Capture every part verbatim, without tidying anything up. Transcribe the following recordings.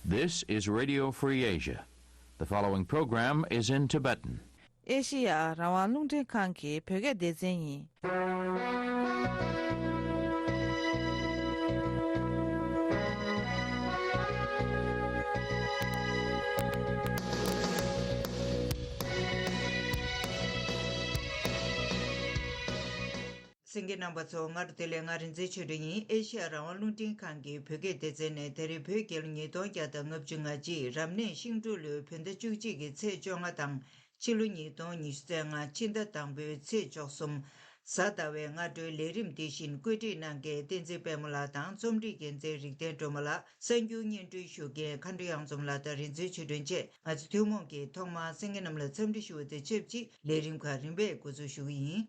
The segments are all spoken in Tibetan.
This is Radio Free Asia. The following program is in Tibetan. ཨེ་ཤི་ཡ་རང་དབང་རླུང་འཕྲིན་ཁང་གི་བོད་སྐད་སྡེ་ཚན་ཡིན། གསན་མཁན་རྣམ་པ་ཚོ་སྔ་དྲོ་བདེ་ལེགས། ང་རིག་འཛིན་ཆོས་སྒྲོན་ཡིན། ཨེ་ཤི་ཡ་རང་དབང་རླུང་འཕྲིན་ཁང་གི་བོད་སྐད་སྡེ་ཚན་ནས་ད་རེས་བོད་རྒྱལ་ལོ་ཉིས་སྟོང་བརྒྱ་དང་ལྔ་བཅུ་ང་གཅིག་རབ་གནས་ཤིང་འབྲུག་ལོའི་བོད་ཟླ་བཅུ་གཅིག་གི་ཚེས་བཅོ་ལྔ་དང་། ཕྱི་ལོ་ཉིས་སྟོང་ཉི་ཤུ་རྩ་ལྔ་ཕྱི་ཟླ་དང་པོའི་ཚེས་བཅུ་གསུམ། གཟའ་ཟླ་བའི་སྔ་དྲོའི་ལས་རིམ་འདི་བཞིན་བཀོད་སྒྲིག་གནང་མཁན་བསྟན་འཛིན་པད་མ་ལགས་དང་། རྩོམ་སྒྲིག་འགན་འཛིན་རིག་ལྡན་སྒྲོལ་མ་ལགས། གསར་འགྱུར་སྙན་སྒྲོན་ཞུ་མཁན་མཁའ་འགྲོ་གཡང་འཛོམས་ལགས་དང་རིག་འཛིན་ཆོས་སྒྲོན་བཅས། ང་ཚོ་ཐུན་མོང་གིས་ཐོག་མར་གསན་མཁན་རྣམས་ལ་འཚམས་འདྲི་ཞུ་བ་དང་ཆབས་ཅིག་ལས་རིམ་ཁག་རིམ་པས་འགོ་འཛུགས་ཞུ་གི་ཡིན།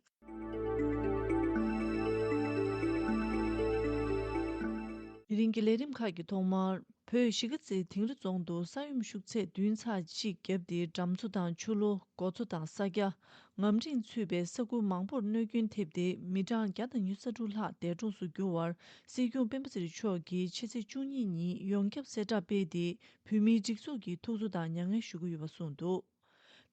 དེ་རིང་གི་ལས་རིམ་ཁག་གི་ཐོག་མར། བོད་གཞིས་ཀ་རྩེ་དིང་རི་རྫོང་དུ་ས་ཡོམ་ཤུགས་ཚད་བདུན་ཚེག་གཅིག་བརྒྱབ་སྟེ། འགྲམ་མཚོ་དང་ཆུ་ལོ། སྒོ་མཚོ་དང་ས་རྒྱ། ངམ་རིང་ཚུད་པའི་ས་ཁུལ་མང་པོར་གནོད་སྐྱོན་ཐེབས་ཏེ། མི་གྲངས་བརྒྱ་དང་ཉི་ཤུ་རྩ་དྲུག་ལྷག་འདས་གྲོངས་སུ་གྱུར་བར། སྲིད་སྐྱོང་སྤེན་པ་ཚེ་རིང་མཆོག་གིས་ཕྱི་ཚེས་བཅུ་གཉིས་ཉིན་ཡོངས་ཁྱབ་གསལ་བསྒྲགས་སྤེལ་ཏེ། བོད་མིའི་སྒྲིག་འཛུགས་ཀྱི་ཐུགས་གསོ་དང་མྱ་ངན་ཞུ་གི་ཡོད་པ་གསུངས་འདུག་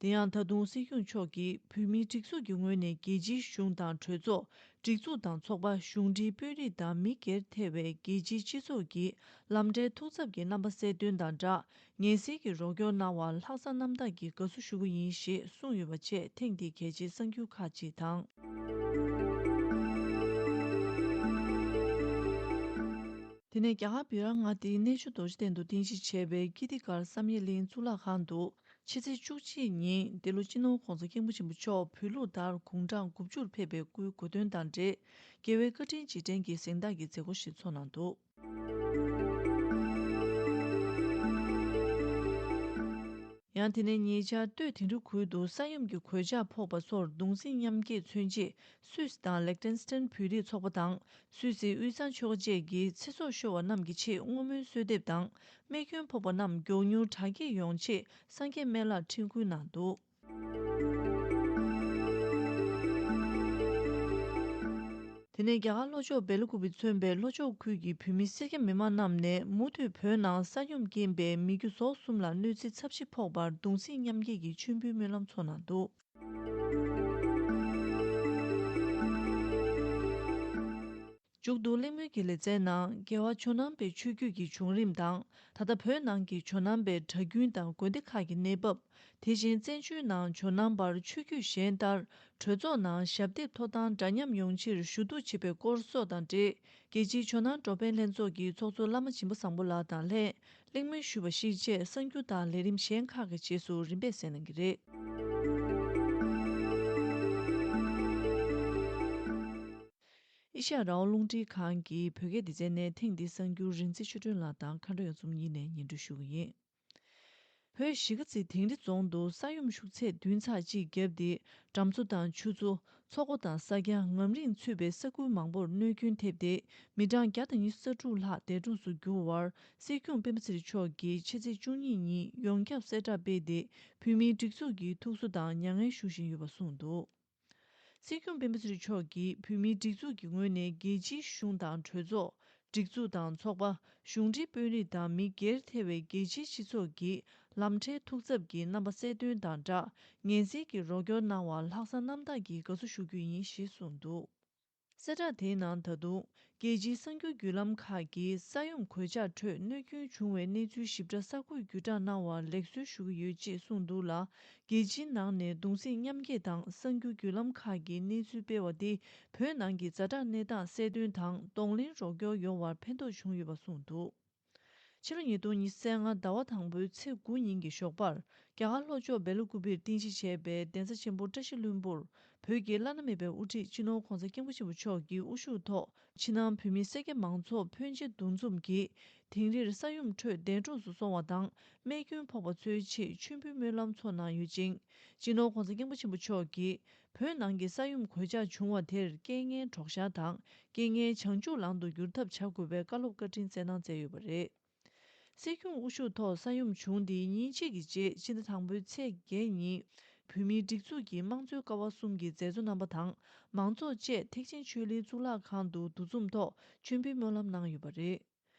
དེ་ཡང་། ད་དུང་སྲིད་སྐྱོང་མཆོག་གིས་བོད་མིའི་སྒྲིག་འཛུགས་ཀྱི་ངོས་ནས་རྒྱལ་སྤྱིའི་གཞུང་དང་གྲོས་ཚོགས། སྒྲིག་འཛུགས་དང་ཚོགས་པ། གཞུང་འབྲེལ་དཔོན་རིགས་དང་མི་སྒེར་ཐེ་བའི་རྒྱལ་སྤྱིའི་སྤྱི་ཚོགས་ཀྱིས་ལམ་འབྲས་ཐུགས་འཚབ་ཀྱི་རྣམ་པ་གསལ་སྟོན་དང་སྦྲགས། ངལ་སེལ་གྱི་རོགས་སྐྱོར་གནང་བར་ལྷག་བསམ་རྣམ་དག་གིས་དགའ་བསུ་ཞུ་གི་ཡིན་ཞེས་གསུངས་ཡོད་པ་བཅས། ཐེངས་འདིའི་གལ་ཆེའི་གསར་འགྱུར་ཁག་ཅིག་དང་། དེ་ནས་རྒྱ་གར་བི་ར་མངའ་སྡེའི་གནས་མཆོག་རྡོ་རྗེ་གདན་དུ་རྟེན་གཞི་བྱས་པའི་ཀིརྟི་དཀར་བསམ་ཡས་གླིང་གཙུག་ལག་ཁང་དུ། ཕྱི་ཚེས་བཅུ་གཅིག་ཉིན་འདི་ལོ་སྤྱི་ནོར་༧གོང་ས་༧སྐྱབས་མགོན་ཆེན་པོ་མཆོག་བོད་ལུགས་ལྟར་དགུང་གྲངས་དགུ་བཅུར་ཕེབས་པའི་སྐུའི་གོ་སྟོན་དང་འབྲེལ། རྒྱལ་བའི་བཀའ་དྲིན་རྗེས་དྲན་གྱི་གཟེངས་རྟགས་ཀྱི་མཛད་སྒོ་ཞིག་ཚོགས་གནང་འདུག་ཡང་དེ་ནས་ཉེ་ཆར་སྟོད་དིང་རི་ཁུལ་དུ་ས་ཡོམ་གྱི་གོད་ཆག་ཕོག་པ་ཚོར་གདུང་སེམས་མཉམ་སྐྱེད་མཚོན་ཆེད། སུད་སི་དང་ལེག་ཏེན་སི་ཏན་བོད་རིགས་ཚོགས་པ་དང་། སུད་སིའི་དབུས་གཙང་ཆོལ་ཁ་བཅས་ཀྱིས་ཚེ་སྲོག་ཤོར་བ་རྣམས་ཀྱི་ཆེད་བསྔོ་སྨོན་གསོལ་འདེབས་དང་། རྨས་སྐྱོན་ཕོག་པ་རྣམས་མགྱོགས་མྱུར་དྲག་སྐྱེད་ཡོང་ཆེད་སངས་རྒྱས་སྨན་བླར་འཕྲིན་བསྐུལ་གནང་འདུག་དེ་ནས་རྒྱ་གར་ལྷོ་ཕྱོགས་སྦེལ་ཀུ་པེ་མཚོན་པའི་ལྷོ་ཕྱོགས་ཁུལ་གྱི་བོད་མི་སེར་སྐྱ་མི་མང་རྣམས་ནས་མུ་མཐུད་བོད་ནང་ས་ཡོམ་རྐྱེན་པས་མི་རྒྱུ་ཟོག་གསུམ་ལ་གནོད་འཚེ་ཚབས་ཆེ་ཕོག་པར་གདུང་སེམས་མཉམ་སྐྱེད་ཀྱི་མཆོད་འབུལ་སྨོན་ལམ་ཚོགས་གནང་འདུག་མཇུག་ཏུ་གླེང་མོལ་གྱི་ལེ་ཚན་ནང་རྒྱལ་བ་ཇོ་ནང་པའི་ཆོས་བརྒྱུད་ཀྱི་བྱུང་རིམ་དང་། ད་ལྟ་བོད་ནང་གི་ཇོ་ནང་པའི་གྲྭ་རྒྱུན་དང་དགོན་སྡེ་ཁག་གི་གནས་བབ། དེ་བཞིན་བཙན་བྱོལ་ནང་ཇོ་ནང་པར་ཆོས་བརྒྱུད་གཞན་ལྟར་གྲོས་ཚོགས་ནང་ཞབས་འདེགས་ཐོབ་ཐང་འདྲ་མཉམ་ཡོང་ཕྱིར་ཞུ་གཏུག་བྱེད་པའི་སྐོར་སོགས་དང་འབྲེལ། རྒྱལ་སྤྱིའི་ཇོ་ནང་འགྲོ་ཕན་ལྷན་ཚོགས་ཀྱི་ཚོགས་གཙོ་བླ་མ་སྦྱིན་པ་བཟང་པོ་ལགས་དང་ལྷན་གླེང་མོལ་ཞུས་པ་ཞིག་བཅས་གསར་འགྱུར་དང་ལས་རིམ་གཞན་ཁག་གི་རྗེས་སུ་རིམ་པས་གསན་གནང་གི་རེད། ཨེ་ཤ་ཡ་རང་དབང་རླུང་འཕྲིན་ཁང་གི་བོད་སྐད་སྡེ་ཚན་ནས་ཐེངས་འདིའི་གསར་འགྱུར་རིག་འཛིན་ཆོས་སྒྲོན་ལགས་དང་མཁའ་འགྲོ་གཡང་འཛོམས་གཉིས་ནས་སྙན་སྒྲོན་ཞུ་གི་ཡིན། བོད་གཞིས་ཀ་རྩེ་དིང་རི་རྫོང་དུ་ས་ཡོམ་ཤུགས་ཚད་བདུན་ཚེག་གཅིག་བརྒྱབ་སྟེ། འགྲམ་མཚོ་དང་ཆུ་མཚོ། མཚོ་སྒོ་དང་ས་རྒྱ། ངམ་རིང་ཚུད་པའི་ས་ཁུལ་མང་པོར་གནོད་སྐྱོན་ཐེབས་ཏེ། མི་གྲངས་བརྒྱ་དང་ཉི་ཤུ་རྩ་དྲུག་ལྷག་འདས་གྲོངས་སུ་གྱུར་བར། སྲིད་སྐྱོང་སྤེན་པ་ཚེ་རིང་མཆོག་གིས་ཕྱི་ཚེས་བཅུ་གཉིས་ཉིན་ཡོངས་ཁྱབ་གསལ་བསྒྲགས་སྤེལ་ཏེ། བོད་མིའི་སྒྲིག་འཛུགས་ཀྱི་ཐུགས་གསོ་དང་མྱ་ངན་ཞུ་བཞིན་ཡོད་པ་གསུངས་འདུག་སྲིད་སྐྱོང་སྤེན་པ་ཚེ་རིང་མཆོག་གིས་བོད་མིའི་སྒྲིག་འཛུགས་ཀྱི་ངོས་ནས་རྒྱལ་སྤྱིའི་གཞུང་དང་གྲོས་ཚོགས། སྒྲིག་འཛུགས་དང་ཚོགས་པ། གཞུང་འབྲེལ་དཔོན་རིགས་དང་མི་སྒེར་ཐེ་བའི་རྒྱལ་སྤྱིའི་སྤྱི་ཚོགས་ཀྱིས་ལམ་འཕྲལ་ཐུགས་འཚབ་ཀྱི་རྣམ་པ་གསལ་སྟོན་དང་སྦྲགས། ངལ་སེལ་གྱི་རོགས་སྐྱོར་གནང་བར་ལྷག་བསམ་རྣམ་དག་གིས་དགའ་བསུ་ཞུ་རྒྱུ་ཡིན་ཞེས་གསུངས་འདུག་གསལ་བསྒྲགས་དེའི་ནང་ད་དུང་། རྒྱལ་སྤྱིའི་གསར་འགྱུར་བརྒྱུད་ལམ་ཁག་གིས་ས་ཡོམ་གོད་ཆག་ཁྲོད་གནོད་སྐྱོན་བྱུང་བའི་གནས་ཚུལ་ཞིབ་ཕྲ་གསར་འགོད་བརྒྱུད་བསྒྲགས་གནང་བར་ལེགས་གསོལ་ཞུ་གི་ཡོད་ཅེས་གསུངས་འདུག་ལ། རྒྱལ་སྤྱིའི་ནང་ནས་གདུང་སེམས་མཉམ་སྐྱེད་དང་གསར་འགྱུར་བརྒྱུད་ལམ་ཁག་གིས་གནས་ཚུལ་སྤེལ་བ་འདི་བོད་ནང་གི་ཛ་དྲག་གནས་སྟངས་གསལ་སྟོན་དང་གདོང་ལེན་རོགས་སྐྱོར་ཡོང་བར་ཕན་ཐོགས་བྱུང་ཡོད་པ་གསུངས་འདུག་ཕྱི་ལོ་ཉིས་སྟོང་ཉི་ཤུ་རྩ་ལྔ་ཟླ་བ་དང་པོའི་ཚེས་དགུ་ཉིན་གྱི་ཞོགས་པར། རྒྱ་གར་ལྷོ་ཕྱོགས་སྦེལ་ཀུ་པེར་རྟེན་གཞི་བྱས་པའི་གདན་ས་ཆེན་པོ་བཀྲ་ཤིས་ལྷུན་པོར། བོད་ཀྱི་བླ་ན་མེད་པའི་དབུ་ཁྲིད་སྤྱི་ནོར་༧གོང་ས་༧སྐྱབས་མགོན་ཆེན་པོ་མཆོག་གི་དབུ་བཞུགས་ཐོག་ཕྱི་ནང་བོད་མི་སེར་སྐྱ་མང་ཚོགས་ཕོན་ཆེ་འདུ་འཛོམས་ཀྱིས། དིང་རིར་ས་ཡོམ་ཁྲོད་འདས་གྲོངས་སུ་སོང་བ་དང་། རྨས་སྐྱོན་ཕོག་པ་ཚོའི་ཆེད་མཆོད་འབུལ་སྨོན་ལམ་ཚོགས་གནང་ཡོད་ཅིང་། སྤྱི་ནོར་༧གོང་ས་༧སྐྱབས་མགོན་ཆེན་པོ་མཆོག་གིས། བོད་ནང་གི་ས་ཡོམ་གོད་ཆག་བྱུང་བ་དེར་རྐྱེན་ངན་གྲོགས་ཤར་དང་། རྐྱེན་ངན་བྱང་ཆུབ་ལམ་དུ་བསྒྱུར་ཐབས་བྱ་དགོས་པའི་བཀའ་སློབ་བཀའ་དྲིན་སྩལ་གནང་མཛད་ཡོད་པ་རེད། སྲིད་སྐྱོང་དབུ་བཞུགས་ཐོག་ས་ཡོམ་བྱུང་དེའི་ཉིན་གཅིག་གི་རྗེས་ཕྱི་ཟླ་དང་པོའི་ཚེས་བརྒྱད་ཉིན། བོད་མིའི་སྒྲིག་འཛུགས་ཀྱི་དམངས་གཙོའི་ཀ་བ་གསུམ་གྱི་མཛད་གཙོ་རྣམ་པ་དང་། མང་ཚོགས་བཅས་ཐེག་ཆེན་ཆོས་གླིང་གཙུག་ལག་ཁང་དུ་འདུ་འཛོམས་ཐོག་མཆོད་འབུལ་སྨོན་ལམ་གནང་ཡོད་པ་རེད།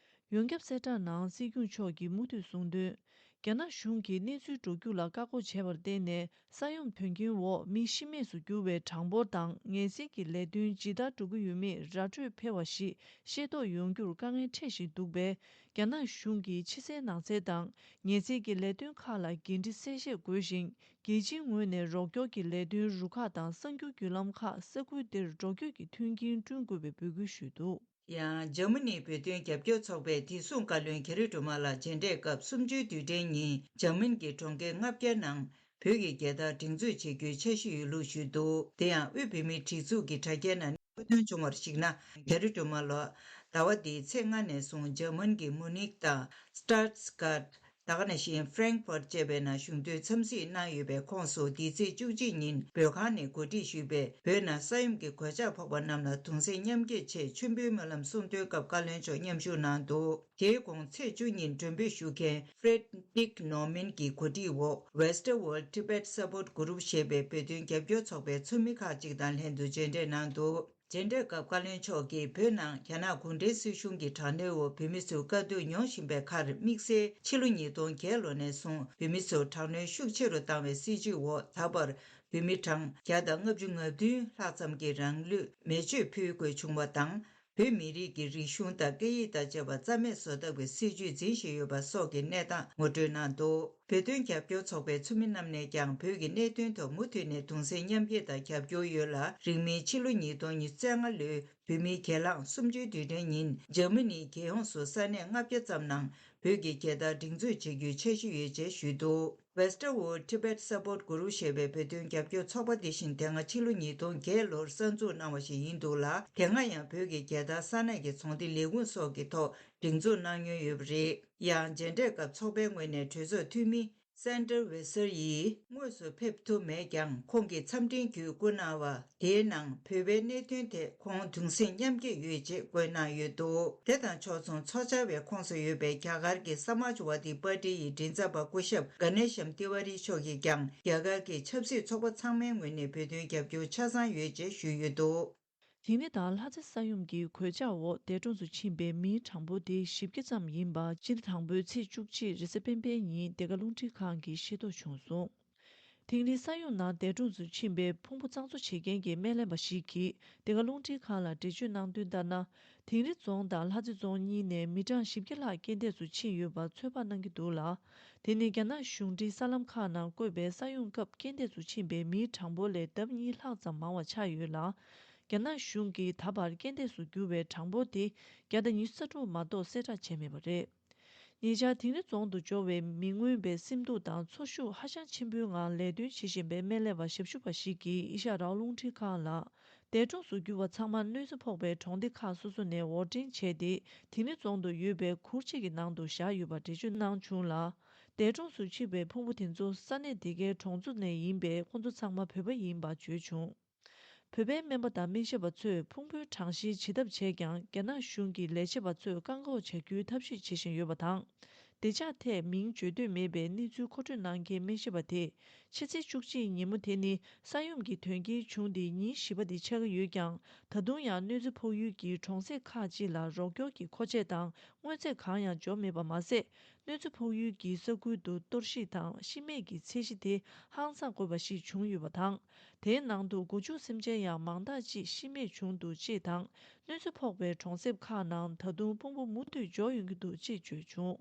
ཡོངས་ཁྱབ་གསལ་བསྒྲགས་ནང་སྲིད་སྐྱོང་མཆོག་གིས་མུ་མཐུད་གསུངས་དོན། རྒྱ་ནག་གཞུང་གིས་གནས་ཚུལ་སྒྲོག་སྒྱུར་ལ་བཀག་འགོག་བྱས་པར་བརྟེན་ནས། ས་ཡོམ་དོན་རྐྱེན་འོག་མི་ཤི་རྨས་སུ་གྱུར་བའི་གྲངས་འབོར་དང་། ངལ་སེལ་གྱི་ལས་དོན་ཇི་ལྟར་འགྲོ་གི་ཡོད་མེད་ར་སྤྲོད་འཕེར་བ་ཞིག་ཤེས་རྟོགས་ཡོང་རྒྱུར་དཀའ་ངལ་འཕྲད་བཞིན་འདུག་པས། རྒྱ་ནག་གཞུང་གིས་ཕྱི་གསལ་ནང་གསལ་དང་། ངལ་སེལ་གྱི་ལས་དོན་ཁག་ལ་འགན་འཁྲི་གསལ་བཤད་དགོས་ཤིང་། རྒྱལ་སྤྱིའི་ངོས་ནས་རོགས་སྐྱོར་གྱི་ལས་དོན་རུ་ཁག་དང་། གསར་འགྱུར་བརྒྱུད་ལམ་ཁག་ས་ཁུལ་འདིར་འགྲོ་སྐྱོད་ཀྱི་མཐུན་རྐྱེན་བསྐྲུན་དགོས་པའི་འབོད་སྐུལ་ཞུས་འདུག། ཡང་འཇར་མ་ནིའི་བོད་དོན་རྒྱབ་སྐྱོར་ཚོགས་པའི་བདེ་སྲུང་བཀའ་བློན་གྷེ་རི་ཀྲུ་མ་ལགས་མཇལ་འཕྲད་སྐབས། གསུམ་བཅུའི་དུས་དྲན་ཉིན་འཇར་མན་གྱི་གྲོང་ཁྱེར་ལྔ་བརྒྱ་ནང་བོད་ཀྱི་རྒྱལ་དར་སྒྲེང་འཛུགས་བྱེད་རྒྱུའི་འཆར་གཞི་ཡོད་ལུགས་ཞུས་འདུག། དེ་ཡང་དབུས་བོད་མིའི་སྒྲིག་འཛུགས་ཀྱི་དྲ་རྒྱའི་ནང་ནས་ཐོ་འདོན་བྱུང་བར་གཞིགས་ན། གྷེ་རི་ཀྲུ་མ་ལགས་ཟླ་བ་འདིའི་ཚེས་ལྔ་ནས་བཟུང་འཇར་མན་གྱི་མུ་ནིག་དང་། སྟྲ་ཊ་སྒཱར། ད་ག་ནང་བཞིན་ཧྥྲེང་ཧྥར་བཅས་པའི་ནང་གཞུང་དོན་འཚམས་གཟིགས་གནང་ཡོད་པའི་ཁོངས་སུ། འདི་ཚེས་བཅུ་གཅིག་ཉིན་བོད་ཁང་ནས་གོ་སྒྲིག་ཞུས་པའི་བོད་ནང་ས་ཡོམ་གྱི་གོད་ཆག་ཕོག་པ་རྣམས་ལ་གདུང་སེམས་མཉམ་སྐྱེད་ཆེད་མཆོད་འབུལ་སྨོན་ལམ་གསུང་འདོན་སྐབས། བཀའ་བློན་མཆོག་མཉམ་ཞུགས་གནང་འདུག། དེའི་གོང་ཚེས་བཅུ་ཉིན་མགྲོན་འབོད་ཞུ་མཁན་Frederick Norman གྱི་གོ་སྒྲིག་འོག་Western World Tibet Support Group ཞེས་པའི་བོད་དོན་རྒྱབ་སྐྱོར་ཚོགས་པའི་ཚོགས་མི་ཁག་ཅིག་དང་ལྷན་དུ་མཇལ་འཕྲད་གནང་འདུག། མཇལ་འཕྲད་སྐབས་བཀའ་བློན་མཆོག་གིས་བོད་ནང་རྒྱ་ནག་གུང་ཁྲན་སྲིད་གཞུང་གི་དྲག་གནོན་འོག་བོད་མི་ཚོས་དཀའ་སྡུག་མྱོང་བཞིན་པའི་ཁར། དམིགས་བསལ་ཕྱི་ལོ་ཉིས་སྟོང་བརྒྱད་ལོ་ནས་བཟུང་བོད་མི་ཚོར་དྲག་གནོན་ཤུགས་ཆེ་རུ་བཏང་བའི་སྲིད་བྱུས་འོག་ད་བར་བོད་མི་གྲངས་བརྒྱ་དང་ལྔ་བཅུ་ང་བདུན་ལྷག་ཙམ་གྱིས་རང་ལུས་མེ་མཆོད་ཕུལ་དགོས་བྱུང་བ་དང་། བོད་མི་རིགས་ཀྱི་རིག་གཞུང་དང་སྐད་ཡིག་དང་བཅས་པ་རྩ་མེད་བཟོ་ཐབས་ཀྱི་སྲིད་བྱུས་འཛིན་བཞིན་ཡོད་པ་སོགས་ཀྱི་གནས་སྟངས་ངོ་སྤྲོད་གནང་འདུག། བོད་དོན་རྒྱབ་སྐྱོར་ཚོགས་པའི་ཚོགས་མི་རྣམས་ནས་ཀྱང་བོད་ཀྱི་གནད་དོན་ཐོག་མུ་མཐུད་ནས་གདུང་སེམས་མཉམ་སྐྱེད་དང་རྒྱབ་སྐྱོར་ཡོད་ལ། རིང་མིན་ཕྱི་ལོ་ཉིས་སྟོང་ཉི་ཤུ་རྩ་ལྔ་ལོའི་བོད་མིའི་སྒེར་ལངས་གསུམ་བཅུའི་དུས་དྲན་ཉིན་འཇར་མ་ནིའི་རྒྱལ་ཡོངས་སུ་ས་གནས་ལྔ་བརྒྱ་ཙམ་ནང་བོད་ཀྱི་རྒྱལ་དར་སྒྲེང་འཛུགས་བྱེད་རྒྱུའི་འཆར་གཞི་ཡོད་ཅེས་ཞུས་འདུག། Western World Tibet Support Group ཞེས་པའི་བོད་དོན་རྒྱབ་སྐྱོར་ཚོགས་པ་འདི་བཞིན་དེ་སྔ་ཕྱི་ལོ་ཉིས་སྟོང་བརྒྱད་ལོར་གསར་འཛུགས་གནང་བ་ཞིག་ཡིན་འདུག་ལ། དེ་སྔ་ཡང་བོད་ཀྱི་རྒྱལ་དར་ས་གནས་ཀྱི་ཚོང་སྡེ་ལས་ཁུངས་སོགས་ཀྱི་ཐོག་སྒྲེང་འཛུགས་གནང་མྱོང་ཡོད་པ་རེད། ཡང་མཇལ་འཕྲད་སྐབས་ཚོགས་པའི་ངོས་ནས་གྲོས་ཚོགས་འཐུས་མི་Sander Weser ཡིས་དངོས་སུ་ཕེབས་ཐུབ་མེད་ཀྱང་། ཁོང་གིས་འཚམས་འཕྲིན་བརྒྱུད་བསྐུར་གནང་བ་དེའི་ནང་བོད་པའི་གནད་དོན་ཐད་ཁོང་གདུང་སེམས་མཉམ་སྐྱེད་ཡོད་ཅེས་བཀོད་གནང་ཡོད་འདུག། དེ་དང་ཕྱོགས་མཚུངས་ཚོགས་བཅར་བའི་ཁོངས་སུ་ཡོད་པའི་རྒྱ་གར་གྱི་Samajwadi Party ཡི་མགྲིན་ཚབ་པ་སྐུ་ཞབས་Ghanshyam Tiwari མཆོག་གིས་ཀྱང་རྒྱ་གར་གྱི་ཆབ་སྲིད་ཚོགས་པ་ཚང་མའི་ངོས་ནས་བོད་དོན་རྒྱབ་སྐྱོར་ཆ་ཚང་ཡོད་ཅེས་ཞུས་ཡོད་འདུག། དིང་རི་དང་ལྷ་རྩེ་ས་ཡོམ་གྱི་གོད་ཆག་འོག་འདས་གྲོངས་སུ་ཕྱིན་པའི་མིའི་གྲངས་འབོར་དེ་བཞི་བརྒྱ་ཙམ་ཡིན་པ། སྤྱི་ཟླ་དང་པོའི་ཚེས་བཅུ་གཅིག་རེས་གཟའ་སྤེན་པའི་ཉིན་འདི་ག་རླུང་འཕྲིན་ཁང་གིས་ཤེས་རྟོགས་བྱུང་སོང་། དིང་རིའི་ས་ཡོམ་ནང་འདས་གྲོངས་སུ་ཕྱིན་པའི་ཕུང་པོ་གཙང་བཟོ་བྱེད་མཁན་གྱི་སྨན་ལས་པ་ཞིག་གིས་འདི་ག་རླུང་འཕྲིན་ཁང་ལ་འགྲེལ་བརྗོད་གནང་དོན་ལྟར་ན། དིང་རི་རྫོང་དང་ལྷ་རྩེ་རྫོང་གཉིས་ནས་མི་གྲངས་བཞི་བརྒྱ་ལྷག་རྐྱེན་འདས་སུ་ཕྱིན་ཡོད་པ་ཚོད་དཔག་གནང་གི་འདུག་ལ། དེ་ནི་རྒྱ་ནག་གཞུང་འབྲེལ་གསར་ལམ་ཁག་ནང་བཀོད་པའི་ས་ཡོམ་སྐབས་རྐྱེན་འདས་སུ་ཕྱིན་པའི་མིའི་གྲངས་འབོར་ལས་ལྡབ་གཉིས་ལྷག་ཙམ་མང་བ་ཆགས་ཡོད་ལ། རྒྱ་ནག་གཞུང་གིས་ད་བར་རྐྱེན་འདས་སུ་གྱུར་བའི་གྲངས་འབོར་དེ་བརྒྱ་དང་ཉི་ཤུ་རྩ་དྲུག་མ་གཏོགས་གསལ་བསྒྲགས་བྱས་མེད་པ་རེད། ཉེ་ཆར་དིང་རི་རྫོང་དུ་འབྱོར་བའི་མི་མངོན་པའི་སེམས་སྡུག་དང་འཚོ་ཤུགས་ཧ་ཅང་ཆེན་པོའི་ངང་ལས་དོན་བྱེད་བཞིན་པའི་སྨན་ལས་པ་ཞབས་ཞུ་བ་ཞིག་གིས་ཨེ་ཤ་ཡ་རང་དབང་རླུང་འཕྲིན་ཁང་ལ། འདས་གྲོངས་སུ་གྱུར་བ་ཚང་མ་གནོད་འཚེ་ཕོག་པའི་གྲོང་སྡེ་ཁག་སོ་སོ་ནས་དབོར་འདྲེན་བྱས་ཏེ། དིང་རི་རྫོང་དུ་ཡོད་པའི་གུར་ཆེ་གི་ནང་དུ་བཞག་ཡོད་པ་འགྲེལ་བརྗོད་གནང་བྱུང་ལ། འདས་གྲོངས་སུ་ཕྱིན་པའི་ཕུང་པོ་དེ་ཚོ་ས་གནས་དེ་གའི་གྲོང་ཚོ་ནས་ཡིན་པས། ཁོང་ཚོ་ཚང་མ་བོད་པ་ཡིན་པ་བརྗོད་བྱུང་། བོད་པའི་སྨན་པ་དང་སྨན་ཞབས་པ་ཚོས་ཕུང་པོའི་གྲངས་བཤེར་བྱེད་ཐབས་བྱས་ཀྱང་། རྒྱ་ནག་གཞུང་གི་ལས་བྱེད་པ་ཚོས་བཀག་འགོག་བྱ་རྒྱུའི་ཐབས་ཤེས་བྱེད་བཞིན་ཡོད་པ་དང་། བདེ་འཇགས་ཐད་མིང་བརྗོད་འདོད་མེད་པའི་གནས་ཚུལ་མཁོ་སྤྲོད་གནང་མཁན་སྨན་ཞབས་པ་དེས། ཕྱི་ཚེས་བཅུ་གཅིག་ཉིན་མོ་དེ་ནི་ས་ཡོམ་གྱི་དོན་རྐྱེན་བྱུང་སྟེ་ཉིན་བཞི་པ་དེ་ཆགས་ཀྱི་ཡོད་ཀྱང་། ད་དུང་ཡང་གནོད་འཚེ་ཕོག་ཡུལ་གྱི་གྲོང་གསེབ་ཁག་ཅིག་ལ་རོགས་སྐྱོར་གྱི་མཁོ་ཆས་དང་དངོས་རྫས་གང་ཡང་འབྱོར་མེད་པ་མ་ཟད། གནོད་འཚེ་ཕོག་ཡུལ་གྱི་ས་ཁུལ་དུ་གཏོར་བཤིག་དང་ཤི་རྨས་ཀྱི་ཚད་གཞི་དེ་ཧང་སངས་དགོས་པ་ཞིག་བྱུང་ཡོད་པ་དང་། དེའི་ནང་དུ་སྒོ་ཕྱུགས་སེམས་ཅན་ཡང་མང་དག་ཅིག་ཤི་རྨས་བྱུང་འདུག་ཅེས་དང་། གནོད་འཚེ་ཕོག་པའི་གྲོང་གསེབ་ཁག་ནང་ད་དུང་ཕུང་པོ་མུ་མཐུད་འབྱོར་ཡོང་གི་འདུག་ཅེས་བརྗོད་བྱུང་།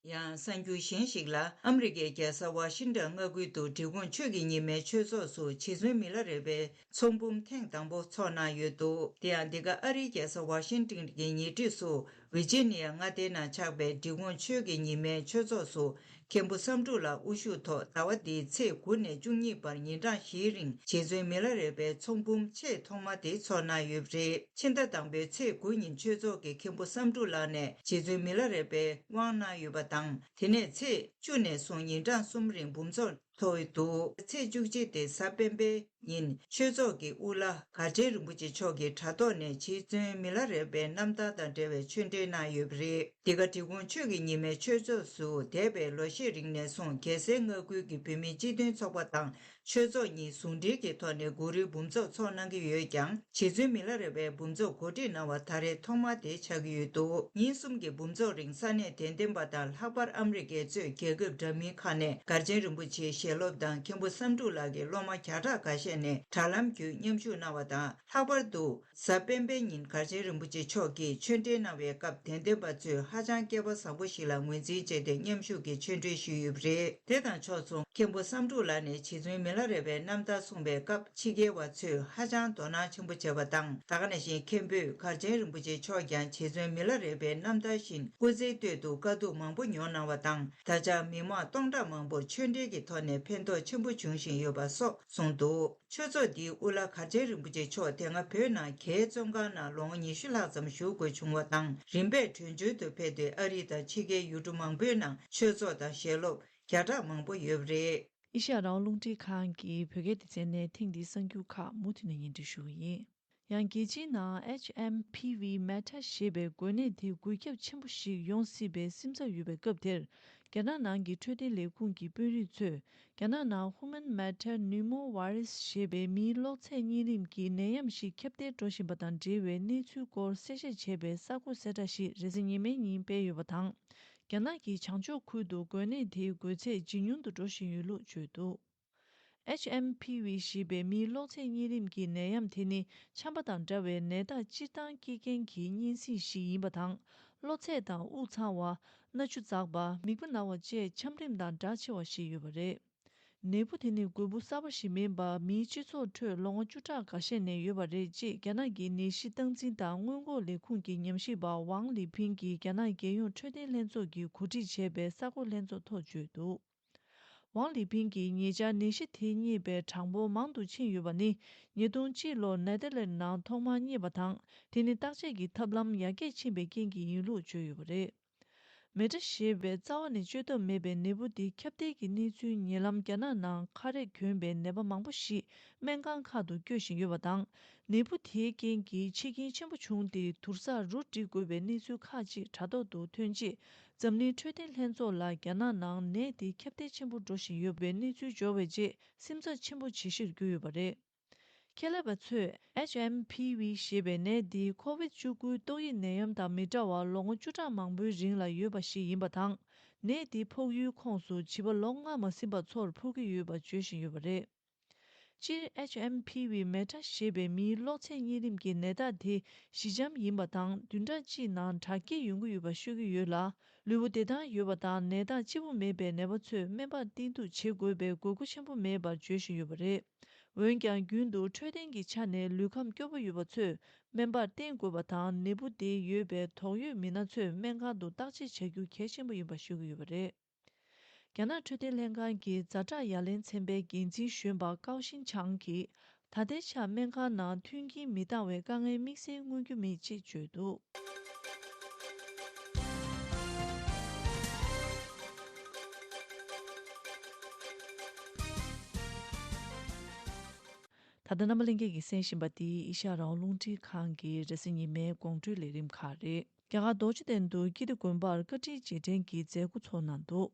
ཡང་གསར་འགྱུར་གཞན་ཞིག་ལ། ཨ་མི་རི་ཀའི་རྒྱལ་ས་ཝ་ཤིང་ཊོན་མངའ་ཁུལ་དུ་འབྲི་གུང་ཆོས་ཀྱི་ཉི་མའི་ཆོས་ཚོགས་སུ་རྗེ་བཙུན་མི་ལ་རས་པའི་ཚོགས་འབུམ་ཐེངས་དང་པོ་འཚོགས་གནང་ཡོད་འདུག། དེ་ཡང་འདི་ག་ཨ་རིའི་རྒྱལ་ས་ཝ་ཤིང་ཊོན་གྱི་ཉེ་འཁྲིས་སུ། ཝི་ཇི་ནི་ཡ་མངའ་སྡེའི་ནང་ཆགས་པའི་འབྲི་གུང་ཆོས་ཀྱི་ཉི་མའི་ཆོས་ཚོགས་སུ། མཁན་པོ་བསམ་འགྲུབ་ལགས་དབུ་བཞུགས་ཐོག་ཟླ་བ་འདིའི་ཚེས་དགུ་ནས་བཅུ་གཉིས་བར་ཉིན་གྲངས་བཞིའི་རིང་རྗེ་བཙུན་མི་ལ་རས་པའི་ཚོགས་འབུམ་ཆེས་ཐོག་མ་དེ་འཚོགས་གནང་ཡོད་པ་རེད། ཕྱི་ཟླ་དང་པོའི་ཚེས་དགུ་ཉིན་ཆོས་ཚོགས་ཀྱི་མཁན་པོ་བསམ་འགྲུབ་ལགས་ནས་རྗེ་བཙུན་མི་ལ་རས་པའི་དབང་གནང་ཡོད་པ་དང་། དེ་ནས་ཚེས་བཅུ་ནས་བཟུང་ཉིན་གྲངས་གསུམ་རིང་འབུམ་ཚོགས་ཐོག་འདུག། ཚེས་བཅུ་གཅིག་སྟེ་གཟའ་སྤེན་པའི་ཉིན་ཆོས་ཚོགས་ཀྱི་དབུ་བླ་གར་བྱེད་རིན་པོ་ཆེ་མཆོག་གིས་དྲ་ཐོག་ནས་རྗེ་བཙུན་མི་ལ་རས་པའི་རྣམ་ཐར་དང་འབྲེལ་བའི་ཆོས་འབྲེལ་གནང་ཡོད་པ་རེད། འདི་ག་འབྲི་གུང་ཆོས་ཀྱི་ཉི་མའི་ཆོས་ཚོགས་སུ་འདས་པའི་ལོ་ཤས་རིང་ནས་བཟུང་རྒྱལ་སའི་མངའ་ཁུལ་གྱི་བོད་མིའི་སྤྱི་མཐུན་ཚོགས་པ་དང་ ཆོས་ཚོགས་གཉིས་ཟུང་འབྲེལ་གྱི་ཐོག་ནས་གུ་རུའི་འབུམ་ཚོགས་འཚོགས་གནང་གི་ཡོད་ཀྱང་། རྗེ་བཙུན་མི་ལ་རས་པའི་འབུམ་ཚོགས་གོ་སྒྲིག་གནང་བ་ད་རེས་ཐོག་མ་དེ་ཆགས་ཀྱི་ཡོད་འདུག་ཉིན་གསུམ་གྱི་འབུམ་ཚོགས་རིང་ས་གནས་དད་ལྡན་པ་དང་ལྷག་པར་ཨ་མི་རི་ཀའི་གཙོས་རྒྱལ་ཁབ་འདྲ་མིན་ཁག་ནས་མགར་ཆེན་རིན་པོ་ཆེའི་ཞལ་སློབ་དང་མཁན་པོ་བསམ་འགྲུབ་ལགས་ཀྱི་སློབ་མ་བརྒྱ་ཕྲག་འགའ་ཤས་ནས་དྲ་ལམ་བརྒྱུད་མཉམ་ཞུགས་གནང་བ་དང་། ལྷག་པར་དུ། གཟའ་སྤེན་པའི་ཉིན་མགར་ཆེན་རིན་པོ་ཆེ་མཆོག་གིས་ཆོས་འབྲེལ་གནང་བའི་སྐབས་དད་ལྡན་པ་ཚོས་ཧ་ཅང་སྐལ་པ་བཟང་པོ་ཞིག་ལ་ངོས་འཛིན་བྱས་ཏེ་མཉམ་ཞུགས་ཀྱིས་ཆོས་འབྲེལ་ཞུས་ཡོད་པ་རེད། དེ་དང་ཕྱོགས་མཚུངས་མཁན་པོ་བསམ་འགྲུབ་ལགས་ནས་རྗེ་བཙུན་མི་ལ་རས་པའི་རྣམ་ཐར་གསུངས་པའི་སྐབས་ཕྱི་རྒྱལ་བ་ཚོས་ཧ་ཅང་དོ་སྣང་ཆེན་པོ་བྱས་པ་དང་། ད་ག་ནང་བཞིན་མཁན་པོས་མགར་ཆེན་རིན་པོ་ཆེ་མཆོག་ཀྱང་རྗེ་བཙུན་མི་ལ་རས་པའི་རྣམ་ཐར་བཞིན་སྐུ་ཚེའི་སྟོད་དུ་དཀའ་སྡུག་མང་པོ་མྱོང་གནང་བ་དང་། ད་ཆ་མི་མང་སྟོང་ཕྲག་མང་པོར་ཆོས་འབྲེལ་གྱི་ཐོག་ནས་ཕན་ཐོགས་ཆེན་པོ་བྱུང་བཞིན་ཡོད་པ་སོགས་གསུངས་འདུག་ཆོས་ཚོགས་འདིའི་དབུ་བླ་མགར་ཆེན་རིན་པོ་ཆེ་མཆོག་དེ་སྔ་བོད་ནང་རྒྱའི་བཙོན་ཁང་ནང་ལོ་ངོ་ཉི་ཤུ་ལྷག་ཙམ་བཞུགས་དགོས་བྱུང་བ་དང་། རིམ་པས་བྲོས་བྱོལ་དུ་ཕེབས་ཏེ་ཨ་རི་དང་ཕྱི་རྒྱལ་ཡུལ་གྲུ་མང་པོའི་ནང་ཆོས་ཚོགས་དང་ཞལ་སློབ་བརྒྱ་ཕྲག་མང་པོ་ཡོད་པ་རེད། ཨེ་ཤ་ཡ་རང་དབང་རླུང་འཕྲིན་ཁང་གི་བོད་སྐད་སྡེ་ཚན་ནས་ཐེངས་འདིའི་གསར་འགྱུར་ཁག་མུ་མཐུད་ནས་སྙན་སྒྲོན་ཞུ་གི་ཡིན། ཡང་རྒྱལ་སྤྱིའི་ནང་ཨེཆ་ཨེམ་ཕི་ཝི་མེ་ཊ་ཞེས་པའི་འགོས་ནད་དེ་འགོས་ཁྱབ་ཆེན་པོ་ཞིག་ཡོང་སྲིད་པའི་སེམས་འཚབ་ཡོད་པའི་སྐབས་དེར། རྒྱ་ནག་ནང་གི་འཕྲོད་བསྟེན་ལས་ཁུངས་ཀྱི་དཔོན་རིགས་ཚོས། རྒྱ་ནག་ནང་Human Metapneumovirus་ཞེས་པའི་མིའི་གློ་ཚད་གཉན་རིམས་ཀྱི་ནད་ཡམས་ཤིག་ཁྱབ་གདལ་འགྲོ་བཞིན་པ་དང་འབྲེལ་བའི་གནས་ཚུལ་སྐོར་གསལ་བཤད་བྱས་པའི་གསར་འགོད་གསལ་བསྒྲགས་ཤིག་རེས་གཟའ་ཉི་མའི་ཉིན་སྤེལ་ཡོད་པ་དང་། རྒྱ་ནག་གི་བྱང་ཕྱོགས་ཁུལ་དུ་འགོས་ནད་དེའི་འགོས་ཚད་ཇེ་ཉུང་དུ་འགྲོ་བཞིན་ཡོད་ལུགས་བརྗོད་འདུག་ཨེཆ་ཨེམ་ཕི་ཝི་ཞེས་པའི་མིའི་གློ་ཚད་གཉན་རིམས་ཀྱི་ནད་ཡམས་དེ་ནི་ཆམ་པ་དང་འདྲ་བའི་ནད་རྟགས་སྤྱིར་བཏང་སྐྱེ་རྐྱེན་གྱི་གཉན་སྲིན་ཞིག་ཡིན་པ་དང་། གློ་ཚད་དང་དབུགས་འཚང་བ། སྣ་ཆུ་འཛག་པ། མིད་པ་ན་བ་བཅས་ཆམ་རིམས་དང་འདྲ་ཆེ་བ་ཞིག་ཡོད་པ་རེད། ནད་འབུ་དེ་ནི་འགོས་འབུ་གསར་པ་ཞིག་མིན་པར་མིའི་སྤྱི་ཚོགས་ཁྲོད་ལོ་ངོ་བཅུ་ཕྲག་འགའ་ཤས་ནས་ཡོད་པ་རེད་ཅེས་རྒྱ་ནག་གི་ནད་གཞི་སྟངས་འཛིན་དང་སྔོན་འགོག་ལས་ཁུངས་ཀྱི་ཉམས་ཞིབ་པ་ཝང་ལི་ཕིང་གིས་རྒྱ་ནག་རྒྱལ་ཡོངས་འཕྲོད་བསྟེན་ལྷན་ཚོགས་ཀྱིས་གོ་སྒྲིག་བྱས་པའི་གསར་འགོད་ལྷན་ཚོགས་ཐོག་བརྗོད་འདུག་ཝང་ལི་ཕིང་གིས་ཉེ་ཆར་ནད་གཞི་དེ་རྙེད་པའི་གྲངས་འབོར་མང་དུ་ཕྱིན་ཡོད་པ་ནི། ཉིས་སྟོང་གཅིག་ལོར་ནེ་ཐར་ལེནྜ་ནང་ཐོག་མར་རྙེད་པ་དང་། དེ་ནི་བརྟག་དཔྱད་ཀྱི་ཐབས་ལམ་ཡར་རྒྱས་ཕྱིན་པའི་རྐྱེན་གྱིས་ཡིན་ལུགས་བརྗོད་ཡོད་པ་རེད། མེ་ཊ་ཞེས་པའི་རྩ་བ་ནས་བཅོས་ཐབས་མེད་པའི་ནད་འབུ་འདི་ཁྱབ་གདལ་གྱི་གནས་ཚུལ་ཉེ་ལམ་རྒྱ་ནག་ནང་ཁ་རས་གྱོན་པའི་ནད་པ་མང་པོ་ཞིག་སྨན་ཁང་ཁག་ཏུ་བསྐྱོད་བཞིན་ཡོད་པ་དང་། ནད་འབུ་དེའི་རྐྱེན་གྱིས་འཆི་རྐྱེན་ཆེན་པོ་བྱུང་སྟེ་དུར་སར་རུ་སྒྲིག་དགོས་པའི་གནས་ཚུལ་ཁག་ཅིག་དྲ་ཐོག་ཏུ་ཐོན་རྗེས། འཛམ་གླིང་འཕྲོད་བསྟེན་ལྷན་ཚོགས་ལ་རྒྱ་ནག་ནང་ནད་འདི་ཁྱབ་གདལ་ཆེན་པོ་འགྲོ་བཞིན་ཡོད་པའི་གནས་ཚུལ་འབྱོར་བའི་རྗེས་སེམས་འཚབ་ཆེན་པོ་བྱེད་གཞིར་གྱུར་ཡོད་པ་རེད། ཁྱད་ལས་པ་ཚོས་ཨེཆ་ཨེམ་ཕི་ཝི་ཞེས་པའི་ནད་འདི་ཁོ་ཝིད་བཅུ་དགུའི་ཏོག་དབྱིབས་ནད་ཡམས་དང་མི་འདྲ་བར་ལོ་ངོ་བཅུ་ཕྲག་མང་པོའི་རིང་ལ་ཡོད་པ་ཞིག་ཡིན་པ་དང་། ནད་འདི་ཕོག་ཡུལ་ཁོངས་སུ་བྱིས་པ་ལོ་ལྔ་མ་ཟིན་པ་ཚོར་ཕོག་གི་ཡོད་པ་བརྗོད་བཞིན་ཡོད་པ་རེད། སྤྱིར་ཨེཆ་ཨེམ་ཕི་ཝི་མེ་ཊ་ཞེས་པའི་མིའི་གློ་ཚད་གཉན་རིམས་ཀྱི་ནད་རྟགས་དེ་ཞི་འཇམ་ཡིན་པ་དང་བདུན་ཕྲག་གཅིག་ནང་དྲག་སྐྱེད་ཡོང་གི་ཡོད་པ་ཤོད་ཀྱི་ཡོད་ལ། ལུས་པོ་བདེ་ཐང་ཡོད་པ་དང་ནད་རྟགས་ལྕི་པོ་མེད་པའི་ནད་པ་ཚོས་སྨན་པར་བསྟེན་གཏུགས་བྱེད་དགོས་པའི་དགོས་མཁོ་ཆེན་པོ་མེད་པར་བརྗོད་བཞིན་ཡོད་པ་རེད། འོན་ཀྱང་རྒྱུན་དུ་འཕྲོད་བསྟེན་གྱི་ཆ་ནས་ལུས་ཁམས་སྐྱོ་པོ་ཡོད་པ་ཚོས་སྨན་པར་བསྟེན་དགོས་པ་དང་ནད་འབུ་དེ་ཡོད་པའི་དོགས་ཡོད་མི་སྣ་ཚོས་སྨན་ཁང་དུ་བརྟག་དཔྱད་བྱ་རྒྱུ་གལ་ཆེན་པོ་ཡིན་པ་ཤོད་ཀྱི་ཡོད་པ་རེད། རྒྱ་ནག་འཕྲོད་བསྟེན་ལྷན་ཁང་གི་ཛ་དྲག་ཡ་ལན་ཚན་པའི་འགན་འཛིན་གཞོན་པ་ཀའོ་ཤིན་ཆང་གིས་ད་ལྟའི་ཆར་སྨན་ཁང་ནང་མཐུན་རྐྱེན་མི་འདང་བའི་དཀའ་ངལ་དམིགས་བསལ་མངོན་རྒྱུ་མེད་ཅེས་བརྗོད་འདུག་ད་ལྟ་རྣམ་པ་ལྷན་རྒྱས་ཀྱིས་གསན་བཞིན་པ་འདི་ཨེ་ཤ་ཡ་རང་དབང་རླུང་འཕྲིན་ཁང་གི་རེས་གཟའ་ཉི་མའི་དགོང་དྲོའི་ལས་རིམ་ཁག་རེད། རྒྱ་གར་རྡོ་རྗེ་གདན་དུ་ཀིརྟི་དགོན་པར་བཀའ་དྲིན་རྗེས་དྲན་གྱི་མཛད་སྒོ་ཚོགས་གནང་འདུག་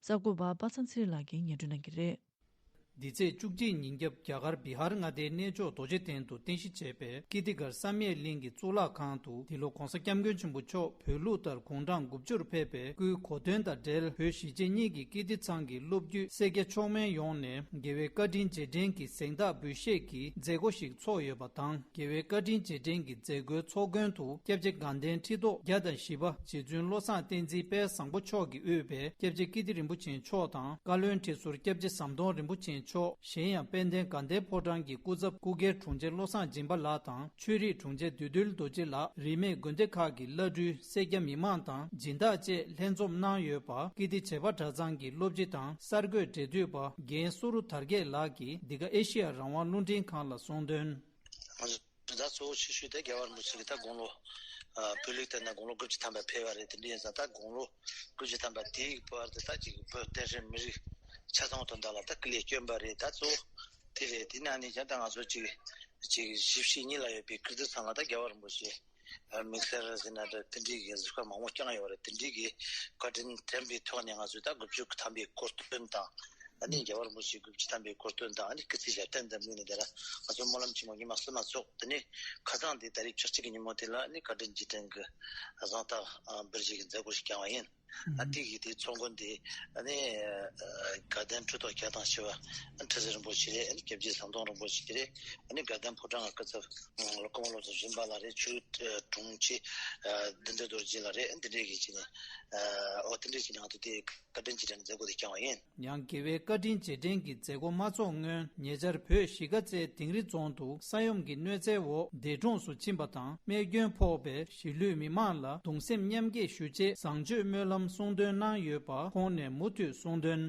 གསར་འགོད་པ་པ་ཚང་ཚེ་རིང་ལགས་ཀྱིས་སྙན་སྒྲོན་གནང་གི་རེད། འདི་ཚེས་བཅུ་གཅིག་ཉིན་རྒྱབ་རྒྱ་གར་བི་ཧར་མངའ་སྡེའི་གནས་མཆོག་རྡོ་རྗེ་གདན་དུ་རྟེན་གཞི་བྱས་པའི་ཀིརྟི་གར་བསམ་ཡས་གླིང་གི་གཙུག་ལག་ཁང་དུ་འདི་ལོ་༧གོང་ས་༧སྐྱབས་མགོན་ཆེན་པོ་མཆོག་བོད་ལུགས་ལྟར་དགུང་གྲངས་དགུ་བཅུར་ཕེབས་པའི་སྐུའི་གོ་སྟོན་དང་འབྲེལ་བོད་གཞིས་བྱེས་གཉིས་ཀྱི་ཀིརྟི་ཚང་གི་སློབ་བརྒྱུད་སེར་སྐྱ་མཆོག་དམན་ཡོངས་ནས་རྒྱལ་བའི་བཀའ་དྲིན་རྗེས་དྲན་གྱི་གཟེངས་རྟགས་འབུལ་བཞེས་ཀྱི་མཛད་སྒོ་ཞིག་ཚོགས་ཡོད་པ་དང་། རྒྱལ་བའི་བཀའ་དྲིན་རྗེས་དྲན་གྱི་མཛད་སྒོའི་ཚོགས་མགོན་དུ་སྐྱབས་རྗེ་དགའ་ལྡན་ཁྲི་ཐོག་བརྒྱ་དང་བཞི་པ་རྗེ་བཙུན་བློ་བཟང་བསྟན་འཛིན་དཔལ་བཟང་པོ་མཆོག་གིས་དབུས་པའི་སྐྱབས་རྗེ་ཀིརྟི་རིན་པོ་ཆེ་མཆོག་དང་། བཀའ་བློན་ཁྲི་ཟུར་སྐྱབས་རྗེ་ཟམ་གདོང་རིན་པོ་ཆེ་མཆོག་གཞན་ཡང་དཔལ་ལྡན་དགའ་ལྡན་ཕོ་བྲང་གི་སྐུ་ཚབ་སྐུ་སྒེར་དྲུང་ཆེ་བློ་བཟང་སྦྱིན་པ་ལགས་དང་། ཆོས་རིག་དྲུང་ཆེ་བདུད་འདུལ་རྡོ་རྗེ་ལགས། རིས་མེད་དགོན་སྡེ་ཁག་གི་བླ་སྤྲུལ། སེར་སྐྱ་མི་མང་དང་སྦྱིན་བདག་བཅས་ལྷན་འཛོམས་གནང་ཡོད་པ། ཀིརྟི་བྱེས་པ་གྲྭ་ཚང་གི་སློབ་སྤྱི་དང་གསར་འགོད་འབྲེལ་མཐུད་པ་རྒན་སུ་རུ་དར་རྒྱས་ལགས་ཀྱིས་འདི་ག་ཨེ་ཤེ་ཡ་རང་དབང་རླུང་འཕྲིན་ཁང་ལ་གསུངས་དོན། ང་ཚོ་ད་གཙོ་བོ་ཆེ་ཤོས་དེ་རྒྱལ་བ་རིན་པོ་ཆེ་གི་ད་དགུང་ལོ། ཨ། བོད་ལུགས་ལྟར་ན་དགུང་ལོ་དགུ་བཅུ་ཐམ་པ་ཕེབས་པ་རེད། དེ་འདྲ་ཡིན་ཙང་ད་དགུང་ལོ་དགུ་བཅུ་ཐམ་པ་དེའི་བར་དུ་ད་ཅིག་བོད་བསྟན་སྲིད་མི་རིགས་ཆ་ཚང་དོན་དག་ལ་ད་སྐུ་ལས་བསྐྱོན་པ་རེད། ད་གཙོ་བོ་དེ་རེད། དེ་ནང་ནས་ཀྱང་ད་ང་ཚོ་ཅིག་ཅིག་གཞིས་བྱེས་གཉིས་ལ་ཡོད་པའི་ཀིརྟི་ཚང་ལ་ད་རྒྱལ་བ་རིན་པོ་ཆེ་དམིགས་བསལ་ཟེར་ན་འདྲ་དེ་འདྲའི་གི་གཟིགས་པ་མང་པོ་བསྐྱངས་ཡོད་རེད། དེ་འདྲའི་གི་བཀའ་དྲིན་དྲན་པའི་ཐོག་ནས་ང་ཚོས་ད་དགུ་བཅུ་ཐམ་པའི་གོ་སྟོན་དང་ ཨ་ནི་རྒྱལ་བ་རིན་པོ་ཆེའི་དགུ་བཅུ་ཐམ་པའི་གོ་སྟོན་དང་ཨ་ནི་སྐུ་ཚེ་ཞབས་བརྟན་དང་དམིགས་ནས་དེ་ལ་ང་ཚོ་སྨོན་ལམ་ཆེན་མོ་ཉི་མ་གསུམ་མ་ཚོགས། དེ་ནས་ཁ་སང་དེ་ཏ་རིག་ཆིག་གཅིག་གི་ཉིན་མོ་དེ་ལ་ཨ་ནི་བཀའ་དྲིན་རྗེས་དྲན་གྱི་གཟེངས་རྟགས་འབུལ་བཞེས་ཀྱི་མཛད་སྒོ་ཞིག་བསྐྱངས་པ་ཡིན། ཨ་ཏི་གི་དེའི་ཚོགས་མགོན་དེ་ཨ་ནི་དགའ་ལྡན་ཁྲི་ཐོག་བརྒྱ་དང་བཞི་པ་ཁྲི་ཟུར་རིན་པོ་ཆེ་རེད། ཨ་ནི་སྐྱབས་རྗེ་ཟམ་གདོང་རིན་པོ་ཆེ་རེད། ཨ་ནི་དགའ་ལྡན་ཕོ་བྲང་གི་སྐུ་ཚབ་སྐུ་ངོ་བློ་བཟང་རིམ་པ་ལགས་རེད། ཆོས་དྲུང་ཆེ་བདུད་འདུལ་རྡོ་རྗེ་ལགས་རེད། ཨ་འདི་འདྲས་ཀྱི་ཅིག་ནས་ཨོ་དེ་འདྲས་ཀྱི་ནང་དུ་དེ་བཀའ་དྲིན་རྗེས་དྲན་མཛད་སྒོ་དེ་བསྐྱངས་པ་ཡིན། ཡང་དགེ་བའི་བཀའ་དྲིན་རྗེས་དྲན་གྱི་མཛད་སྒོ་མ་ཚོགས་སྔོན། ཉེ་ཆར་བོད་གཞིས་ཀ་རྩེ་དིང་རི་རྫོང་དུ་ས་ཡོམ་གྱི་གནོད་འཚེའི་འོག་འདས་གྲོངས་སུ་ཕྱིན་པ་དང་རྨས་སྐྱོན་ཕོག་པའི་གཞིས་ལུས་མི་མང་ལ་གདུང་སེམས་མཉམ་སྐྱེད་ཞུ་ཆེད་བཟང་སྤྱོད་སྨོན་ལམ་གསུང་འདོན་གནང་ཡོད་པ་ཁོང་ནས་མུ་མཐུད་གསུང་དོན།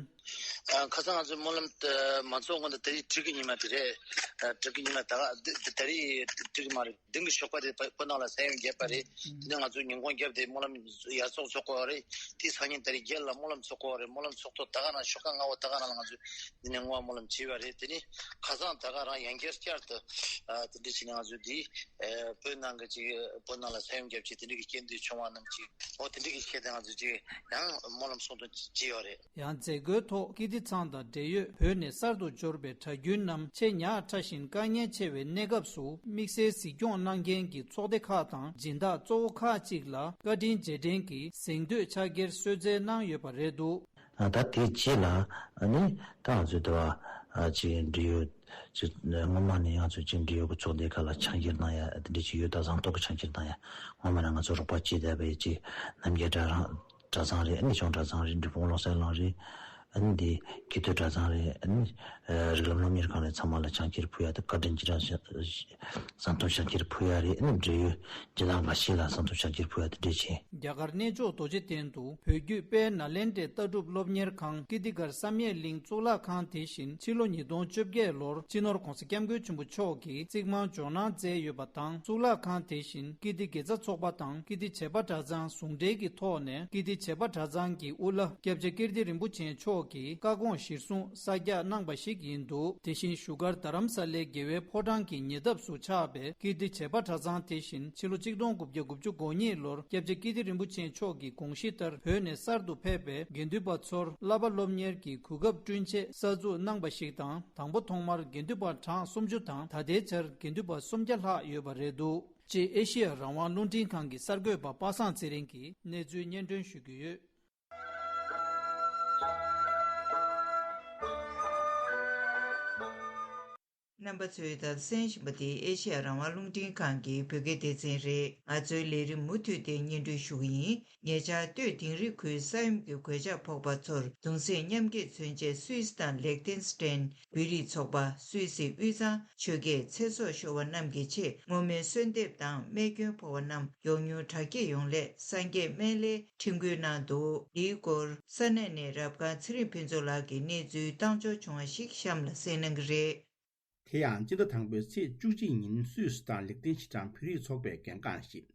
ཨ་ཁ་སང་ང་ཚོ་སྨོན་ལམ་དེ་མ་ཚོགས་སྔོན་དུ་ད་རེས་དྲུག་གི་ཉི་མ་དེ་རེད། ཨ་དྲུག་གི་ཉི་མ་ད་ག་དེ་དེ་རེད། དྲུག་གི་མ་རེད། བདུན་གྱི་ཞོགས་པ་དེ་བོད་ནང་ལ་ས་ཡོམ་བརྒྱབ་པ་རེད། དེ་ནས་ང་ཚོ་ཉིན་གུང་བརྒྱབ་དེ་སྨོན་ལམ་ཡར་ཚོགས་ཚོགས་དགོས་པ་རེད། དེ་སང་ཉིན་ད་རེས་བརྒྱད་ལ་སྨོན་ལམ་ཚོགས་དགོས་པ་རེད། སྨོན་ལམ་ཚོགས་ཐོག་ད་ག་ན་ཞོགས་ཀ་སྔ་པོ་ད་ག་ན་ལ་ང་ཚོ་དེ་ནས་བསྔོ་བ་སྨོན་ལམ་བྱས་པ་རེད། དེ་ནས་ཁ་སང་ད་ག་རང་ཡང་བསྐྱར་བསྐྱར་དུ་ཨ་དེ་འདྲ་བྱས་ནས་ང་ཚོ་དེ་ཨ་བོད་ནང་གི་ཅིག་བོད་ནང་ལ་ས་ཡོམ་བརྒྱབ་ཆེད་དེ་འདྲ་གི་སྐྱེས་འདུས་བྱུང་བ་རྣམས་ཀྱིས་འོ་དེ་འདྲ་གི་ཆེད་དུ་ང་ཚོ་ཅིག་ཡང་སྨོན་ལམ་གསུང་དོན་བྱས་ཡོད་རེད། ཡང་མཛད་སྒོའི་ཐོག་ཀིརྟི་ཚང་དང་འབྲེལ་ཡོད་བོད་ནས་གསར་དུ་འབྱོར་པའི་གྲྭ་རྒྱུན་རྣམས་ཆེད་ཉག་ཕྲ་ཞིང་དཀའ་ངལ་ཆེ་བའི་གནས་སྐབས་སུ་དམིགས་བསལ་གཟིགས་སྐྱོང་གནང་མཁན་གྱི་ཚོགས་སྡེ་ཁག་དང་སྦྱིན་བདག་གཙོ་བོ་ཁག་ཅིག་ལ་བཀའ་དྲིན་རྗེས་དྲན་གྱི་གཟེངས་བསྟོད་ཕྱག་འཁྱེར་གསོལ་སྩལ་གནང་ཡོད་པ་རེད་འདུག་ད་དེའི་རྗེས་ལ་ཨ་ནི་ད་ང་ཚོའི་དེ་བ་ཅིག་འབྲེལ་ཡོད་ཅིག་སྔོན་མ་ནས་ང་ཚོ་ཅིག་འབྲེལ་ཡོད་ཀྱི་ཚོགས་སྡེ་ཁག་ལ་ཕྱག་འཁྱེར་གནང་ཡ་དེ་འདྲ་ཅིག་ཡོད། ད་གཟེངས་རྟགས་ཀྱི་ཕྱག་འཁྱེར་གནང་ཡ་སྔོན་མ་ནས་ང་ཚོ་རོགས་པ་བྱས་བསྡད་པའི་ཅིག་རྣམ་རྒྱལ་གྲྭ་རང་གྲྭ་ཚང་རེད། ཨ་ནི་ཆུང་གྲྭ་ཚང་རེད། འབྲི་སྤུངས་བློ་གསལ་གླིང་རེད། ཨ་ནི་འདི་སྐྱིད་སྡུག་གྲྭ་ཚང་རེད། ཨ་ནི་རིགས་ལམ་སློབ་གཉེར་ཁང་རེད། ཚང་མ་ལ་ཕྱག་འཁྱེར་ཕུལ་ཡ་དང་བཀའ་དྲིན་རྗེས་དྲན་གཟེངས་རྟགས་ཕྱག་འཁྱེར་ཕུལ་ཡ་རེད། ཨ་ནི་འབྲེལ་ཡོད་སྦྱིན་བདག་འགའ་ཤས་ལ་གཟེངས་རྟགས་ཕྱག་འཁྱེར་ཕུལ་ཡ་དེ་འདྲས་བྱས། རྒྱ་གར་གནས་མཆོག་རྡོ་རྗེ་གདན་དུ་བོད་བརྒྱུད་དཔལ་ནཱ་ལེནྡྲའི་ལྟ་གྲུབ་སློབ་གཉེར་ཁང་ཀིརྟི་གར་བསམ་ཡས་གླིང་གཙུག་ལག་ཁང་དེ་བཞིན་ཕྱི་ལོ་ཉིས་སྟོང་བཅོ་བརྒྱད་ལོར་སྤྱི་ནོར་༧གོང་ས་༧སྐྱབས་མགོན་ཆེན་པོ་མཆོག་གིས་རྩིག་རྨང་འཇོག་གནང་མཛད་ཡོད་པ་དང་། གཙུག་ལག་ཁང་དེ་བཞིན་ཀིརྟི་དགེ་རྩ་ཚོགས་པ་དང་ཀིརྟི་བྱེས་པ་གྲྭ་ཚང་ཟུང་འབྲེལ་གྱི་ཐོག་ནས་ཀིརྟི་བྱེས་པ་གྲྭ་ཚང་གི་དབུ་བླ་སྐྱབས་རྗེ་ཀིརྟི་རིན་པོ་ཆེ་མཆོག་གིས་བཀའ་དགོངས་གཞིར་བཟུང་གསར་རྒྱག་གནང་པ་ཞིག་ཡིན་འདུག་དེ་བཞིན་བཞུགས་སྒར་རྡ་རམ་ས་ལའི་རྒྱལ་བའི་ཕོ་བྲང་གི་ཉེ་འདབས་སུ་ཆགས་པའི་ཀིརྟི་བྱེས་པ་གྲྭ་ཚང་དེ་བཞིན་ཕྱི་ལོ་ཆིག་སྟོང་དགུ་བརྒྱ་དགུ་བཅུ་གོ་གཉིས་ལོར་སྐྱབས་རྗེ་ཀིརྟི་རིན་པོ་ཆེ་མཆོག་གི་དགོངས་གཞི་ལྟར་བོད་ནས་གསར་དུ་ཕེབས་པའི་དགེ་འདུན་པ་ཚོར་བསླབ་པ་སློབ་གཉེར་གྱི་གོ་སྐབས་བསྐྲུན་ཆེད་གསར་འཛུགས་གནང་པ་ཞིག་དང་། དང་པོ་ཐོག་མར་དགེ་འདུན་པ་གྲངས་སུམ་ཅུ་དང་ད་ལྟའི་ཆར་དགེ་འདུན་པ་སུམ་བརྒྱ་ལྷག་ཡོད་པ་རེད་འདུག་ཅེས་ཨེ་ཤེ་ཡ་རང་དབང་རླུང་འཕྲིན་ཁང་གི་གསར་འགོད་པ་པ་སངས་ཚེ་རིང་གིས་གནས་ཚུལ་སྙན་སྒྲོན་ཞུ་གི་ཡོད། རྣམ་པ་ཚོས་ད་གསན་བཞིན་པ་དེ་ཨེ་ཤེ་ཡ་རང་དབང་རླུང་འཕྲིན་ཁང་གི་བོད་སྐད་སྡེ་ཚན་རེད། ང་ཚོའི་ལས་རིམ་མུ་མཐུད་དེ་སྙན་སྒྲོན་ཞུ་གི་ཡིན། ཉེ་ཆར་སྟོད་དིང་རི་ཁུལ་ས་ཡོམ་གྱི་གོད་ཆག་ཕོག་པ་ཚོར་གདུང་སེམས་མཉམ་སྐྱེད་མཚོན་ཆེད་སུད་སི་དང་ལེག་ཏེན་སི་ཏན་བོད་རིགས་ཚོགས་པ། སུད་སི་དབུས་གཙང་ཆོལ་ཁའི་ཚེ་སྲོག་ཤོར་བ་རྣམས་ཀྱི་ཆེད་བསྔོ་སྨོན་གསོལ་འདེབས་དང་རྨས་སྐྱོན་ཕོག་པ་རྣམས་མགྱོགས་མྱུར་དྲག་སྐྱེད་ཡོང་སླད་སངས་རྒྱས་སྨན་བླའི་འཕྲིན་བསྐུལ་གནང་འདུག་འདིའི་སྐོར་ས་གནས་ནས་རབ་དགའ་ཚེ་རིང་ཕུན་ཚོགས་ལགས་ཀྱིས་གནས་ཚུལ་བཏང་འབྱོར་བྱུང་བ་ཞིག་གཤམ་ལ་གསན་གནང་གི་རེད། དེ་ཡང་སྤྱི་ཟླ་དང་པོའི་ཚེས་བཅུ་གཅིག་ཉིན་སུད་སི་དང་ལེག་ཏེན་སི་ཏན་བོད་རིགས་ཚོགས་པས་གལ་འགངས་བཞེས།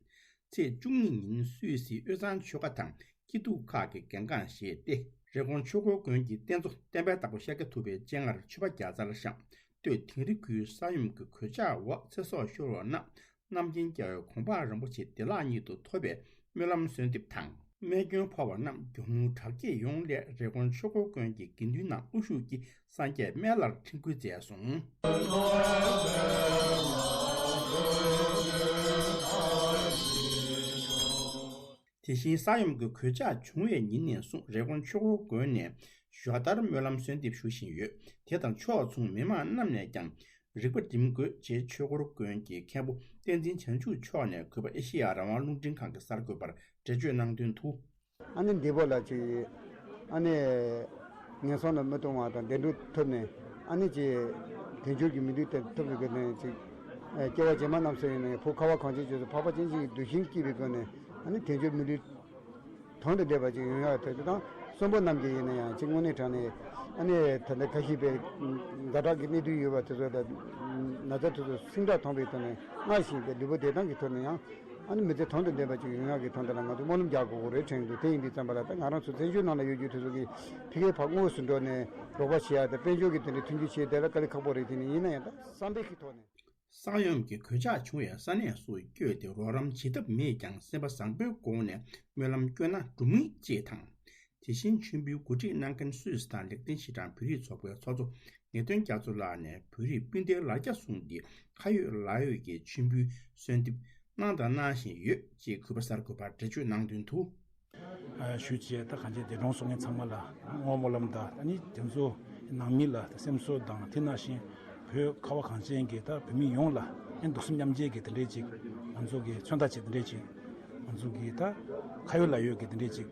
ཚེས་བཅུ་གཉིས་ཉིན་སུད་སིའི་དབུས་གཙང་ཆོལ་ཁ་དང་སྐྱིད་སྡུག་ཁག་གིས་གལ་འགངས་བཞེས་ཏེ། རི་ཀོན་ཆོས་འཁོར་དགོན་གྱི་རྟེན་གཙོ་བསྟན་པའི་བདག་པོ་ཤཱཀྱ་ཐུབ་པའི་སྤྱན་སྔར་མཆོད་པ་བརྒྱ་རྩར་བཤམས། སྟོད་དིང་རི་ཁུལ་ས་ཡོམ་གྱི་གོད་ཆག་འོག་ཚེ་སྲོག་ཤོར་བ་རྣམས་རྣམ་མཁྱེན་རྒྱལ་བའི་གོ་འཕང་རིན་པོ་ཆེ་བདེ་བླག་ཉིད་དུ་ཐོབ་པའི་སྨོན་ལམ་གསོལ་འདེབས་དང་། རྨས་སྐྱོན་ཕོག་པ་རྣམས་མགྱོགས་མྱུར་དྲག་སྐྱེད་ཡོང་སླད་རི་ཀོན་ཆོས་འཁོར་དགོན་གྱི་དགེ་འདུན་རྣམས་དབུ་བཞུགས་ཀྱིས་སངས་རྒྱས་སྨན་བླར་འཕྲིན་བསྐུལ་མཛད་སོང་། དེ་བཞིན་ས་ཡོམ་གྱི་གོད་ཆག་བྱུང་བའི་ཉིན་ནས་བཟུང་རི་ཀོན་ཆོས་འཁོར་དགོན་ནས་ཞོ་དར་སྨོན་ལམ་གསོལ་འདེབས་ཞུ་བཞིན་ཡོད། དེ་དང་ཕྱོགས་མཚུངས་མི་མང་རྣམས་ནས་ཀྱང་རིག་པ་སྒྲིམ་དགོས་ཅེས་ཆོས་འཁོར་དགོན་གྱི་མཁན་པོ་བསྟན་འཛིན་བྱང་ཆུབ་མཆོག་ནས་གུས་པ་ཨེ་ཤེ་ཡ་རང་དབང་རླུང་འཕྲིན་ཁང་གི་གསར་འགོད་པར་འགྲེལ་བརྗོད་གནང་དོན་དུ། ཨ་ནི་འདས་པོ་ལ་ཅིག་ཨ་ནི་ངན་སོང་ལ་མི་ལྟུང་བ་དང་བདེ་འགྲོ་ཐོབ་ནས་ཨ་ནི་ཅིག་དལ་འབྱོར་གྱི་མི་ལུས་དེ་ཐོབ་པའི་སྒོ་ནས་ཅིག་སྐྱེ་བ་རྗེས་མ་རྣམས་སུ་ཡིན་ནའི་བོད་ཁ་བ་གངས་ཅན་ལྗོངས་སུ་འཕགས་པ་སྤྱན་ཅན་གྱི་གདུལ་ཞིང་སྐྱིད་པའི་སྒོ་ནས་ཨ་ནི་དལ་འབྱོར་མི་ལུས་དོན་དང་ལྡན་པ་ཅིག་ཡོང་ཡག་ཐད་དུ་དང་གསོན་པོ་རྣམས་ཀྱི་ཡིན་ན་ཡང་ཅིག་དངོས་གནས་དྲང་ནས་ཨ་ནི་ད་ལྟ་ཁ་ཤས་པའི་དགའ་དྲག་གི་གནད་དོན་ཡོད་པ་དེ་ཚོ་ལ་ན་ཚ་དེ་ཚོ་ཟིང་དྲག་ཐོན་པའི་ཐོག་ནས་སྔར་བཞིན་པའི་ལུས་པོ་བདེ་ཐང་གི་ཐོག་ནས་ཡང་ཨ་ནི་མི་ཚེ་དོན་དང་ལྡན་པ་ཅིག་ཡོང་ཡག་གི་དོན་དག་ལ་ང་ཚོ་སྨོན་ལམ་རྒྱག་དགོས་ཀྱི་རེད་དྲན་འདུག་དེ་ཡིན་དུས་ཙམ་པ་ལ་ད་ང་རང་ཚོ་བཙན་བྱོལ་ནང་ལ་ཡོད་རྒྱུ་དེ་ཚོ་གིས་ཕ་གིའི་ཕར་དངོས་སུ་འགྲོ་ནས་རོགས་པ་བྱེད་ཡག་དང་དཔལ་འབྱོར་གྱི་དེ་འདྲའི་མཐུན་འགྱུར་བྱེད་བསྡད་ལ་དཀའ་ལས་ཁག་པོ་རེད། དེ་ནི་ཡིན་ན་ཡང་ད་བསམ་པའི་གི་ཐོག་ནས། ས་ཡོམ་གྱི་གོད་ཆག་བྱུང་བའི་ས་གནས་སུ་བསྐྱོད་དེ་རོགས་རམ་བྱེད་ཐབས་མེད་ཀྱང་སེམས་པ་བཟང་པོའི་སྒོ་ནས་སྨོན་ལམ་བསྐྱོན་ན་འགྲུབ་ངེས་ཅེས་དང་། དེ་བཞིན་མཆོད་འབུལ་གོ་སྒྲིག་གནང་མཁན་སུད་སི་དང་ལིག་ཏེན་ཤི་ཏན་བོད་རིགས་ཚོགས་པའི་ཚོགས་གཙོ་ངེས་དོན་རྒྱ་མཚོ་ལགས་ནས་བོད་རིགས་སྤུན་ཟླའི་ལ་རྒྱ་བཟུང་སྟེ་ཁ་ཡོད་ལག་ཡོད་ཀྱི་མཆོད་འབུལ་གསོལ་འདེབས་གནང་དང་གནང་བཞིན་ཡོད་ཅེས་གུས་པ་གསར་འགོད་པར་འགྲེལ་བརྗོད་གནང་དོན་དུ། ཞུས་བྱས་ད་གང་ཅི་འདས་གྲོངས་སོང་མཁན་ཚང་མ་ལ་བསྔོ་སྨོན་ལམ་དང་ཨ་ནི་དེ་ཚོ་ནང་མི་ལ་སེམས་གསོ་དང་དེ་ནང་བཞིན་བོད་ཁ་བ་གངས་ཅན་གྱི་ད་བོད་མི་ཡོངས་ལ་ཨ་ནི་གདུང་སེམས་མཉམ་སྐྱེད་ཀྱི་དེ་འདྲས་ཅིག་ང་ཚོ་གི་མཚོན་རྟགས་ཅིག་དེ་འདྲས་ཅིག་ང་ཚོ་གི་ད་ཁ་ཡོད་ལག་ཡོད་ཀྱི་དེ་འདྲས་ཅིག་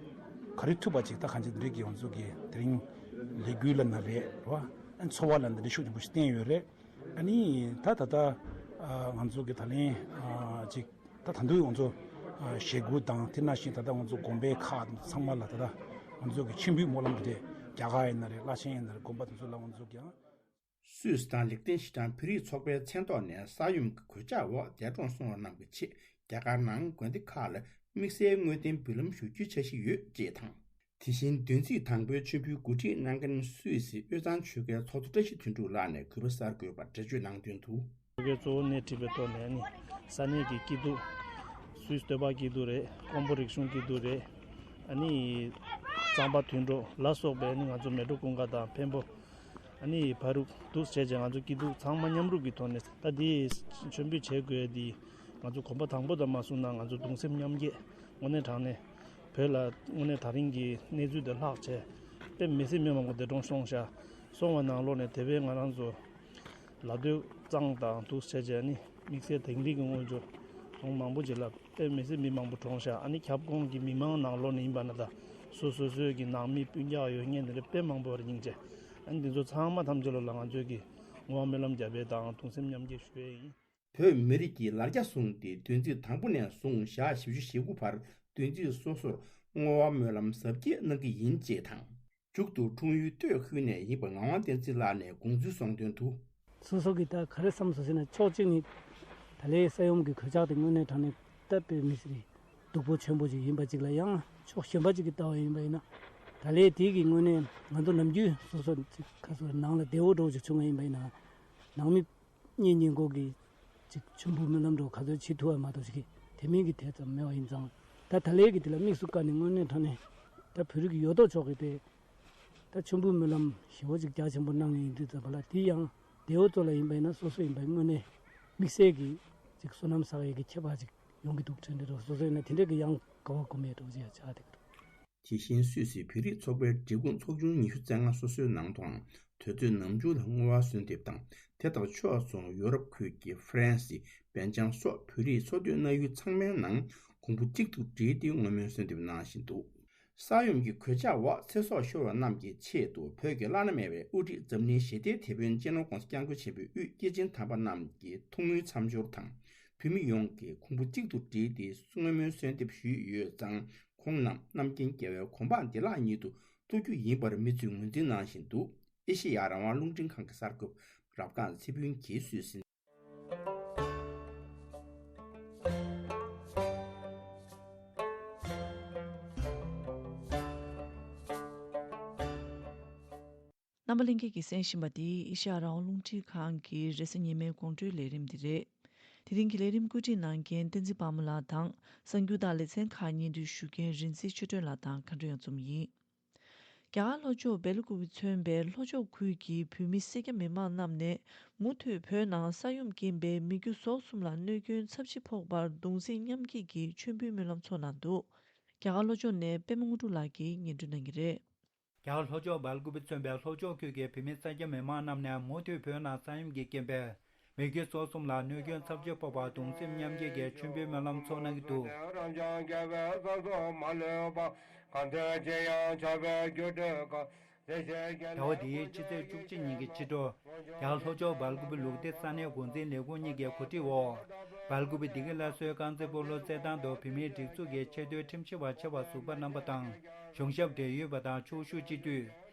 ག་རེ་ཐུབ་པ་ཅིག་ད་གང་ཅི་དེ་འདྲས་ཀྱི་ང་ཚོ་གི་དེ་རིང་ལས་འགུལ་ལ་ན་རེད་རེད་བ། ཨ་ནི་འཚོ་བ་ལ་འདི་འདྲས་ཤུགས་ཆེན་པོ་ཞིག་བསྟན་ཡོད་རེད། ཨ་ནི་ད་ད་ལྟ་ང་ཚོ་གི་ད་ལན་ཅིག་ད་ད་དུང་ང་ཚོ་ཞེ་དགུ་དང་དེ་ནང་བཞིན་ད་ལྟ་ང་ཚོ་དགོན་པའི་ཁག་ཚང་མ་ལ་ད་ལྟ་ང་ཚོ་གི་མཆོད་འབུལ་སྨོན་ལམ་དེ་རྒྱ་གར་ཡིན་ན་རེད། བླ་ཆེན་ཡིན་ན་རེད། དགོན་པ་དེ་ཚོ་ལ་ང་ཚོ་ཀྱང་། སུད་སི་དང་ལིག་ཏེན་ཤི་ཏན་བོད་རིགས་ཚོགས་པའི་མཚན་ཐོག་ནས་ས་ཡོམ་གྱི་གོད་ཆག་འོག་འདས་གྲོངས་སོང་བ་རྣམས་ཀྱི་ཆེད་རྒྱ་གར་ནང་དགོན་སྡེ་ཁག་ལ་དམིགས་བསལ་བསྔོ་རྟེན་འབུལ་ལམ་ཞུ་རྒྱུའི་འཆར་གཞི་ཡོད་ཅེས་དང་། དེ་བཞིན་བདུན་ཚིགས་དང་པོའི་མཆོད་འབུལ་གོ་སྒྲིག་གནང་མཁན་སུད་སི་དབུས་གཙང་ཆོལ་ཁའི་ཚོགས་གཙོ་བཀྲ་ཤིས་དོན་གྲུབ་ལགས་ནས་གུས་པ་གསར་འགོད་པར་འགྲེལ་བརྗོད་གནང་དོན་དུ། ཆོལ་ཁའི་གཙོ་བོ་སྣེ་ཁྲིད་པའི་ཐོག་ནས་ནི་ས་གནས་ཀྱི་སྐྱིད་སྡུག་སུད་སི་སྟོད་པ་སྐྱིད་སྡུག་རེད། ཀོང་པོ་རིག་གཞུང་སྐྱིད་སྡུག་རེད། ཨ་ནི་གཙང་པ་དོན་གྲུབ་ལ་སོགས་པའི་ནི་ང་ཚོ་མལ་གྲོ་ཀུན་དགའ་དང་འཕན་པོ། ཨ་ནི་ཕ་རུ་འདུག་བྱས་རྗེས་ང་ཚོ་སྐྱིད་སྡུག་ཚང་མ་མཉམ་རུབ་ཀྱི་ཐོག་ནས་ད་འདི་མཆོད་འབུལ་བྱེད་དགོས་འདི་ང་ཚོ་གོམ་པ་དང་པོ་དང་མ་བཟུང་ན་ང་ཚོ་གདུང་སེམས་མཉམ་སྐྱེད་དངོས་གནས་དྲང་གནས་བོད་ལ་དངོས་གནས་ད་རིང་གི་གནས་ཚུལ་དེ་ལྷག་བྱས་དཔེ་མི་སྲིད་མི་མང་པོ་འདས་གྲོངས་སོང་ཤག་སོང་བ་ནང་ལོགས་ནས་དེ་བས་ང་རང་ཚོ་ལ་སྟོད་གཙང་དང་འདུག་བྱས་རྗེས་ནི་དམིགས་བསལ་དིང་རི་གི་སྔོན་འཇུག་གྲོང་མང་པོ་ཅིག་ལ་དཔེ་མི་སྲིད་མི་མང་པོ་གྲོངས་ཤག་ཨ་ནི་ཁྱབ་ཁོངས་ཀྱི་མི་མང་ནང་ལོགས་ནས་ཡིན་པ་ན་ད་སོ་སོ་སོའི་གི་ནང་མི་སྤུན་ཀྱག་ཡོད་མཁན་དེ་འདྲ་དཔེ་མང་པོ་བར་སྙིང་རྗེ། ཨ་ནི་འདི་ཚོ་ཚང་མ་ཐམས་ཅད་ལོ་ལ་ང་ཚོས་ཀྱི་བསྔོ་བ་སྨོན་ལམ་རྒྱབ་པའི་དང་གདུང་སེམས་མཉམ་སྐྱེད་ཞུ་ཡས་ཡིན། བོད་མི་རིགས་ཀྱི་ལ་རྒྱ་བཟུང་སྟེ་བདུན་ཚིགས་དང་པོ་ནས་བཟུང་ཞག་བཞི་བཅུ་ཞེ་དགུ་བར་བདུན་ཚིགས་སོ་སོར་བསྔོ་བ་སྨོན་ལམ་གཟབ་རྒྱས་གནང་གི་ཡིན་ཅེས་དང་། མཇུག་ཏུ་འཁྲུངས་ཡུལ་སྟོད་ཁུལ་ནས་ཡིན་པ་ངག་དབང་བསྟན་འཛིན་ལགས་ནས་དགོངས་ཚུལ་གསུངས་དོན་དུ། སོ་སོ་གིས་ད་ག་རེ་བསམ་སོང་ཟེར་ན་ཕྱོགས་གཅིག་ནས་ད་ལོའི་ས་ཡོམ་གྱི་གོད་ཆག་དེ་དངོས་གནས་དྲང་གནས་ད་དཔེ་མི་སྲིད་སྡུག་པོ་ཆེན་པོ་ཅིག་ཡིན་པ་ཅིག་ལ་ཡང་ཕྱོགས་གཞན་པ་ཅིག་གིས་ལྟ་བ་ཡིན་པ་ཡིན་ན་ད་ལོའི་དེ་གི་དངོས་གནས་ང་ཚོ་ནམ་རྒྱུན་སོ་སོ་ཅིག་ག་སོ་ནང་ལ་བདེ་བོ་འདྲ་བོ་ཅིག་བྱུང་བ་ཡིན་པ་ཡིན་ན་ནང་མི་གཉེན་ཉེ་འཁོར་གྱི་ཅིག་མཆོད་འབུལ་སྨོན་ལམ་འདྲ་བོ་ག་ཚོད་བྱེད་ཐུབ་པ་མ་གཏོགས་ཅིག་གི་དེ་མིན་གྱི་དེ་ཙམ་མེད་པ་ཡིན་ཙང་ད་ད་ལོའི་གི་དེ་ལ་དམིགས་སུ་བཀར་ནས་དངོས་གནས་དྲང་གནས་ད་བོད་རིགས་ཡོད་དོ་ཅོག་གི་དེ་ད་མཆོད་འབུལ་སྨོན་ལམ་ཞེ་པོ་ཅིག་རྒྱ་ཆེན་པོ་གནང་ངེས་ཡིན་དུས་ཙམ་པ་ལ་དེ་ཡང་བདེ་བོ་ཚོ་ལ་ཡིན་པ་ཡིན་ན་སོ་སོ་ཡིན་པ་དངོས་གནས་དམིགས་བསལ་གྱི་ཅིག་བསོད་ནམས་བསགས་ཡས་ཀྱི་ཁྱད་པར་ཅིག་ཡོང་གི་འདུག་དྲན་འདྲ་འདུག་སོ་སོ་ཡིན་ན་དེ་འདྲ་གི་ཡང་དགའ་བ་སྒོམ་ཡས་འདྲ་བོ་ཅིག་ཡང་ཆགས་བསྡད་ཀྱི་འདུག་དེ་བཞིན་སུད་སི་བོད་རིགས་ཚོགས་པའི་སྒྲིག་ཁོངས་ཚོགས་ཆུང་ཉི་ཤུ་རྩ་ལྔ་སོ་སོའི་ནང་དུའང་དུས་ཚོད་ནམ་རྒྱུན་ལ་བསྔོ་བ་གསོལ་འདེབས་དང་དེ་དང་ཕྱོགས་མཚུངས་ཡོ་རོབ་ཁུལ་གྱི་ཧྥ་རན་སི། སྦེལ་ཇམ་སོགས་བོད་རིགས་འཚོ་སྡོད་གནང་ཡུལ་ཚང་མའི་ནང་གོང་བུ་གཅིག་ཏུ་བསྒྲིལ་ཏེ་བསྔོ་སྨོན་གསོལ་འདེབས་གནང་བཞིན་འདུག་ས་ཡོམ་གྱི་གོད་ཆག་འོག་ཚེ་སྲོག་ཤོར་བ་རྣམས་ཀྱི་ཆེད་དུ་བོད་ཀྱི་བླ་ན་མེད་པའི་དབུ་ཁྲིད་འཛམ་གླིང་ཞི་བདེའི་དེད་དཔོན་སྤྱི་ནོར་༸གོང་ས་༸སྐྱབས་མགོན་ཆེན་པོའི་དབུས་སྐྱེས་ཆེན་དམ་པ་རྣམས་ཀྱི་ཐུགས་སྨོན་མཚམས་སྦྱོར་དང་། བོད་མི་ཡོངས་ཀྱིས་གོང་བུ་གཅིག་ཏུ་བསྒྲིལ་ཏེ་བསྔོ་སྨོན་གསོལ་འདེབས་ཞུས་ཡོད་ཙང་། ཁོང་རྣམས་རྣམ་མཁྱེན་རྒྱལ་བའི་གོ་འཕང་བདེ་བླག་ཉིད་དུ་ཐོབ་རྒྱུ་ཡིན་པར་མི་ཚོས་ངོས་འཛིན་གནང་བཞིན་འདུག་ཨེ་ཤེ་ཡ་རང་དབང་རླུང་འཕྲིན་ཁང་གི་གསར་འགོད་པ་རབ་སྒང་ཚེ་ཕུན་གྱིས་སུད་སི། རྣམ་པ་ལྷན་རྒྱས་ཀྱིས་གསན་བཞིན་པ་འདི་ཨེ་ཤ་ཡ་རང་དབང་རླུང་འཕྲིན་ཁང་གི་རེས་གཟའ་ཉི་མའི་དགོང་དྲོའི་ལས་རིམ་འདི་རེད། དེ་རིང་གི་ལས་རིམ་བཀོད་སྒྲིག་གནང་མཁན་བསྟན་འཛིན་དཔལ་མོ་ལགས་དང་གསར་འགྱུར་དང་ལེ་ཚན་ཁག་སྙན་སྒྲོན་ཞུ་མཁན་རིན་ཆེན་ཆོས་སྒྲོན་ལགས་དང་མཁའ་འགྲོ་གཡང་འཛོམས་ཡིན། རྒྱ་གར་ལྷོ་ཕྱོགས་སྦེལ་ཀུ་པེ་མཚོན་པའི་ལྷོ་ཕྱོགས་ཁུལ་གྱི་བོད་མི་སེར་སྐྱ་མི་མང་རྣམས་ནས་མུ་མཐུད་བོད་ནང་ས་ཡོམ་རྐྱེན་པས་མི་རྒྱུ་ཟོག་གསུམ་ལ་གནོད་སྐྱོན་ཚབས་ཆེ་ཕོག་པར་གདུང་སེམས་མཉམ་སྐྱེད་ཀྱི་མཆོད་འབུལ་སྨོན་ལམ་ཚོགས་གནང་འདུག་རྒྱ་གར་ལྷོ་ཕྱོགས་ནས་པད་མ་དངོས་གྲུབ་ལགས་ཀྱིས་སྙན་སྒྲོན་གནང་གི་རེད། རྒྱ་གར་ལྷོ་ཕྱོགས་སྦེལ་ཀུ་པེ་མཚོན་པའི་ལྷོ་ཕྱོགས་ཁུལ་གྱི་བོད་མི་སེར་སྐྱ་མི་མང་རྣམས་ནས་མུ་མཐུད་བོད་ནང་ས་ཡོམ་གྱི་རྐྱེན་པས་མི་རྒྱུ་ཟོག་གསུམ་ལ་གནོད་སྐྱོན་ཚབས་ཆེ་ཕོག་པར་གདུང་སེམས་མཉམ་སྐྱེད་ཀྱི་མཆོད་འབུལ་སྨོན་ལམ་ཚོགས་གནང་གི་འདུག་རང་བྱུང་དགེ་བའི་ས་སོགས་མ་ལུས་པ། གང་དེར་ཅི་ཡང་བྱ་བའི་རྒྱུ་འབྲས་གང་། ཟླ་བ་འདིའི་ཕྱི་ཚེས་བཅུ་གཅིག་ཉིན་གྱི་ཕྱི་དྲོ། རྒྱ་གར་ལྷོ་ཕྱོགས་སྦེལ་ཀུ་པེ་ལུགས་བདེ་ས་གནས་འགོ་འཛིན་ལས་ཁུངས་གཉིས་ཀྱི་གོ་སྒྲིག་འོག་སྦེལ་ཀུ་པེ་བདེ་སྐྱིད་སླར་གསོའི་རྐང་རྩེད་སྤོ་ལོ་རྩེད་ཐང་དུ་བོད་མིའི་སྒྲིག་འཛུགས་ཀྱི་ཆེས་མཐོའི་ཁྲིམས་ཞིབ་པ་ཆེ་བ་ཟུར་པ་རྣམ་པ་དང་། གཞུང་ཞབས་འབྲེལ་ཡོད་པ་དང་ཕྱོགས་བཞུགས་སྤྱི་འཐུས།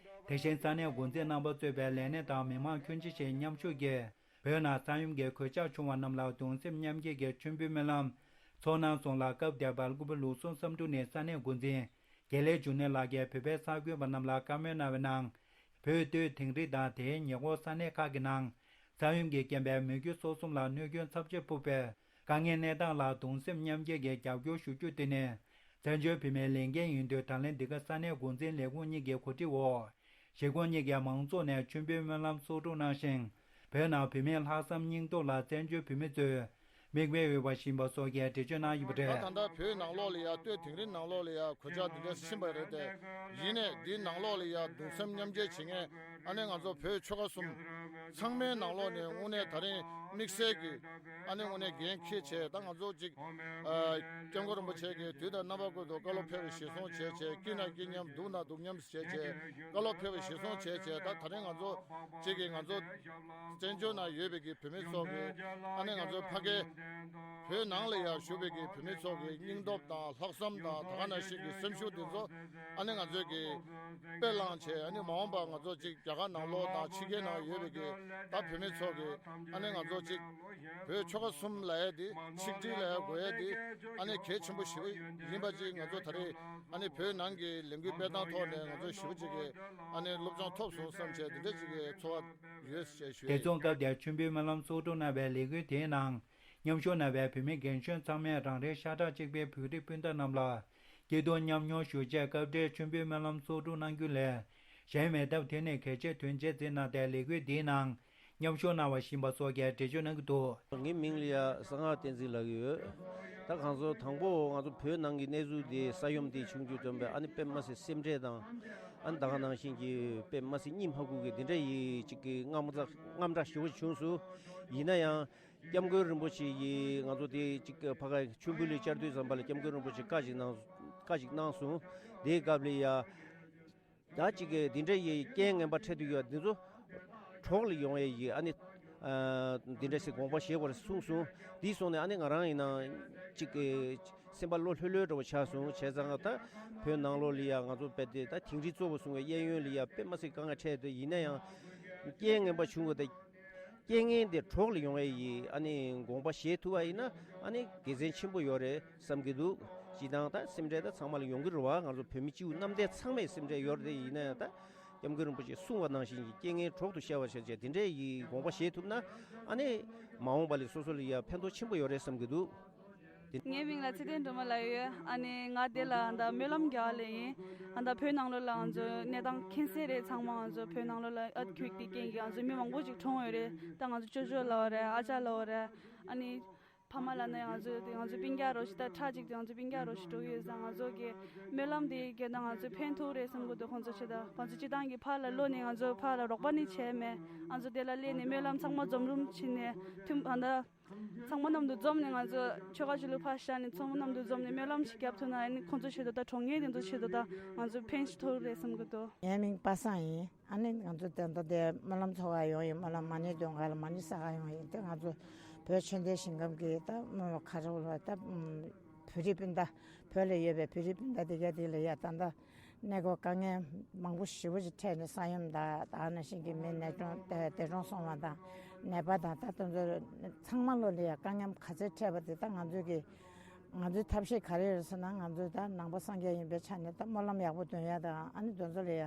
དེ་བཞིན་ས་གནས་འགོ་འཛིན་རྣམ་པ་གཙོས་པའི་ལས་སྣེ་དང་མི་མང་ཁྱོན་ཆེ་ཞིག་མཉམ་ཞུགས་ཀྱིས། བོད་ནང་ས་ཡོམ་གྱི་གོད་ཆག་བྱུང་བ་རྣམས་ལ་གདུང་སེམས་མཉམ་སྐྱེད་ཀྱི་མཆོད་འབུལ་སྨོན་ལམ་ཚོགས་གནང་སོང་ལ། སྐབས་དེར་སྦེལ་ཀུ་པེ་ལུགས་ཟུང་བསམ་འགྲུབ་ནས་ས་གནས་འགོ་འཛིན་དགེ་ལེགས་འབྱུང་གནས་ལགས་ཀྱིས་བོད་པའི་གསར་འགོད་པ་རྣམས་ལ་བཀའ་མོལ་གནང་བའི་ནང་། བོད་སྟོད་དིང་རི་དང་དེའི་ཉེ་འཁོར་ས་གནས་ཁག་གི་ནང་ས་ཡོམ་གྱི་རྐྱེན་པས་མི་རྒྱུ་ཟོག་གསུམ་ལ་གནོད་སྐྱོན་ཚབས་ཆེ་ཕོག་པའི་དཀའ་ངལ་གནས་སྟངས་ལ་གདུང་སེམས་མཉམ་སྐྱེད་ཀྱི་རྒྱབ་སྐྱོར་ཞུ་རྒྱུ་དེ་ནི། བཙན་བྱོལ་བོད་མིའི་ལས་འགན་ཡིན་དུས་ད་ལན་འདི་ག་ས་གནས་འགོ་འཛིན་ལས་ཁུངས་གཉིས་ཀྱི་གོ་སྒྲིག་འོག་གཞིས་ཁོངས་གཉིས་ཀྱི་མང་ཚོགས་ནས་མཆོད་འབུལ་སྨོན་ལམ་གསོག་སྒྲུབ་གནང་ཞིང་། བོད་ནང་བོད་མིའི་ལྷག་བསམ་སྙིང་སྟོབས་ལ་བཙན་བྱོལ་བོད་མི་ཚོས་མིག་དཔེ་འོས་པ་བཞིན་པ་སོགས་ཀྱི་འགྲེལ་བརྗོད་གནང་ཡོད་པ་རེད། ད་ད་ལྟ་བོད་ནང་ལོགས་ལ་ཡ་སྟོད་དིང་རི་ནང་ལོགས་ལ་ཡ་གོད་ཆག་འདི་འདྲ་ཕྱིན་པ་རེད་དེ། ཡིན་ནའི་འདི་ནང་ལོགས་ལ་ཡ་གདུང་སེམས་མཉམ་སྐྱེད་བྱེད་མཁན་ཨ་ནི་ང་ཚོ་བོད་ཆོལ་ཁ་གསུམ་ཚང་མའི་ནང་ལོགས་ནས་དངོས་གནས་ད་རིང་དམིགས་བསལ་གྱི་ཨ་ནི་དངོས་གནས་འགན་འཁྱེར་བྱས། ད་ང་ཚོ་ཅིག་ཨ་སྐྱབས་མགོན་རིན་པོ་ཆེ་གི་དུས་དང་རྣམ་པ་ཀུན་ཏུ་བཀའ་སློབ་ཕེབས་པའི་གཞིར་བཟུང་བྱས་བྱས། སྐྱིད་ན་སྐྱིད་མཉམ་སྡུག་ན་སྡུག་མཉམ་བྱས་བྱས་བཀའ་སློབ་ཕེབས་པའི་གཞིར་བཟུང་བྱས་བྱས། ད་ད་རིང་ང་ཚོ་ཅིག་གི་ང་ཚོ་བཙན་བྱོལ་ནང་ཡོད་པའི་གི་བོད་མི་ཚོ་གི་ཨ་ནི་ང་ཚོ་ཕ་གི་བོད་ནང་ལ་ཡང་བཞུགས་པའི་གི་བོད་མི་ཚོ་གི་སྙིང་སྟོབས་དང་ལྷག་བསམ་དང་ད་ག་ནང་བཞིན་གི་སེམས་ཤུགས་འདི་ཚོ་ཨ་ནི་ང་ཚོས་གི་དཔེ་བླངས་བྱས། ཨ་ནི་མ་འོངས་པ་ང་ཚོ་ཅིག་རྒྱ་གར་ནང་ལོགས་དང་ཕྱི་རྒྱལ་ནང་ཡོད་པའི་གི་ད་བོད་མི་ཚོ་གི་ཨ་ནི་ང་ཚོ་ཅིག་བོད་ཆོལ་ཁ་གསུམ་ལབ་ཡ་འདི་ཆིག་སྒྲིལ་ལབ་ཡ་དགོས་ཡ་འདི་ཨ་ནི་གལ་ཆེན་པོ་ཞེ་པོ་ཡིན་པ་ཅིག་ང་ཚོ་ད་རེས་ཨ་ནི་བོད་ནང་གི་ལས་འགུལ་སྤེལ་སྟངས་ཐོག་ནས་ང་ཚོ་ཞེ་པོ་ཅིག་གི་ཨ་ནི་སློབ་སྦྱོང་ཐོབ་སོང་བསམ་བྱས་འདི་འདྲ་ཅིག་གི་ཚོར་བ་ཡོད་ཅེས་ཞུ་ཡ་དེ་ཡིན། མཚུངས་སྐབས་དེར་མཆོད་འབུལ་སྨོན་ལམ་གསོག་སྒྲུབ་གནང་བའི་ལས་འགུལ་དེའི་ནང་མཉམ་ཞུགས་གནང་བའི་བོད་མི་རྒན་གཞོན་ཚང་མས་རང་རེའི་ཤ་ཁྲག་གཅིག་པའི་བོད་རིགས་སྤུན་ཟླ་རྣམས་ལ་སྐྱིད་སྡུག་མཉམ་མྱོང་ཞུ་ཆེད་སྐབས་འབྲེལ་མཆོད་འབུལ་སྨོན་ལམ་གསོག་སྒྲུབ་གནང་རྒྱུ་ལས་གཞན་མེད་སྟབས་དེ་ནི་གལ་ཆེའི་དོན་ཆེན་བརྩིས་གནང་སྟེ་ལས་འགུལ་འདིའི་ནང་མཉམ་ཞུགས་གནང་བ་བཞིན་པ་སོགས་ཀྱི་འགྲེལ་བརྗོད་གནང་གི་འདུག། ངའི་མིང་ལ་ཡ་གསང་སྔགས་བསྟན་འཛིན་ལབ་ཀྱི་ཡོད། ད་གང་ཟག་དང་པོ་ང་ཚོ་བོད་ནང་གི་གནས་ཚུལ་འདི་ས་ཡོམ་འདི་བྱུང་རྒྱུ་དོན་པའི་ཨ་ནི་དཔེ་མ་སྲིད་སེམས་ཁྲལ་དང་ཨ་ནི་ད་ག་ནང་བཞིན་གྱི་དཔེ་མ་སྲིད་གཉིད་མ་ཁུག་གི་འདི་འདྲ་ཡི་ཅིག་གི་དངངས་སྐྲག་དངངས་སྐྲག་ཞེ་པོ་བྱུང་སོང་། ཡིན་ན་ཡང་སྐྱབས་མགོན་རིན་པོ་ཆེ་ཡིས་ང་ཚོ་དེ་ཅིག་ཕ་ག་མཆོད་འབུལ་ལ་བཅར་དུས་ཙམ་པ་ལ་སྐྱབས་མགོན་རིན་པོ་ཆེ་བཀའ་ཅིག་གནང་བཀའ་ཅིག་གནང་སོང་། དེའི་སྐབས་ལ་ཡ། ད་ཅིག་གི་འདི་འདྲ་ཡི་རྐྱེན་ངན་པ་འཕྲད་དུ་ཡོད་འདི་ཚོ་གྲོགས་ལ་ཡོང་ཡས་ཡི་ཨ་ནི་ཨ་འདི་འདྲ་ཞིག་དགོངས་པ་བཞེས་དགོས་རེད་གསུངས་སོང་། འདི་སོང་ནས་ཨ་ནི་ང་རང་ཡིན་ན་ཅིག་གི་སེམས་པ་བློ་ལྷོད་ལྷོད་འདྲ་བོ་ཆགས་སོང་། བྱས་ཙང་ད་བོད་ནང་ལོགས་ལ་ཡ་ང་ཚོ་དཔེ་དེ་ད་དིང་རི་གཙོ་བོ་བཟུང་བའི་གཡས་གཡོན་ལ་ཡ་དཔེ་མ་སྲིད་དཀའ་ངལ་འཕྲད་དེ་ཡིན་ན་ཡང་རྐྱེན་ངན་པ་བྱུང་བ་དེ། རྐྱེན་ངན་དེ་གྲོགས་ལ་ཡོང་ཡས་ཡི་ཨ་ནི་དགོངས་པ་བཞེས་ཐུབ་པ་ཡིན་ན་ཨ་ནི་དགེ་མཚན་ཆེན་པོ་ཡོད་རེད་བསམ་གྱི་འདུག། སྤྱི་བཏང་ད་སེམས་ཁྲལ་ད་ཚང་མ་ལ་ཡོང་གི་རེད་བ། ང་ཚོ་བོད་མི་སྤྱི་བོ་གནམ་བསྟན་ཚང་མའི་སེམས་ཁྲལ་ཡོད་རེད། ཡིན་ན་ཡང་ད་སྐྱབས་མགོན་རིན་པོ་ཆེས་གསུངས་པ་ནང་བཞིན་གྱི་རྐྱེན་ངན་གྲོགས་ཏུ་ཤར་བ་ཞེས་བྱས་དེ་འདྲའི་ཡི་དགོངས་པ་བཞེས་ཐུབ་ན་ཨ་ནི་མ་འོངས་པ་ལ་སོ་སོ་ལ་ཡ་ཕན་ཐོགས་ཆེན་པོ་ཡོད་རེད་བསམ་གྱི་འདུག། དེ། ངའི་མིང་ལ་ཚེ་བརྟན་སྒྲོལ་མ་ལབ་ཡོད། ཨ་ནི་ང་དེ་ལ་ཨ་ད་སྨོན་ལམ་རྒྱག་ལེ་ཡིན། ཨ་ད་བོད་ནང་ལོགས་ལ་ང་ཚོ་གནས་སྟངས་མཁྱེན་གསལ་རེད། ཚང་མ་ང་ཚོ་བོད་ནང་ལོགས་ལ་ཨར་ཐི་ཁུ་ཝེག་དེ་རྐྱེན་གྱིས་ང་ཚོ་མི་མང་པོ་ཅིག་གྲོངས་ཡོད་རེད། ད་ང་ཚོ་ཅོ་ཅོ་ལབ་པ་རེད། ཨ་ཅག་ལབ་པ་རེད། ཨ་ནི་ཕ་མ་ལབ་ན་ཡང་ང་ཚོ་དེ་ང་ཚོ་སྤུན་ཀྱག་རོ་ཞིག་ད་ཕྲུ་གུ་ཅིག་དེ་ང་ཚོ་སྤུན་ཀྱག་རོ་ཞིག་འགྲོ་གི་ཡོད་ཙང་ང་ཚོ་གི་སྨོན་ལམ་དེ་རྒྱབ་ན་ང་ཚོ་ཕན་ཐོགས་རེད་བསམ་གི་འདུག། ཁོང་ཚོ་ཆེད་དུ་ཁོང་ཚོ་སྤྱི་བཏང་གི་ཕར་ལ་ལོག་ནས་ང་ཚོ་ཕར་ལ་རོགས་པ་ནི་བྱས་མེད། ང་ཚོ་དེ་ལ་སླེབས་ནས་སྨོན་ལམ་ཚང་མ་འཛོམས་རུམ་ཕྱིན་ནས་ཐུམ་ཨ་ད། ཚང་མ་མཉམ་དུ་འཛོམས་ནས་ང་ཚོ་ཆོལ་ཁ་ཆོས་ལུགས་ཕར་བཞག་ནས་ཚང་མ་མཉམ་དུ་འཛོམས་ནས་སྨོན་ལམ་ཞིག་རྒྱབ་ཐུབ་ན་ཨ་ནི་ཁོང་ཚོ་ཆེད་དུ་ད་གྲོངས་མཁན་དེ་ཚོ་ཆེད་དུ་ད་ང་ཚོ་ཕན་ཞིག་ཐོགས་རེད་བསམ་གི་འདུག། ངའི་མིང་པ་སངས་ཡིན། ཨ་ནི་ང་ཚོ་དེ་འདྲ་དེ་སྨོན་ལམ་ཚོགས་ག་ཡོང་ཡིན། སྨོན་ལམ་མ་ཎི་འདོན་ག་ལ་མ་ཎི་བསགས་ག་ཡོང་ཡིན། དེ་ང་ཚོ་བོད་ཆོས་ལྡན་ཞིང་ཁམས་ཀྱི་ད་སྨོན་ཁ་རོག་ལ་ད་བོད་རིགས་སྤུན་ཟླ་བོད་ལ་ཡོད་པའི་བོད་རིགས་སྤུན་ཟླ་དེ་ག་དེ་ལ་ཡ་ད་ད། གནས་སྐོར་དཀའ་ངལ་མང་པོ་ཞེ་པོ་ཅིག་འཕྲད་ནས་ས་ཡོམ་དང་ད་ནང་བཞིན་གྱི་མི་ནད་གྲོངས་ཏེ་འདས་གྲོངས་སོང་བ་དང་ནད་པ་དང་ད་དེ་ཚོ་ཚང་མ་ལོ་ལ་ཡ་དཀའ་ངལ་ག་ཚོད་འཕྲད་པ་དེ་ད་ང་ཚོས་ཀྱི་ང་ཚོའི་ཐབས་ཤེས་ག་རེ་ཡོད་ཟེར་ན་ང་ཚོས་ད་ནང་པ་སངས་རྒྱས་ཡིན་པའི་ཆ་ནས་ད་སྨོན་ལམ་ཡག་པོ་འདོན་ཡ་དང་ཨ་ནི་དེ་ཚོ་ལ་ཡ་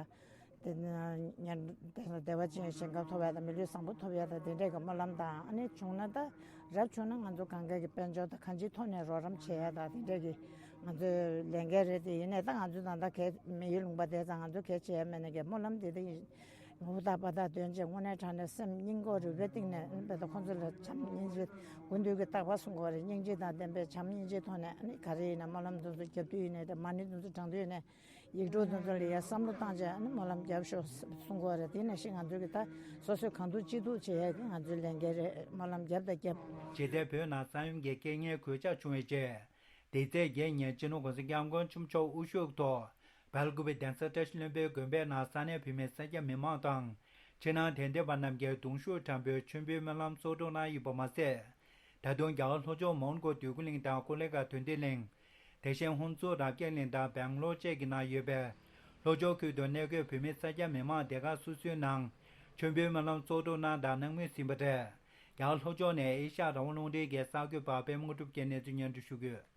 དེ་ནས་བདེ་བ་ཅན་ཞིང་ཁམས་ཐོབ་ཡ་དང་མི་ལུས་བཟང་པོ་ཐོབ་ཡ་དང་དེ་འདྲས་ཀྱི་སྨོན་ལམ་དང་ཨ་ནི་བྱུང་ན་ད་རབ་བྱུང་ན་ང་ཚོ་གང་ག་གི་དཔལ་འབྱོར་དང་གང་ཅིའི་ཐོག་ནས་རོགས་རམ་བྱེད་ཡ་དང་དེ་འདྲས་ཀྱི་ང་ཚོའི་ལས་འགན་རེད། དེ་ཡིན་ནའི་ད་ང་ཚོ་ད་ལྟ་གས་མི་ཡུལ་ལུང་པ་དེ་ཙང་ང་ཚོ་གས་བྱེད་ཡ་མེད་ནས་གས་སྨོན་ལམ་དེ་དེ་ངོ་བོ་དག་པ་དག་འདོན་བྱས་དངོས་གནས་དྲང་གནས་སེམས་སྙིང་ཁོག་རུས་པའི་གཏིང་ནས་ཨ་ནི་དཔེ་ད་ཁོང་ཚོ་ལ་བྱམས་སྙིང་རྗེ་དགུ་འདུས་ཀྱི་བརྟག་པ་གསུང་དགོས་རེད། སྙིང་རྗེ་དང་ལྡན་པའི་བྱམས་སྙིང་རྗེའི་ཐོག་ནས་ཨ་ནི་ག་རེ་ཡིན་ན་སྨོན་ལམ་དེ་ཚོ་རྒྱབ་དུས་ཡིན་ནའི་རེད། མ་ཎི་དེ་ཚོ་བགྲང་དུས་ཡིན་ནའི་ཡིག་འབྲུ་དེ་ཚོ་ལ་ཡ་བསམ་བློ་བཏང་བྱས་ཨ་ནི་སྨོན་ལམ་རྒྱབ་ཤོག་གསུང་དགོས་རེད། དེ་ནང་བཞིན་ང་ཚོ་གི་ད་སོ་སོས་གང་ཐུབ་ཅི་ཐུབ་བྱེད་ཡ་གི་ང་ཚོའི་ལས་འགན་རེད། སྨོན་ལམ་རྒྱབ་དང་རྒྱབ། ཕྱི་ཚེས་བོད་ནང་ས་ཡོམ་གྱི་རྐྱེན་ངན་གོད་ཆག་བྱུང་བའི་རྗེས། འདི་ཚེས་བརྒྱད་ཉིན་སྤྱི་ནོར་༸གོང་ས་༸སྐྱབས་མགོན་ཆེན་པོ་མཆོག་དབུ་བཞུགས་ཐོག་སྦེལ་ཀོབ་གདན་ས་བཀྲ་ཤིས་ལྷུན་པོའི་དགོན་པའི་ནང་ས་གནས་བོད་མི་སེར་སྐྱ་མི་མང་དང་། ཕྱི་ནང་དད་ལྡན་པ་རྣམས་ཀྱིས་གདུང་ཤུགས་དྲག་པོས་མཆོད་འབུལ་སྨོན་ལམ་གསོག་སྒྲུབ་གནང་ཡོད་པ་མ་ཟད། ད་དུང་རྒྱ་གར་ལྷོ་ཕྱོགས་མོན་གྷོ་འདོད་རྒུ་གླིང་དང་ཀོ་ལི་གྷལ་དོན་ལྡན་གླིང་། དེ་བཞིན་ཧོན་སུར་རབ་རྒྱས་གླིང་དང་སྦེང་ལོར་བཅས་ཀྱི་ནང་ཡོད་པའི་ལྷོ་ཕྱོགས་ཁུལ་དུ་གནས་འཁོད་བོད་མི་སེར་སྐྱ་མི་མང་སྡེ་ཁག་སོ་སོའི་ནང་མཆོད་འབུལ་སྨོན་ལམ་གསོག་སྒྲུབ་གནང་དང་གནང་མུས་ཟིན་པ་རེད། རྒྱ་གར་ལྷོ་ཕྱོགས་ནས་ཨེ་ཤ་ཡ་རང་དབང་རླུང་འཕྲིན་གྱི་གསར་འགོད་པ་པད་མ་དངོས་གྲུབ་ཀྱིས་གནས་ཚུལ་སྙན་སྒྲོན་ཞུ་གི་ཡོད།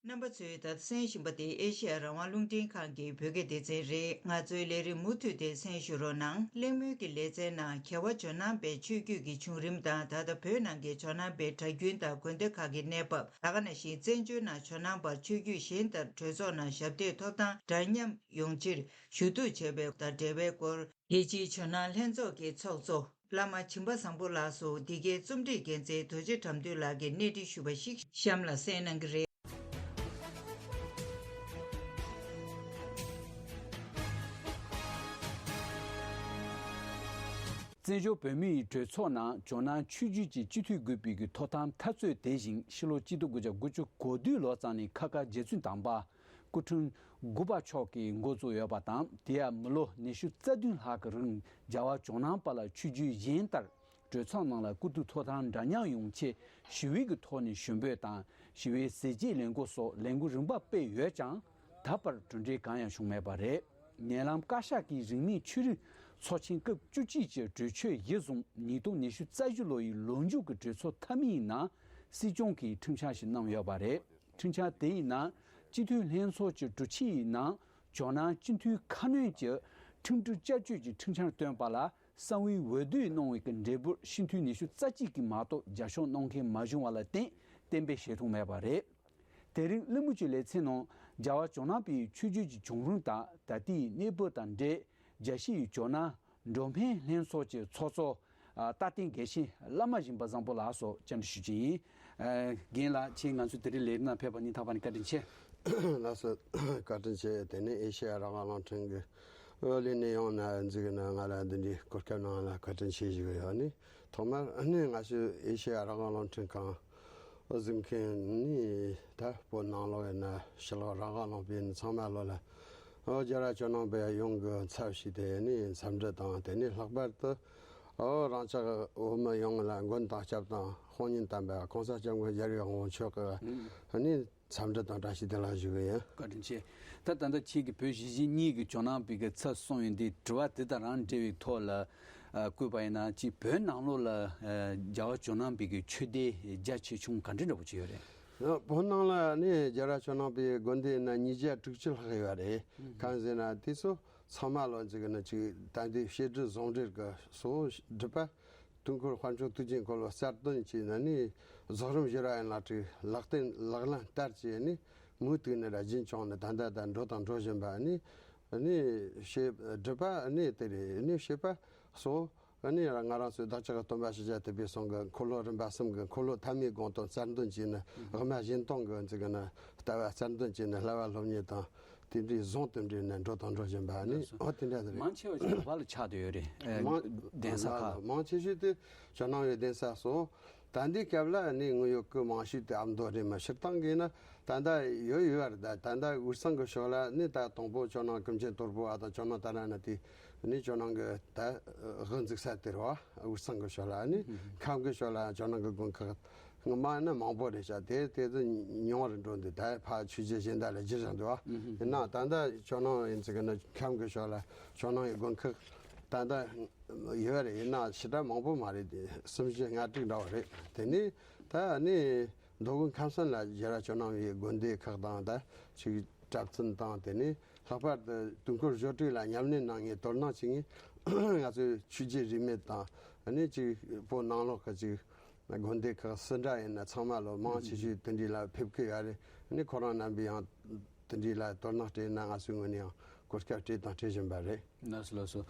རྣམ་པ། ཚོས་ད་ལྟ་གསན་བཞིན་པ་དེ་ཨེ་ཤེ་ཡ་རང་དབང་རླུང་འཕྲིན་ཁང་གི་བོད་སྐད་སྡེ་ཚན་རེད། ང་ཚོའི་ལས་རིམ་མུ་མཐུད་དེ་གསན་ཞུ་རོགས་གནང་། གླེང་མོལ་གྱི་ལེ་ཚན་ནང་རྒྱལ་བ་ཇོ་ནང་པའི་ཆོས་བརྒྱུད་ཀྱི་བྱུང་རིམ་དང་། ད་ལྟ་བོད་ནང་གི་ཇོ་ནང་པའི་གྲྭ་རྒྱུན་དང་དགོན་སྡེ་ཁག་གི་གནས་བབ། ད་ག་ནང་བཞིན་བཙན་བྱོལ་ནང་ཇོ་ནང་པ་ཆོས་བརྒྱུད་གཞན་ལྟར་གྲོས་ཚོགས་ནང་ཞབས་སྟེགས་ཐོབ་ཐང་འདྲ་མཉམ་ཡོང་ཕྱིར་ཞུ་གཏུག་བྱས་པའི་དང་འབྲེལ་བའི་སྐོར། རྒྱལ་སྤྱིའི་ཇོ་ནང་ལྷན་ཚོགས་ཀྱི་ཚོགས་གཙོ་བླ་མ་བྱིན་པ་བཟང་པོ་ལགས་སུ་འདི་གའི་རྩོམ་སྒྲིག་འགན་འཛིན་རྡོ་རྗེ་དགྲ་འདུལ་ལགས་ཀྱིས་གནས་འདྲི་ཞུས་པ་ཞིག་གཤམ་ལ་གསན་གནང་གི་རེད། བཙན་བྱོལ་བོད་མིའི་གྲོས་ཚོགས་ནང་ཇོ་ནང་ཆོས་བརྒྱུད་ཀྱི་སྤྱི་འཐུས་དགོས་པའི་གི་ཐོབ་ཐང་འཐབ་རྩོད་དེ་བཞིན་ཕྱི་ལོ་གཅིག་སྟོང་དགུ་བརྒྱ་དགུ་བཅུ་གོ་བདུན་ལོ་ཙམ་ནས་ཁ་ཁ་རྗེ་བཙུན་དམ་པ་སྐུ་ཕྲེང་དགུ་པ་མཆོག་གིས་འགོ་བཙུགས་ཡོད་པ་དང་། དེ་ཡང་མི་ལོ་ཉི་ཤུ་རྩ་བདུན་ལྷག་གི་རིང་རྒྱལ་བ་ཇོ་ནང་པ་ལ་ཆོས་བརྒྱུད་གཞན་ལྟར་གྲོས་ཚོགས་ནང་ལ་སྐུ་དུས་ཐོབ་ཐང་འདྲ་མཉམ་ཡོང་ཆེད་ཞི་བའི་གི་ཐོག་ནས་ཞུ་འབོད་དང་། ཞི་བའི་ཟས་བཅད་ལས་འགུལ་སོགས་ལས་འགུལ་རིམ་པ་སྤེལ་ཡོད་ཀྱང་། ད་བར་གྲུབ་འབྲས་གང་ཡང་བྱུང་མེད་པ་རེད། ཉེ་ལམ་བཀའ་ཤག་གིས་རིས་མེད་ཆོས་རིག་ཚོགས་ཆེན་སྐབས་བཅུ་གཅིག་གི་གྲོས་ཆོད་གཞིར་བཟུང་ཉིས་སྟོང་ཉི་ཤུ་རྩ་བཞི་ལོ་ཡི་ལོ་མཇུག་གི་གྲོས་ཚོགས་མཐའ་མའི་ནང་སྲིད་སྐྱོང་གིས་ཁྲིམས་འཆར་ཞིག་གནང་ཡོད་པ་རེད། ཁྲིམས་འཆར་དེའི་ནང་སྤྱི་འཐུས་ལྷན་ཚོགས་ཀྱི་དྲུང་ཆེའི་ནང་ཇོ་ནང་སྤྱི་འཐུས་ཁ་སྣོན་གྱི་ཁྲིམས་སྒྲིག་བསྐྱར་བཅོས་ཀྱི་ཁྲིམས་འཆར་བཏོན་པ་ལ་གསང་བའི་འོས་བསྡུ་གནང་བའི་གི་འབྲས་བུར་སྤྱི་འཐུས་ཉི་ཤུ་རྩ་གཅིག་གིས་མ་གཏོགས་རྒྱབ་སྐྱོར་གནང་མཁན་མ་བྱུང་བ་ལ་བརྟེན་གཏན་འབེབས་བྱེད་ཐུབ་མེད་པ་རེད། དེ་རིང་གླེང་མོལ་གྱི་ལེ་ཚན་ནང་རྒྱལ་བ་ཇོ་ནང་པའི་ཆོས་བརྒྱུད་ཀྱི་བྱུང་རིམ་དང་ད་ལྟའི་གནས་བབ་དང་འབྲེལ། རྒྱལ་སྤྱིའི་ཇོ་ནང་མགྲོན་ཕན་ལྷན་ཚོགས་ཀྱི་ཚོགས་གཙོ་ཨ་རྟ་བསྟན་དགེ་བཤེས་བླ་མ་སྦྱིན་པ་བཟང་པོ་ལགས་སོགས་བཅར་འདྲི་ཞུ་རྒྱུ་ཡིན། ཨ་རྒན་ལགས། ཁྱེད་ང་ཚོའི་དེ་རིང་ལས་རིམ་ནང་ཕེབས་པ་སྙིང་ཐག་པ་ནས་བཀའ་དྲིན་ཆེ། ལགས་སོ། བཀའ་དྲིན་ཆེ། དེ་ནས་ཨེ་ཤེ་ཡ་རང་དབང་རླུང་འཕྲིན་གྱི་ཨོ་ལས་ནས་ཡོང་ན་འཛུགས་ན་ང་ལ་འདི་འདྲའི་གོ་སྐབས་གནང་ལ་བཀའ་དྲིན་ཆེ་ཞུ་གི་ཡོད། ནི་ཐོག་མར་ནི་ང་ཚོའི་ཨེ་ཤེ་ཡ་རང་དབང་རླུང་འཕྲིན་ཁང་གཟིགས་མཁན་ནི་ད་བོད་ནང་ལོགས་ཡིན་ན་ཕྱི་ལོགས་རང་དབང་ལུང་པའི་ཚང་མ་ལོ་ལ་ཨོ་རྒྱལ་བ་ཇོ་ནང་པའི་ཡོང་གི་ཚབ་ཞུས་ཏེ་ནི་འཚམས་འདྲི་དང་། དེ་ནི་ལྷག་པར་དུ་ཨོ་རང་ཅག་བོད་མི་ཡོངས་ལ་མགོན་དང་སྐྱབས་དང་དཔུང་གཉེན་དམ་པ་གོང་ས་སྐྱབས་མགོན་རྒྱལ་བའི་དབང་པོ་མཆོག་གི་ནི་འཚམས་འདྲི་དང་བཀྲ་ཤིས་བདེ་ལེགས་ཞུ་གི་ཡིན། བཀའ་དྲིན་ཆེ། ད་ད་ལྟ་ཁྱེད་ཀྱིས་བོད་གཞིས་བྱེས་གཉིས་ཀྱི་ཇོ་ནང་པའི་གི་ཚབ་གསུངས་ཡོད་འདི་དྲི་བ་འདི་དང་རང་འབྲེལ་བའི་ཐོག་ལ་ཨ་བཀོད་པ་ཡིན་ན། ཅིག་བོད་ནང་ལོགས་ལ་ཨ་རྒྱལ་བ་ཇོ་ནང་པའི་གི་ཆོས་སྡེ་རྒྱ་ཆེ་ཆུང་ག་འདྲ་འདྲ་པོ་ཅིག་ཡོད་རེད། བོད་ནང་ལ་ནི་རྒྱལ་བ་ཇོ་ནང་པའི་དགོན་སྡེ་ཡིན་ན་ཉིས་བརྒྱ་དྲུག་ཅུ་ལྷག་ཡོད་རེད། གང་ཟེར་ན་དེ་ཚོ་ཚང་མ་ལོ་ཅིག་ནི་ཅིག་ད་འདི་བཤད་སྒྲུབ་ཟུང་འབྲེལ་གི་སོ་སྒྲུབ་པ། དུས་འཁོར་དཔལ་འབྱོར་དུས་ཀྱི་འཁོར་ལོ་གསར་བཏོན་བྱས་ནས་ནི་རྫོགས་རིམ་བཞི་ར་ཡན་ལག་བཅུ་ལག་བསྟན་ལག་ལེན་བསྟར་བྱས་ནི་མུ་མཐུད་ནས་ར་རྒྱུན་སྐྱོང་ནས་ད་ལྟ་ད་འགྲོ་དང་འགྲོ་བཞིན་པ་ནི་ནི་བྱེད་སྒྲུབ་པ་ནི་དེ་རེད། ནི་བྱེད་པ་སོགས་ནི་ར་ང་རང་ཚོའི་བདག་ཅག་སྟོན་པ་ཤཱཀྱ་ཐུབ་པའི་གསུང་གི་འཁོར་ལོ་རིམ་པ་གསུམ་གི་འཁོར་ལོ་ཐ་མའི་དགོངས་དོན་གསར་འདོན་བྱས་ནས་དབུ་མ་གཞན་སྟོང་གི་འཛིན་གི་ནི་ལྟ་བ་གསར་འདོན་བྱས་ནས་བསླབ་པ་སློབ་གཉེར་དང་། དེ་འདྲའི་ཟུང་དུ་འབྲེལ་ནས་འགྲོ་དང་འགྲོ་བཞིན་པ་ནི། ཨོ་དེ་འདྲ་རེད། མང་ཆེ་བ་ཞིག་བོད་པ་ལ་ཆགས་བསྡད་ཡོད་རེད། ཨེ། མང་གདན་ས་ཁག་མང་ཆེ་ཤོས་དེ་ཇོ་ནང་བའི་གདན་ས་སོ། ད་ལྟའི་སྐབས་ལ་ནི་དངོས་ཡོད་ཀྱི་མང་ཤོས་དེ་ཨ་མདོ་རེད། མ་སྤྱིར་བཏང་གི་ན་ད་ལྟ་ཡོད་ཡོད་རེད། ད་ད་ལྟ་དབུས་གཙང་གི་ཕྱོགས་ལ་ནི་ད་དང་པོ་ཇོ་ནང་ཀུན་མཁྱེན་དོལ་པོ་བ་དང་ཇོ་ནང་ཏཱ་ར་ནཱ་ཐའི་ནི་ཇོ་ནང་གི་ད་དབུ་འཛུགས་ས་དེ་རེད་བ། དབུས་གཙང་གི་ཕྱོགས་ལ་ནི་ཁམས་གི་ཕྱོགས་ལ་ཇོ་ནང་གི་དགོན་ཁག་སྔོན་མ་ནི་མང་པོ་རེད་ཤག་དེ་དེ་ཚོ་ཉུང་རུ་འགྲོ་འདུག་ད་ཕར་ཆོས་བརྒྱུད་གཞན་དག་ལ་བསྒྱུར་བཞག་འདུག་ཨ། ཡིན་ནའང་ད་ལྟ་ཇོ་ནང་ཡིན་ཚིག་ནི་ཁམས་ཀྱི་ཕྱོགས་ལ་ཇོ་ནང་གི་དགོན་ཁག་ད་ལྟ་ཡོད་རེད། ཡིན་ནའང་ཞེ་དྲག་མང་པོ་མ་རེད། དེ་གསུམ་བཞི་ལྔ་དྲུག་འདྲ་བོ་རེད། དེ་ནི་ད་ནི་མདོ་དབུས་ཁམས་གསུམ་ལ་རྒྱལ་བ་ཇོ་ནང་བའི་དགོན་སྡེ་ཁག་དང་ད་ཅིག་གྲྭ་བཙུན་དང་། དེ་ནི་ལྷག་པར་དུ་དུས་འཁོར་བཞི་དྲུག་ལ་ཉམས་ལེན་གནང་མཁན་དོ་སྣང་བྱེད་མཁན་ང་ཚོའི་ཆོས་བརྒྱུད་རིས་མེད་དང་ནི་ཅིག་བོད་ནང་ལོགས་ཀྱི་ཅིག་དགོན་སྡེ་ཁག་སུ་འདྲ་ཡིན་ན་ཚང་མ་ལོ་མང་ཆེ་ཤོས་དེ་འདྲའི་ལ་ཕེབས་ཀྱི་ཡོད་རེད། ནི་ཁོ་རང་རྣམ་པས་ཡང་དེ་འདྲའི་ལ་དོ་སྣང་སྤྲད་ན་ང་ཚོའི་ངོས་ནས་ཡང་གོ་སྐབས་སྤྲད་དང་སྤྲད་བཞིན་པ་རེད། ལགས་སོ་ལགས་སོ།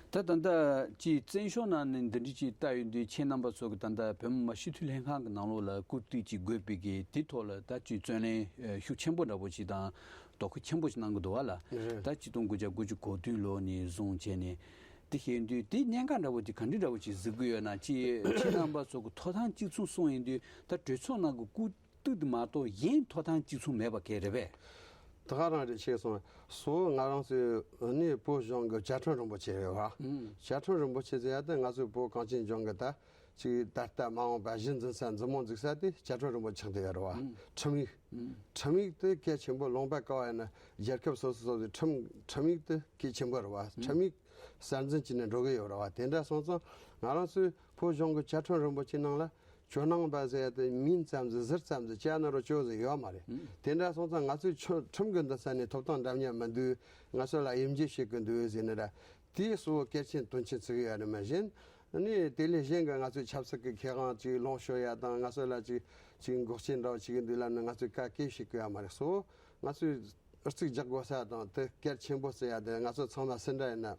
ད་ད་ལྟ་ཅིག་བཙན་བྱོལ་ནང་ནས་འདི་འདྲ་ཅིག་ལྟ་ཡོང་དུས་ཁྱེད་རྣམ་པ་ཚོ་གི་ད་ལྟ་བོད་མི་མང་སྤྱི་འཐུས་ལྷན་ཁང་གི་ནང་ལོགས་ལ་བཀུར་སྟི་ཅིག་དགོས་པའི་གི་དེ་ཐོག་ལ་ད་ཅིག་བརྩོན་ལེན་ཤུགས་ཆེན་པོ་འདྲ་པོ་ཅིག་དང་དོ་ཁུར་ཆེན་པོ་ཅིག་གནང་གི་འདུག་བ་ལ། རེད། ད་གཅིག་སྟོང་དགུ་བརྒྱ་དགུ་བཅུ་གོ་བདུན་ལོ་ནས་བཟུང་བྱས་ནས། དེ་བཤད་དུས་དེ་གནད་འགག་འདྲ་བོ་དེ་ག་འདྲ་འདྲ་བོ་ཅིག་གཟིགས་ཀྱི་ཡོད་ན། ཅིག་ཁྱེད་རྣམ་པ་ཚོ་གི་ཐོབ་ཐང་གཅིག་མཚུངས་གསུངས་ཡོང་དུས་ད་གྲོས་ཚོགས་ནང་གི་སྐུ་དུས་དེ་མ་གཏོགས་གཞན་ཐོབ་ཐང་གཅིག་མཚུངས་མེད་པ་གས་རེད་པས། ད་ག་རང་རེད། ཤེས་སོང་། སོ་ང་རང་ཚོའི་ནི་བོད་གཞུང་གི་བཅའ་ཁྲིམས་རིན་པོ་ཆེ་རེད་བ། ཨང་། བཅའ་ཁྲིམས་རིན་པོ་ཆེ་ཟེར་ཡ་དེ་ང་ཚོའི་བོད་གངས་ཅན་ལྗོངས་གི་ད་ཅིག་ད་ལྟ་མ་འོངས་པ་གཞི་འཛིན་ས་འཛིན་མོ་འཛུགས་ས་དེ་བཅའ་ཁྲིམས་རིན་པོ་ཆེ་ཆགས་བསྡད་ཡོད་རེད་བ། ཨང་། ཁྲིམས་ཡིག་ཨང་། ཁྲིམས་ཡིག་དེ་གལ་ཆེན་པོ། ལུང་པ་ག་བ་ཡིན་ན་རྒྱལ་ཁབ་སོ་སོ་སོ་སོའི་ཁྲིམས་ཁྲིམས་ཡིག་དེ་གལ་ཆེན་པོ་རེད་བ། ཨང་། ཁྲིམས་ཡིག་གསར་འཛིན་བྱས་ནས་འགྲོ་གི་ཡོད་རེད་བ། དེ་འདྲ་སོང་ཙང་ང་རང་ཚོའི་བོད་གཞུང་གི་བཅའ་ཁྲིམས་རིན་པོ་ཆེ་ནང་ལ། ཇོ་ནང་པ་ཟེར་ཡ་དེ་མིང་ཙམ་ཟིག་ཟུར་ཙམ་ཟིག་བྱས་ན་རོ་ཅོ་ཟིག་ཡོད་མ་རེད། ཨུ། དེ་འདྲ་སོང་ཙང་ང་ཚོའི་ཁྲིམས་ཁྲིམས་ཀྱི་འདུན་ས་ནས་ཐོབ་ཐང་འདྲ་མཉམ་མི་འདུག་ང་ཚོ་ལ་དབྱེ་འབྱེད་བྱེད་ཀྱི་འདུག་ཟེར་ནི་ར། དེའི་གཙོ་བོ་གལ་ཆེན་དོན་ཆེན་བརྩི་གི་ཡོད་རེད། མ་གཞི་ནས་དེ་ལས་གཞན་གྱི་ང་ཚོའི་ཆབ་སྲིད་ཀྱི་ཁེ་དབང་ཅིག་ལོངས་སྤྱོད་ཡ་དང་། ང་ཚོ་ལ་ཅིག་ཅིག་འགོག་རྐྱེན་འདྲ་བོ་བྱེད་ཀྱི་འདུག་ལབ་ནས་ང་ཚོས་ག་གེ་བྱེད་ཀྱི་ཡོད་མ་རེད། གཙོ་བོ་ང་ཚོས་ཨུ་ཚུགས་རྒྱག་དགོས་ས་དང་དེ་གལ་ཆེན་པོ་བརྩི་ཡ་དེ། ང་ཚོ་ཚང་མ་སུ་འདྲ་ཡིན་ན།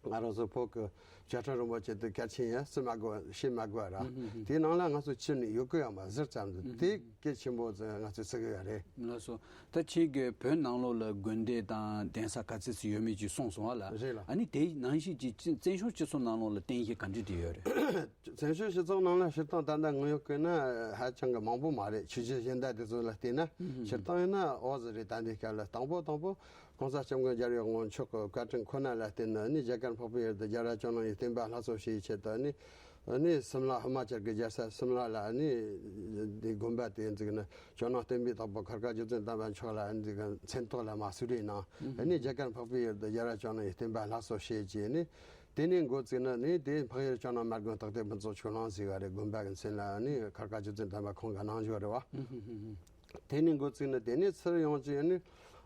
ང་རང་ཚོ་བོད་ཀྱི་བཅའ་ཁྲིམས་རིན་པོ་ཆེ་དེ་གལ་ཆེན་ཡིན་བརྩི་མ་དགོས། བཤད་མ་དགོས་ར། ཧུམ་ཧུམ་ཧུམ། དེའི་ནང་ལ་ང་ཚོ་ཁྱོན་ནས་ཡོད་ཀྱི་ཡོད་མ་རེད། ཟུར་ཙམ་དུ། ཧུམ་ཧུམ། དེ་གལ་ཆེན་པོ་ང་ཚོས་བརྩི་གི་ཡོད་རེད། ལགས་སོ། ད་ཁྱེད་ཀྱིས་བོད་ནང་ལོགས་ལ་དགོན་སྡེ་དང་གདན་ས་ག་ཚོད་ཙམ་ཡོད་མེད་ཅིག་གསུངས་སོང་བ་ལ། རེད་ལ། ཨ་ནི་དེའི་ནང་བཞིན་གྱི་བཙན་བྱོལ་སྤྱི་ཚོགས་ནང་ལོགས་ལ་བསྟན་བཤིག་ག་འདྲ་དེ་ཡོད་རེད། བཙན་བྱོལ་སྤྱི་ཚོགས་ནང་ལ་སྤྱིར་བཏང་ད་ལྟ་དངོས་ཡོད་བཀོད་ན་ཧ་ཅང་གི་མང་པོ་མ་རེད། ཆོས་བརྒྱུད་གཞན་དག་དེ་ཚོ་ལ་བལྟས་ན། ཧུམ་ཧུམ། སྤྱིར་བཏང་ཡིན་ན་འོ་ཟིག་རེད། ད་ལྟའི་སྐབས་ལ་དང་པོ་དང་པོ་༸གོང་ས་༸སྐྱབས་མགོན་རྒྱལ་བའི་དབང་མཆོག་གི་བཀའ་དྲིན་ཁོ་ན་ལ་བརྟེན་ནས་ནི་རྒྱ་གར་འཕགས་པའི་ཡུལ་དུ་རྒྱལ་བ་ཇོ་ནང་བའི་བསྟན་པ་སླར་གསོ་བྱེད་ཆེད་དུ་ནི། ནི་སིམ་ལ་ཧི་མ་ཅལ་གྱི་རྒྱལ་ས་སིམ་ལ་ལ་ནི་དེ་དགོན་པ་དེ་འཛུགས་ནས་ཇོ་ནང་བསྟན་པའི་བདག་པོ་མཁར་དཀར་རྗེ་བཙུན་དམ་པ་མཆོག་ལ་འཛུགས་མཚན་ཐོག་ལ་མ་སུ་རི་གནང་། ནི་རྒྱ་གར་འཕགས་པའི་ཡུལ་དུ་རྒྱལ་བ་ཇོ་ནང་བའི་བསྟན་པ་སླར་གསོ་བྱེད་ཅེས་ནི། དེ་ནས་འགོ་བཙུགས་ནས་ནི་དེ་འཕགས་ཡུལ་ཇོ་ནང་མ་དགོན་རྟག་བརྟན་ཕུན་ཚོགས་ཆོས་གླིང་ཟེར་བ་རེད། དགོན་པ་གི་མཚན་ལ་ནི་མཁར་དཀར་རྗེ་བཙུན་དམ་པ་ཁོང་གིས་གནང་བཞག་རེད་བ། དེ་ནས་འགོ་བཙུགས་ནས་དེ་ནས་ཚུར་ཡོང་ཅིག་ནི།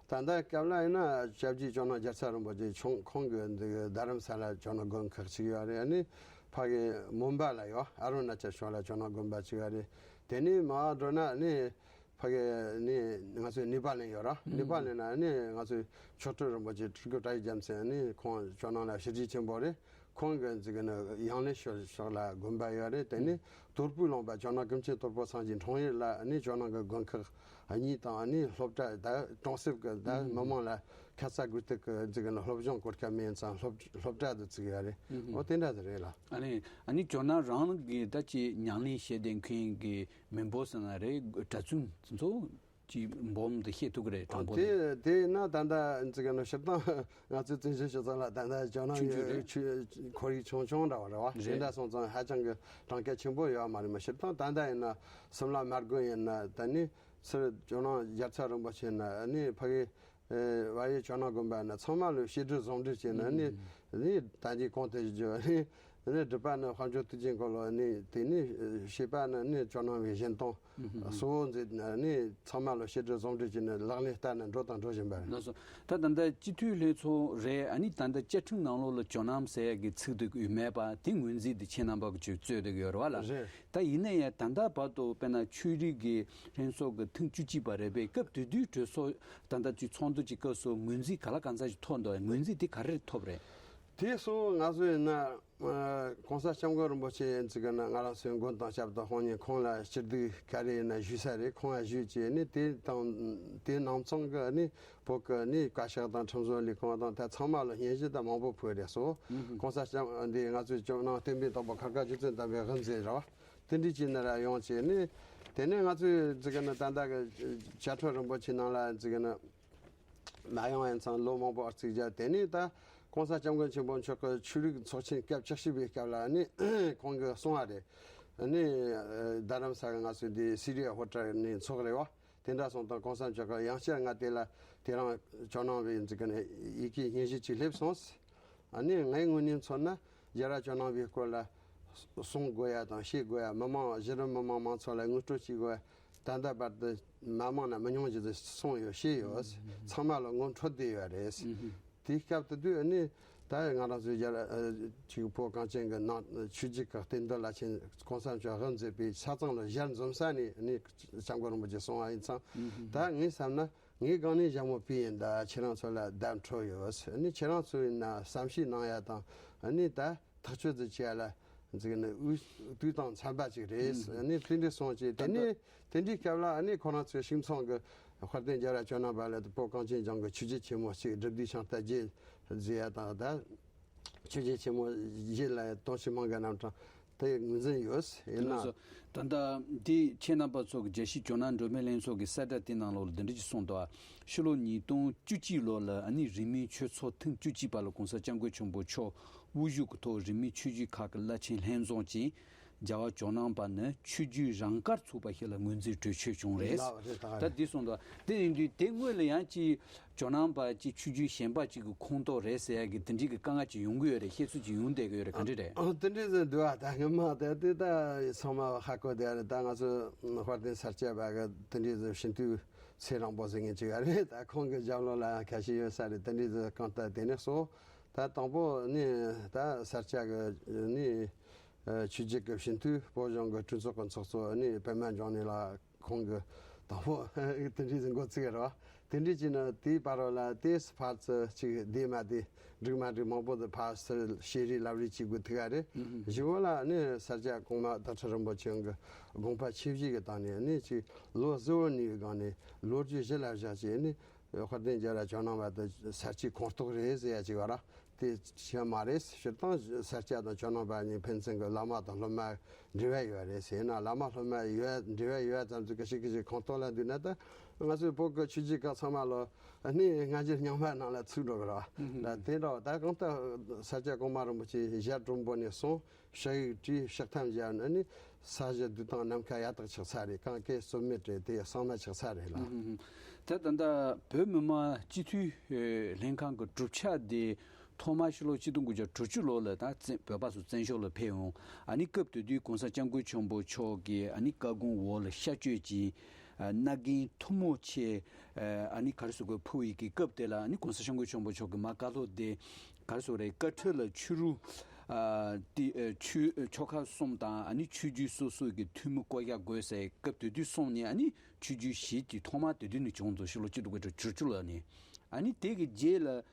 ད་ལྟ་སྐབས་ལ་ཡིན་ན་སྐྱབས་རྗེ་ཇོ་ནང་རྒྱལ་ཚབ་རིན་པོ་ཆེ་ཁྱུང་ཁོང་གི་འདི་རྡ་རམ་ས་ལ་ཇོ་ནང་དགོན་ཁག་ཅིག་ཡོད་རེད། ནི་ཕ་གི་མུམ་བ་ལ་ཡོད། ཨ་རུ་ན་ཅལ་ཕྱོགས་ལ་ཇོ་ནང་དགོན་པ་ཅིག་ཡོད་རེད། དེ་ནས་མར་འགྲོ་ན་ནི་ཕ་གི་ནི་ང་ཚོའི་ནེ་པ་ལན་ཡོད་ར། ནེ་པ་ལན་ན་ནི་ང་ཚོའི་མཆོག་སྤྲུལ་རིན་པོ་ཆེ་སྤྲུལ་སྐུ་བཀྲ་ཤིས་རྒྱལ་མཚན་ནི་ཁོང་ཇོ་ནང་ལ་ཞི་བདེ་ཆེན་པོ་རེད། ཁོང་གི་འཛུགས་ནི་ཡང་ལེ་ཤོད་ཕྱོགས་ལ་དགོན་པ་ཡོད་རེད། དེ་ནི་དོལ་པོའི་ལུང་པ་ཇོ་ནང་ཀུན་མཁྱེན་དོལ་པོ་སངས་རྒྱས་འཁྲུངས་ཡུལ་ལ་ནི་ཇོ་ནང་གི་དགོན་ཁག་གཉིས་དང་ནི་སློབ་གྲྭ་ད་གྲོང་གསེབ་ཀྱི་ད་མི་མང་ལ་ཁ་ཚ་དགོས་གཏུག་གི་འཛུགས་ནི་སློབ་སྦྱོང་གོ་སྐབས་མེད་ཙང་སློབ་སློབ་གྲྭ་དུ་བཙུགས་ཡོད་རེད། འོ་དེ་འདྲ་དུ་རེད་ལ། ཨ་ནི་ཨ་ནི་ཇོ་ནང་རང་གི་ད་ཅི་ཉང་བློན་ཞེ་བདེ་མཁན་གྱི་མི་འབོར་ཟེར་ན་རེད། གྲྭ་བཙུན་ཚོ་ཅིག་འབོམ་དུ་བཤད་ཐུབ་ཀྱི་རེད། དྲང་པོ་དེ་རེད། དེ་ན་ད་ལྟ་འཛི་ག་ནོ་སྤྱིར་བཏང་ང་ཚོའི་བཙན་བྱོལ་སྤྱི་ཚོགས་ལ་ད་ལྟ་ཇོ་ནང་ཆུང་ཆུང་རེད། ཆུ་ཁོར་ཡུག་ཆུང་ཆུང་འདྲ་བ་རེད་བ། རེད། དེ་འདྲ་སོང་ཙང་ཧ་ཅང་གི་གྲངས་ཀ་ཆེན་པོ་ཡོད་མ་རེད། མ་སྤྱིར་བཏང་ད་ལྟ་ཡིན་ན་སིམ་ལ་མ་དགོན་ཡིན་ན་ད་ནི་སུ་ཇོ་ནང་རྒྱལ་ཚབ་རིན་པོ་ཆེ་ན་ནི་ཕ་གི་ཨེ་བ་ཡི་ཇོ་ནང་དགོན་པ་ན་ཚང་མ་ལོ་བཤད་སྒྲུབ་ཟུང་འབྲེལ་བྱས་ན་ནི་ནི་ད་ཅི་གོང་དུ་བརྗོད་ནི་ནི་སྒྲུབ་པ་ནི་དཔལ་འབྱོར་དུས་ཆེན་འཁོར་ལོ་ནི་དེ་ནི་བཤད་པ་ནི་ནི་ཇོ་ནང་བའི་བཞེངས་སྟངས། གཙོ་བོ་མཛད་ནས་ནི་ཚང་མ་ལ་བཤད་སྒྲུབ་ཟུང་འབྲེལ་བྱས་ནས་ལག་ལེན་བསྟར་ནས་འགྲོ་དང་འགྲོ་བཞིན་པ་རེད། ལགས་སོ། ད་ད་ལྟ་སྤྱི་འཐུས་ལྷན་ཚོགས་རེད། ཨ་ནི་ད་ལྟ་བཅའ་ཁྲིམས་ནང་ལོགས་ལ་ཇོ་ནང་ཟེར་ཡག་གི་ཚིག་དེ་ཡོད་མེད་པ་དེ་ངོས་འཛིན་དེ་ཁྱེད་རྣམ་པ་གི་ཆོས་རྩོད་དེ་ཡོད་རེད་བ་ལ། རེད། ད་ཡིན་ན་ཡང་ད་ལྟ་བར་དུ་དཔེར་ན་ཆོས་རིག་གི་ལྷན་ཚོགས་ཀྱི་ཐེངས་བཅུ་གཅིག་པ་རེད་པས། སྐབས་དེ་དུས་གྲོས་ཚོགས་ད་ལྟ་ཅིག་ཚོགས་འདུ་ཅིག་སྐབས་སུ་ངོས་འཛིན་ག་ལ་གང་འཚམ་ཞིག་ཐོབ་འདུག་ངོས་འཛིན་དེ་ག་རེ་ཐོབ་རེད། དེ་སོ་ང་ཚོ་ཡིན་ན། ཨ་༸གོང་ས་༸སྐྱབས་མགོན་རིན་པོ་ཆེ་ཡིན་ཙི་ག་ན་ང་རང་ཚོའི་མགོན་དང་ཞབས་དང་དཔུང་གཉེན་ཁོང་ལ་ཞུ་གཏུག་ག་རེ་ཡིན་ན་ཞུས་ས་རེད། ཁོང་ལ་ཞུས་བྱས་ནི་དེ་དང་དེ་ནང་ཚང་གི་ནི་བོད་གི་ནི་བཀའ་ཤག་དང་ཁྲིམས་བཟོ་ལས་ཁུངས་དང་ད་ཚང་མ་ལ་སྙན་ཞུ་དང་མང་པོ་ཕུལ་རེད་སོ། ༸གོང་ས་༸སྐྱབས་འདི་ང་ཚོའི་ཇོ་ནང་བསྟན་པའི་བདག་པོ་མཁར་དཀར་རྗེ་བཙུན་དམ་པའི་དབུ་མཛད་ར་བ་དེ་འདྲའི་ཅིག་ནི་ར་ཡོང་བྱས་ནི་དེ་ནས་ང་ཚོའི་ཙི་ག་ན་ད་ལྟ་གི་བཅའ་ཁྲིམས་རིན་པོ་ཆེ་ནང་ལ་ཙི་ག་ན། མ་ཡོང་ཡིན་ཙང་ལོ་མང་པོ་ཨར་ཚིགས་བརྒྱབ། དེ་ནས་ད་༸གོང་ས་༸སྐྱབས་མགོན་ཆེན་པོ་མཆོག་གི་ཆོས་རིག་ཚོགས་ཆེན་སྐབས་བཅུ་བཞི་པའི་སྐབས་ལ་ནི་ཁོང་གིས་གསུངས་པ་རེད། ནི་རྡ་རམ་ས་གི་ང་ཚོའི་འདི་སི་རི་ཡ་ཧོ་ཊལ་ནས་ཚོགས་རེད་བ། དེ་འདྲ་སོང་ཙང་༸གོང་ས་མཆོག་གིས་ཡང་བསྐྱར་ང་དེ་ལ་དེ་རིང་ཇོ་ནང་བའི་འཛི་ག་ནས་ཡི་གེ་སྙན་ཞུ་ཅིག་སླེབས་སོང་། ཨ་ནི་ངའི་ངོས་ནས་མཚོན་ན་རྒྱལ་བ་ཇོ་ནང་བའི་སྐོར་ལ་གསུང་དགོས་ཡ་དང་བཤད་དགོས་ཡ། མི་མང་གཞི་རིམ་མི་མང་མང་ཚོགས་ལ་ངོ་སྤྲོད་བྱེད་དགོས་ཡ། ད་ལྟ་བར་དུ་མ་མང་ན་མི་ཉུང་ཞིག་ཏུ་སོང་ཡོད་ཤེས་ཡོད། ཚང་མ་ལ་ངོ་འཕྲོད་བསྡད་ཡོད་རེད། དེའི་སྐབས་དེ་དུས་ནི་ད་ང་རང་ཚོའི་རྒྱལ་ཨ་ཅིག་བོད་གངས་ཅན་གྱི་ནང་ཆོས་བརྒྱུད་ཀྱི་བསྟན་དོན་བླ་ཆེན་༸གོང་ས་མཆོག་དབུ་མཛད་པའི་ཆ་ཚང་ལ་ཞལ་འཛོམས་ས་ནས་ནི་༸སྐྱབས་མགོན་རིན་པོ་ཆེ་གསུངས་པ་ཡིན་ཙང་། ད་ངས་བསམ་ན་ངའི་སྒང་ནས་ཞྭ་མོ་པི་ཡིན་ད་ཁྱེད་རང་ཚོ་ལ་བརྡ་འཕྲོད་ཡོད། ནི་ཁྱེད་རང་ཚོ་ཡིན་ན་བསམ་ཤེས་གནང་ཡ་དང་ནི་ད། ཐག་གཅོད་དུ་བྱས་ལ་འཛིན་ནི་དབུས་དུས་དང་འཚམ་པ་ཅིག་རེད། ཨ་ནི་དེ་འདྲ་སོང་ཅིག་དེ་ནི་དེ་འདྲའི་སྐབས་ལ་ཨ་ནི་ཁོ་རང་ཚོའི་ཤིང་ཚང་གི་དཔལ་ལྡན་རྒྱལ་བ་ཇོ་ནང་པ་ལ་བོད་གངས་ཅན་ལྗོངས་ཀྱི་ཆོས་རྒྱལ་ཆེན་མོ་གཅིག་སྒྲུབ་སྡེ་ཤིང་རྟ་རྒྱས་ཟེར་ཡ་དང་ད་ཆོས་རྒྱལ་ཆེན་མོ་བཞི་ལ་དོན་ཆེན་མང་གི་རྣམ་གྲངས་དེ་ངོས་འཛིན་ཡོད་ཡིན་ན། ད་ལྟ་འདི་ཁྱེད་རྣམ་པ་ཚོ་གི་རྒྱལ་སྤྱིའི་ཇོ་ནང་མགྲོན་མོལ་ལྷན་ཚོགས་ཀྱི་གསལ་བསྒྲགས་དེ་ནང་ལོགས་ལ་འདི་འདྲ་ཞིག་གསུངས་འདུག་ཕྱི་ལོ་ཉིས་སྟོང་བཅུ་གཅིག་ལོ་ལ་ཨ་ནི་རིས་མེད་ཆོས་ཚོགས་ཐེངས་བཅུ་གཅིག་པ་ལ་༸གོང་ས་༸སྐྱབས་མགོན་ཆེན་པོ་མཆོག་དབུ་བཞུགས་ཀྱི་ཐོག་རིས་མེད་ཆོས་བརྒྱུད་ཁག་གི་བླ་ཆེན་ལྷན་འཛོམས་ཀྱིས་ རྒྱལ་བ་ཇོ་ནང་པ་ནི་ཆོས་བརྒྱུད་རང་དགར་ཚུགས་པ་ཞིག་ལ་ངོས་འཛིན་གྲོས་ཆོད་བྱུང་རེད། ལགས་རེད། ད་ད་རེད། འདི་གསུངས་འདུག་དེ་ཡིན་དུས་དེ་སྔོན་ལ་ཡང་ཅིག་ཇོ་ནང་པ་ཅིག་ཆོས་བརྒྱུད་གཞན་པ་ཅིག་གི་ཁོངས་གཏོགས་རེད་ཟེར་ཡ་གི་དེ་འདྲའི་གི་དཀའ་ངལ་ཅིག་ཡོང་གི་ཡོད་རེད། བཤད་ཚུལ་ཅིག་ཡོང་བསྡད་ཀྱི་ཡོད་རེད། ག་འདྲ་རེད། ཨ་དེ་འདྲའི་ཟེར་འདུག་ཨ། ད་སྔོན་མ་དེ་དེ་ད་ཚང་མ་ཧ་གོ་བསྡད་རེད། ད་ང་ཚོ་དཔལ་ལྡན་ས་སྐྱ་པ་གི་དེ་འདྲའི་ཟེར་ཤིན་ཏུ་ཚེ་རིང་པོ་ཟེར་མཁན་ཅིག་ཡོད་རེད། ད་ཁོང་གི་རྒྱབ་ལོགས་ལ་ཁ་ཤས་ཡོད་ས་རེད། དེ་འདྲའི་ཟེར་གང་ལྟར་དེ་ནས་སོ། ད་དང་པོ་ནི་ད་ས་སྐྱ་གི་ནི་ཆོས་བརྒྱུད་ཀྱི་སྤྱི་འཐུས། བོད་གཞུང་གི་གྲོས་ཚོགས་ཀྱི་ཚོགས་གཙོ་ནི་པད་མ་འབྱུང་གནས་ལགས། ཁོང་གི་དང་པོ་དེ་འདྲའི་ཟིག་འགོ་ཚུགས་རོ། དེ་འདྲའི་ཅིག་ནི་དེའི་བར་རོ་ལ་དེ་ཕར་ཚུར་ཅིག་བསྡད་མ་བསྡད་འགྲིག་མ་འགྲིག་མང་པོ་དེ་ཕར་ཚུར་བཤད་རེས་ལབ་རེས་བྱེད་དགོས་ཐུག་ག་རེད། གཞུག་ལ་ནི་ས་སྐྱ་གོང་མ་རྡོ་རྗེ་རིན་པོ་ཆེ་གི་དགོངས་པ་ཆེ་བཞེས་ཀྱི་སྟེང་ནས་ནི་ཅིག་ལོ་གསལ་བོ་ནས་སྒང་ནས་ལོ་རྒྱུས་གཞི་ལ་བཞག་བྱས་ནི་དཔལ་ལྡན་རྒྱལ་བ་ཇོ་ནང་པ་དེ་ས་སྐྱའི་ཁོངས་གཏོགས་རེད་ཟེར་ཡ་ཅིག་ཡོད་ར། དེ་ཆོས་མ་རེད། སྤྱིར་བཏང་ས་སྐྱ་དང་ཇོ་ནང་པ་གཉིས་ཕན་ཚུན་གྱི་བླ་མ་དང་སློབ་མ་འབྲེལ་བ་ཡོད་རེད་ཟེར་ན། བླ་མ་སློབ་མ་ཡོད་འབྲེལ་བ་ཡོད་ཙམ་ཅིག་གི་ཞིག་གི་ཞིག་ཁོངས་གཏོགས་ལ་འདུས་ན། ད་ང་ཚོའི་བོད་ཀྱི་ཆོས་བརྒྱུད་ཁག་ཚང་མ་ལོ་གནས་སྔ་འགྱུར་རྙིང་མ་ནང་ལ་ཚུད་འགྲོ་གི་རེད་བ། ད་དེ་འདྲ་བ། ད་གང་ལྟར་ས་སྐྱ་གོང་མ་རིན་པོ་ཆེ་ཞལ་དྲོན་པོ་ནས་གསུངས། ཕྱག་ཡིག་བྲིས། ཕྱག་ཐམ་བཞག་ནས་ནི་ས་གཞི་བསྡུས་སྟངས་ནམ་མཁའ་ཡ་ཐག་ཆགས་ཚར་རེད། གང་གའི་རྩོད་མེད་རེད། དེ་གསང་མ་ཆགས་ཚར་རེད་ལ། ད་ད་ལྟ་བོད་མི་མང་སྤྱི་འཐུས་ལྷན་ཁང་གི་གྲུབ་ཆ་དེ་ཐོག་མར་ཕྱི་ལོ་ཆིག་སྟོང་དགུ་བརྒྱ་དྲུག་ཅུ་ལོ་ལ་ད་བཙན་བོད་པ་ཚོ་བཙན་བྱོལ་ལ་ཕེབས་ཡོང་། ཨ་ནི་སྐབས་དེ་དུས་གོང་ས་སྐྱབས་མགོན་ཆེན་པོ་མཆོག་གིས་ཨ་ནི་བཀའ་དགོངས་འོག་ལ་ཤར་བསྐྱོད་ཀྱིས་མནའ་གན་ཐུ་མོ་ཆེ་ཨ་ནི་ག་རེ་ཟེར་དགོས་ཕུལ་ཡི་གི་སྐབས་དེ་ལ། ཨ་ནི་གོང་ས་སྐྱབས་མགོན་ཆེན་པོ་མཆོག་གིས་མར་བཀའ་སློབ་དེ་ག་རེ་ཟེར་དགོས་རེད། བཀའ་ཁྲིད་ལ་ཆོས་རུ་ཨ་ཏི་ཨ་ཆོས་ཆོལ་ཁ་གསུམ་དང་ཨ་ནི་ཆོས་བརྒྱུད་སོ་སོ་གི་འཐུས་མི་བསྐོ་གཞག་དགོས་ཟེར་སྐབས་དེ་དུས་གསུངས་ནས། ཨ་ནི་ཆོས་བརྒྱུད་བཞི་དེ་ཐོག་མར་དེ་དུས་ནས་བྱུང་འདུག་ཕྱི་ལོ་གཅིག་སྟོང་དགུ་བརྒྱ་བཅུ་ལོ་ནས། ཨ་ནི་དེ་གི་རྗེས་ལ་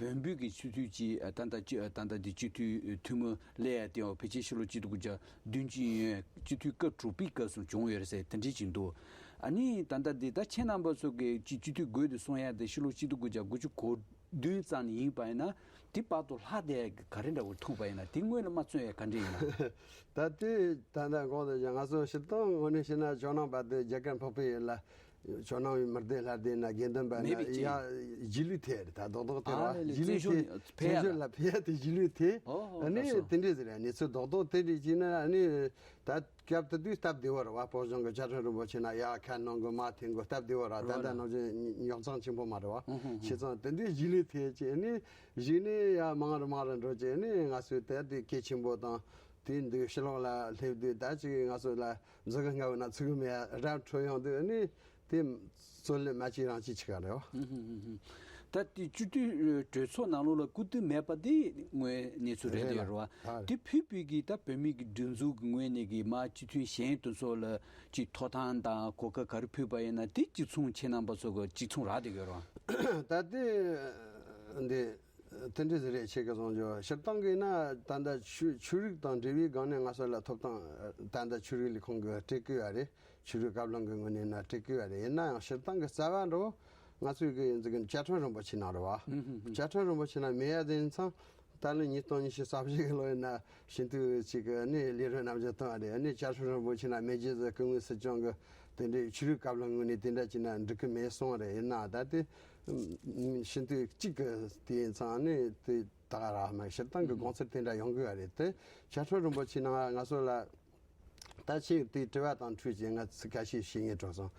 བོན་པོའི་གི་སྤྱི་འཐུས་ཀྱི་ཨ་ད་ལྟ་སྤྱི་ཨ་ད་ལྟ་དེ་སྤྱི་འཐུས་འཐུས་མི་སླེབས་ཡ་དེ་ཡང་ཕལ་ཆེར་ཕྱི་ལོ་གཅིག་སྟོང་དགུ་བརྒྱ་བདུན་ཅུ་ཡིན་ཡོད། སྤྱི་འཐུས་སྐབས་དྲུག་པའི་སྐབས་སུ་བྱུང་ཡོད་རེད་ཟེར་དེ་འདྲ་ཅིག་འདུག་ཨ་ནི་ད་ལྟ་དེ་ད་ཁྱེད་རྣམ་པ་ཚོ་གི་སྤྱི་སྤྱི་འཐུས་དགོས་དེ་གསུང་ཡ་དེ་ཕྱི་ལོ་གཅིག་སྟོང་དགུ་བརྒྱ་དགུ་བཅུ་གོ་བདུན་ཙམ་ནས་ཡིན་པ་ཡིན་ན། དེ་བར་དུ་ལྷག་བསྡད་ཡ་གི་ག་རེ་འདྲ་བོ་ཐུག་པ་ཡིན་ན། དེ་སྔོན་ལ་མ་བརྩོན་ཡ་ག་འདྲ་ཡིན་ན། ད་དེ་ད་ལྟ་གོང་དུ་ཀྱང་ང་ཚོ་སྤྱིར་བཏང་ངོས་ནས་བཤད་ན་ཇོ་ནང་པ་དེ་རྒྱ་གར་འཕགས་པའི་ཡུལ་ལ། ཇོ་ནང་པའི་མི་སྡེ་ལྷ་སྡེ་ན་དགེ་འདུན་པ་ན་མེད་པའི་ཡ་རྗེས་ལུས་ཐེབས་རེད། ད་རྡོག་རྡོག་ཐེབས་ཨ་ར། ལས་ལས་རྗེས་ལུས་བཙན་བྱོལ་ཐེབས། ནས་ཕེབས་ཡ་བཙན་བྱོལ་ལ་ཕེབས་ཡ་དེ་རྗེས་ལུས་ཐེབས། ཨོ་ཨོ། ཨ་ནི་ལགས་སོ། དེ་འདྲས་ཟེར་ཡ་གནས་ཚུལ་རྡོག་རྡོག་དེ་འདྲས་ཅིག་ན། ཨ་ནི་ད་སྐབས་དེ་དུས་སྟབས་བདེ་བོ་རེད་བ། བོད་གཞུང་གི་བཅའ་ཁྲིམས་རིན་པོ་ཆེ་ན་ཡར་ཁ་གནང་དགོས། མར་འཐེན་དགོས། སྟབས་བདེ་བོ་རེད། ད་རེད་ལྟ་བ་ནང་བཞིན་རྙོག་འཛིང་ཆེན་པོ་མ་རེད་བ། ཨོ་ཧོ་ཧོ། བྱས་ཙང་དེ་འདྲས་རྗེས་ལུས་ཐེབས་ཅིག་ཨ་ནི་གཞུག་ནས་ཡར་མང་རུ་མང་རུ་འགྲོ་ཅིག་ཨ་ནི་ང་ཚོས་དེ་དེ་གལ་ཆེན་པོ་དང་། དེ་འདུག་ཕྱི་ལོགས་ལ་སླེབས་དུས་ད་ཅིག་ང་ཚོ་ལ་མཛུབ་གུ་ལྔ་བོ་ན་ཚུགས་གི་མེད། རབ་འཕྲོད་ཡོང་དུས་ཨ་ནི་དེ་རྩོད་ལེན་མ་བྱེད་རང་བྱེད་བྱེད་ག་རེད་བ། ཧུམ་ཧུམ་ཧུམ་ཧུམ། ད་དེ་སྤྱི་འཐུས་གྲོས་ཚོགས་ནང་ལོགས་ལ་སྐུ་དུས་མེད་པ་དེ་དངོས་གནས་ཚུལ་རེད་རེད་ལ། འདུག་རེད་བ། ཨ་རེད། དེ་ཕུད་པའི་གི་ད་བོད་མི་གི་སྒྲིག་འཛུགས་ཀྱི་ངོས་ནས་གི་མར་སྤྱི་འཐུས་གཞན་དེ་ཚོ་ལ་ཅིག་ཐོབ་ཐང་དང་གོ་སྐབས་ག་རེ་ཕུད་པ་ཡིན་ན། དེ་གཅིག་མཚུངས་ཁྱེད་རྣམ་པ་ཚོ་གི་གཅིག་མཚུངས་རག་བསྡད་ཡོད་རེད་བ། ད་དེ་འདི། དེ་འདྲ་ཟིག་རེད། ཁྱེད་ཀྱི་གསུང་རྒྱུ་སྤྱིར་བཏང་གི་ཡིན་ན། ད་ལྟ་ཆོས་ཆོས་རིག་དང་འབྲེལ་བའི་སྒང་ནས་ང་ཚོ་ལ་ཐོབ་ཐང་ད་ལྟ་ཆོས་རིག་ལས་ཁུངས་ཀྱིས་སྤྲད་ཀྱི་ཡོད་རེད། ཆོས་རིག་བཀའ་བློན་གྱི་ངོས་ནས་ན་སྤྲད་ཀྱི་ཡོད་རེད། ཡིན་ནའང་སྤྱིར་བཏང་གི་རྩ་བ་འགྲོ་ང་ཚོའི་གི་ཡིན་ཟིག་གི་བཅའ་ཁྲིམས་རིན་པོ་ཆེ་ནང་རེད་བ། བཅའ་ཁྲིམས་རིན་པོ་ཆེ་ནང་མེད་ཡ་དེ་ཡིན་ཙང་། ད་ལོ་ཉིས་སྟོང་ཉི་ཤུ་རྩ་བཞི་གི་ལོ་ཡིན་ན་ཤིན་ཏུ་ཅིག་གི་ནི་ལས་རོགས་རྣམ་འགྱུར་བཏང་བ་རེད། ནི་བཅའ་ཁྲིམས་རིན་པོ་ཆེ་ནང་མེད་རྒྱུ་ཟིག་སྐུ་ངོ་སྲིད་སྐྱོང་གི་དེ་འདྲའི་ཆོས་རིག་བཀའ་བློན་ངོས་ནས་དེ་འདྲ་བྱས་ན་འགྲིག་གི་མེད་གསུངས་རེད། ཡིན་ནའང་ད་དེ་ཤིན་ཏུ་གཅིག་གི་དེ་ཡིན་ཙང་ནི་དེ་ད་ག་ར་མ་སྤྱིར་བཏང་གི་དགོངས་ཚུལ་དེ་འདྲ་ཡོང་གི་ཡོད་རེད། དེ་བཅའ་ཁྲིམས་རིན་པོ་ཆེ་ནང་ང་ཚོ་ལ་ད་ཆེས་དེ་དྲི་བ་དང་འཕྲོས་ཀྱི་ང་ཚོ་ཁ་ཤས་བཤད་ངེས་འགྲོ་སོང་།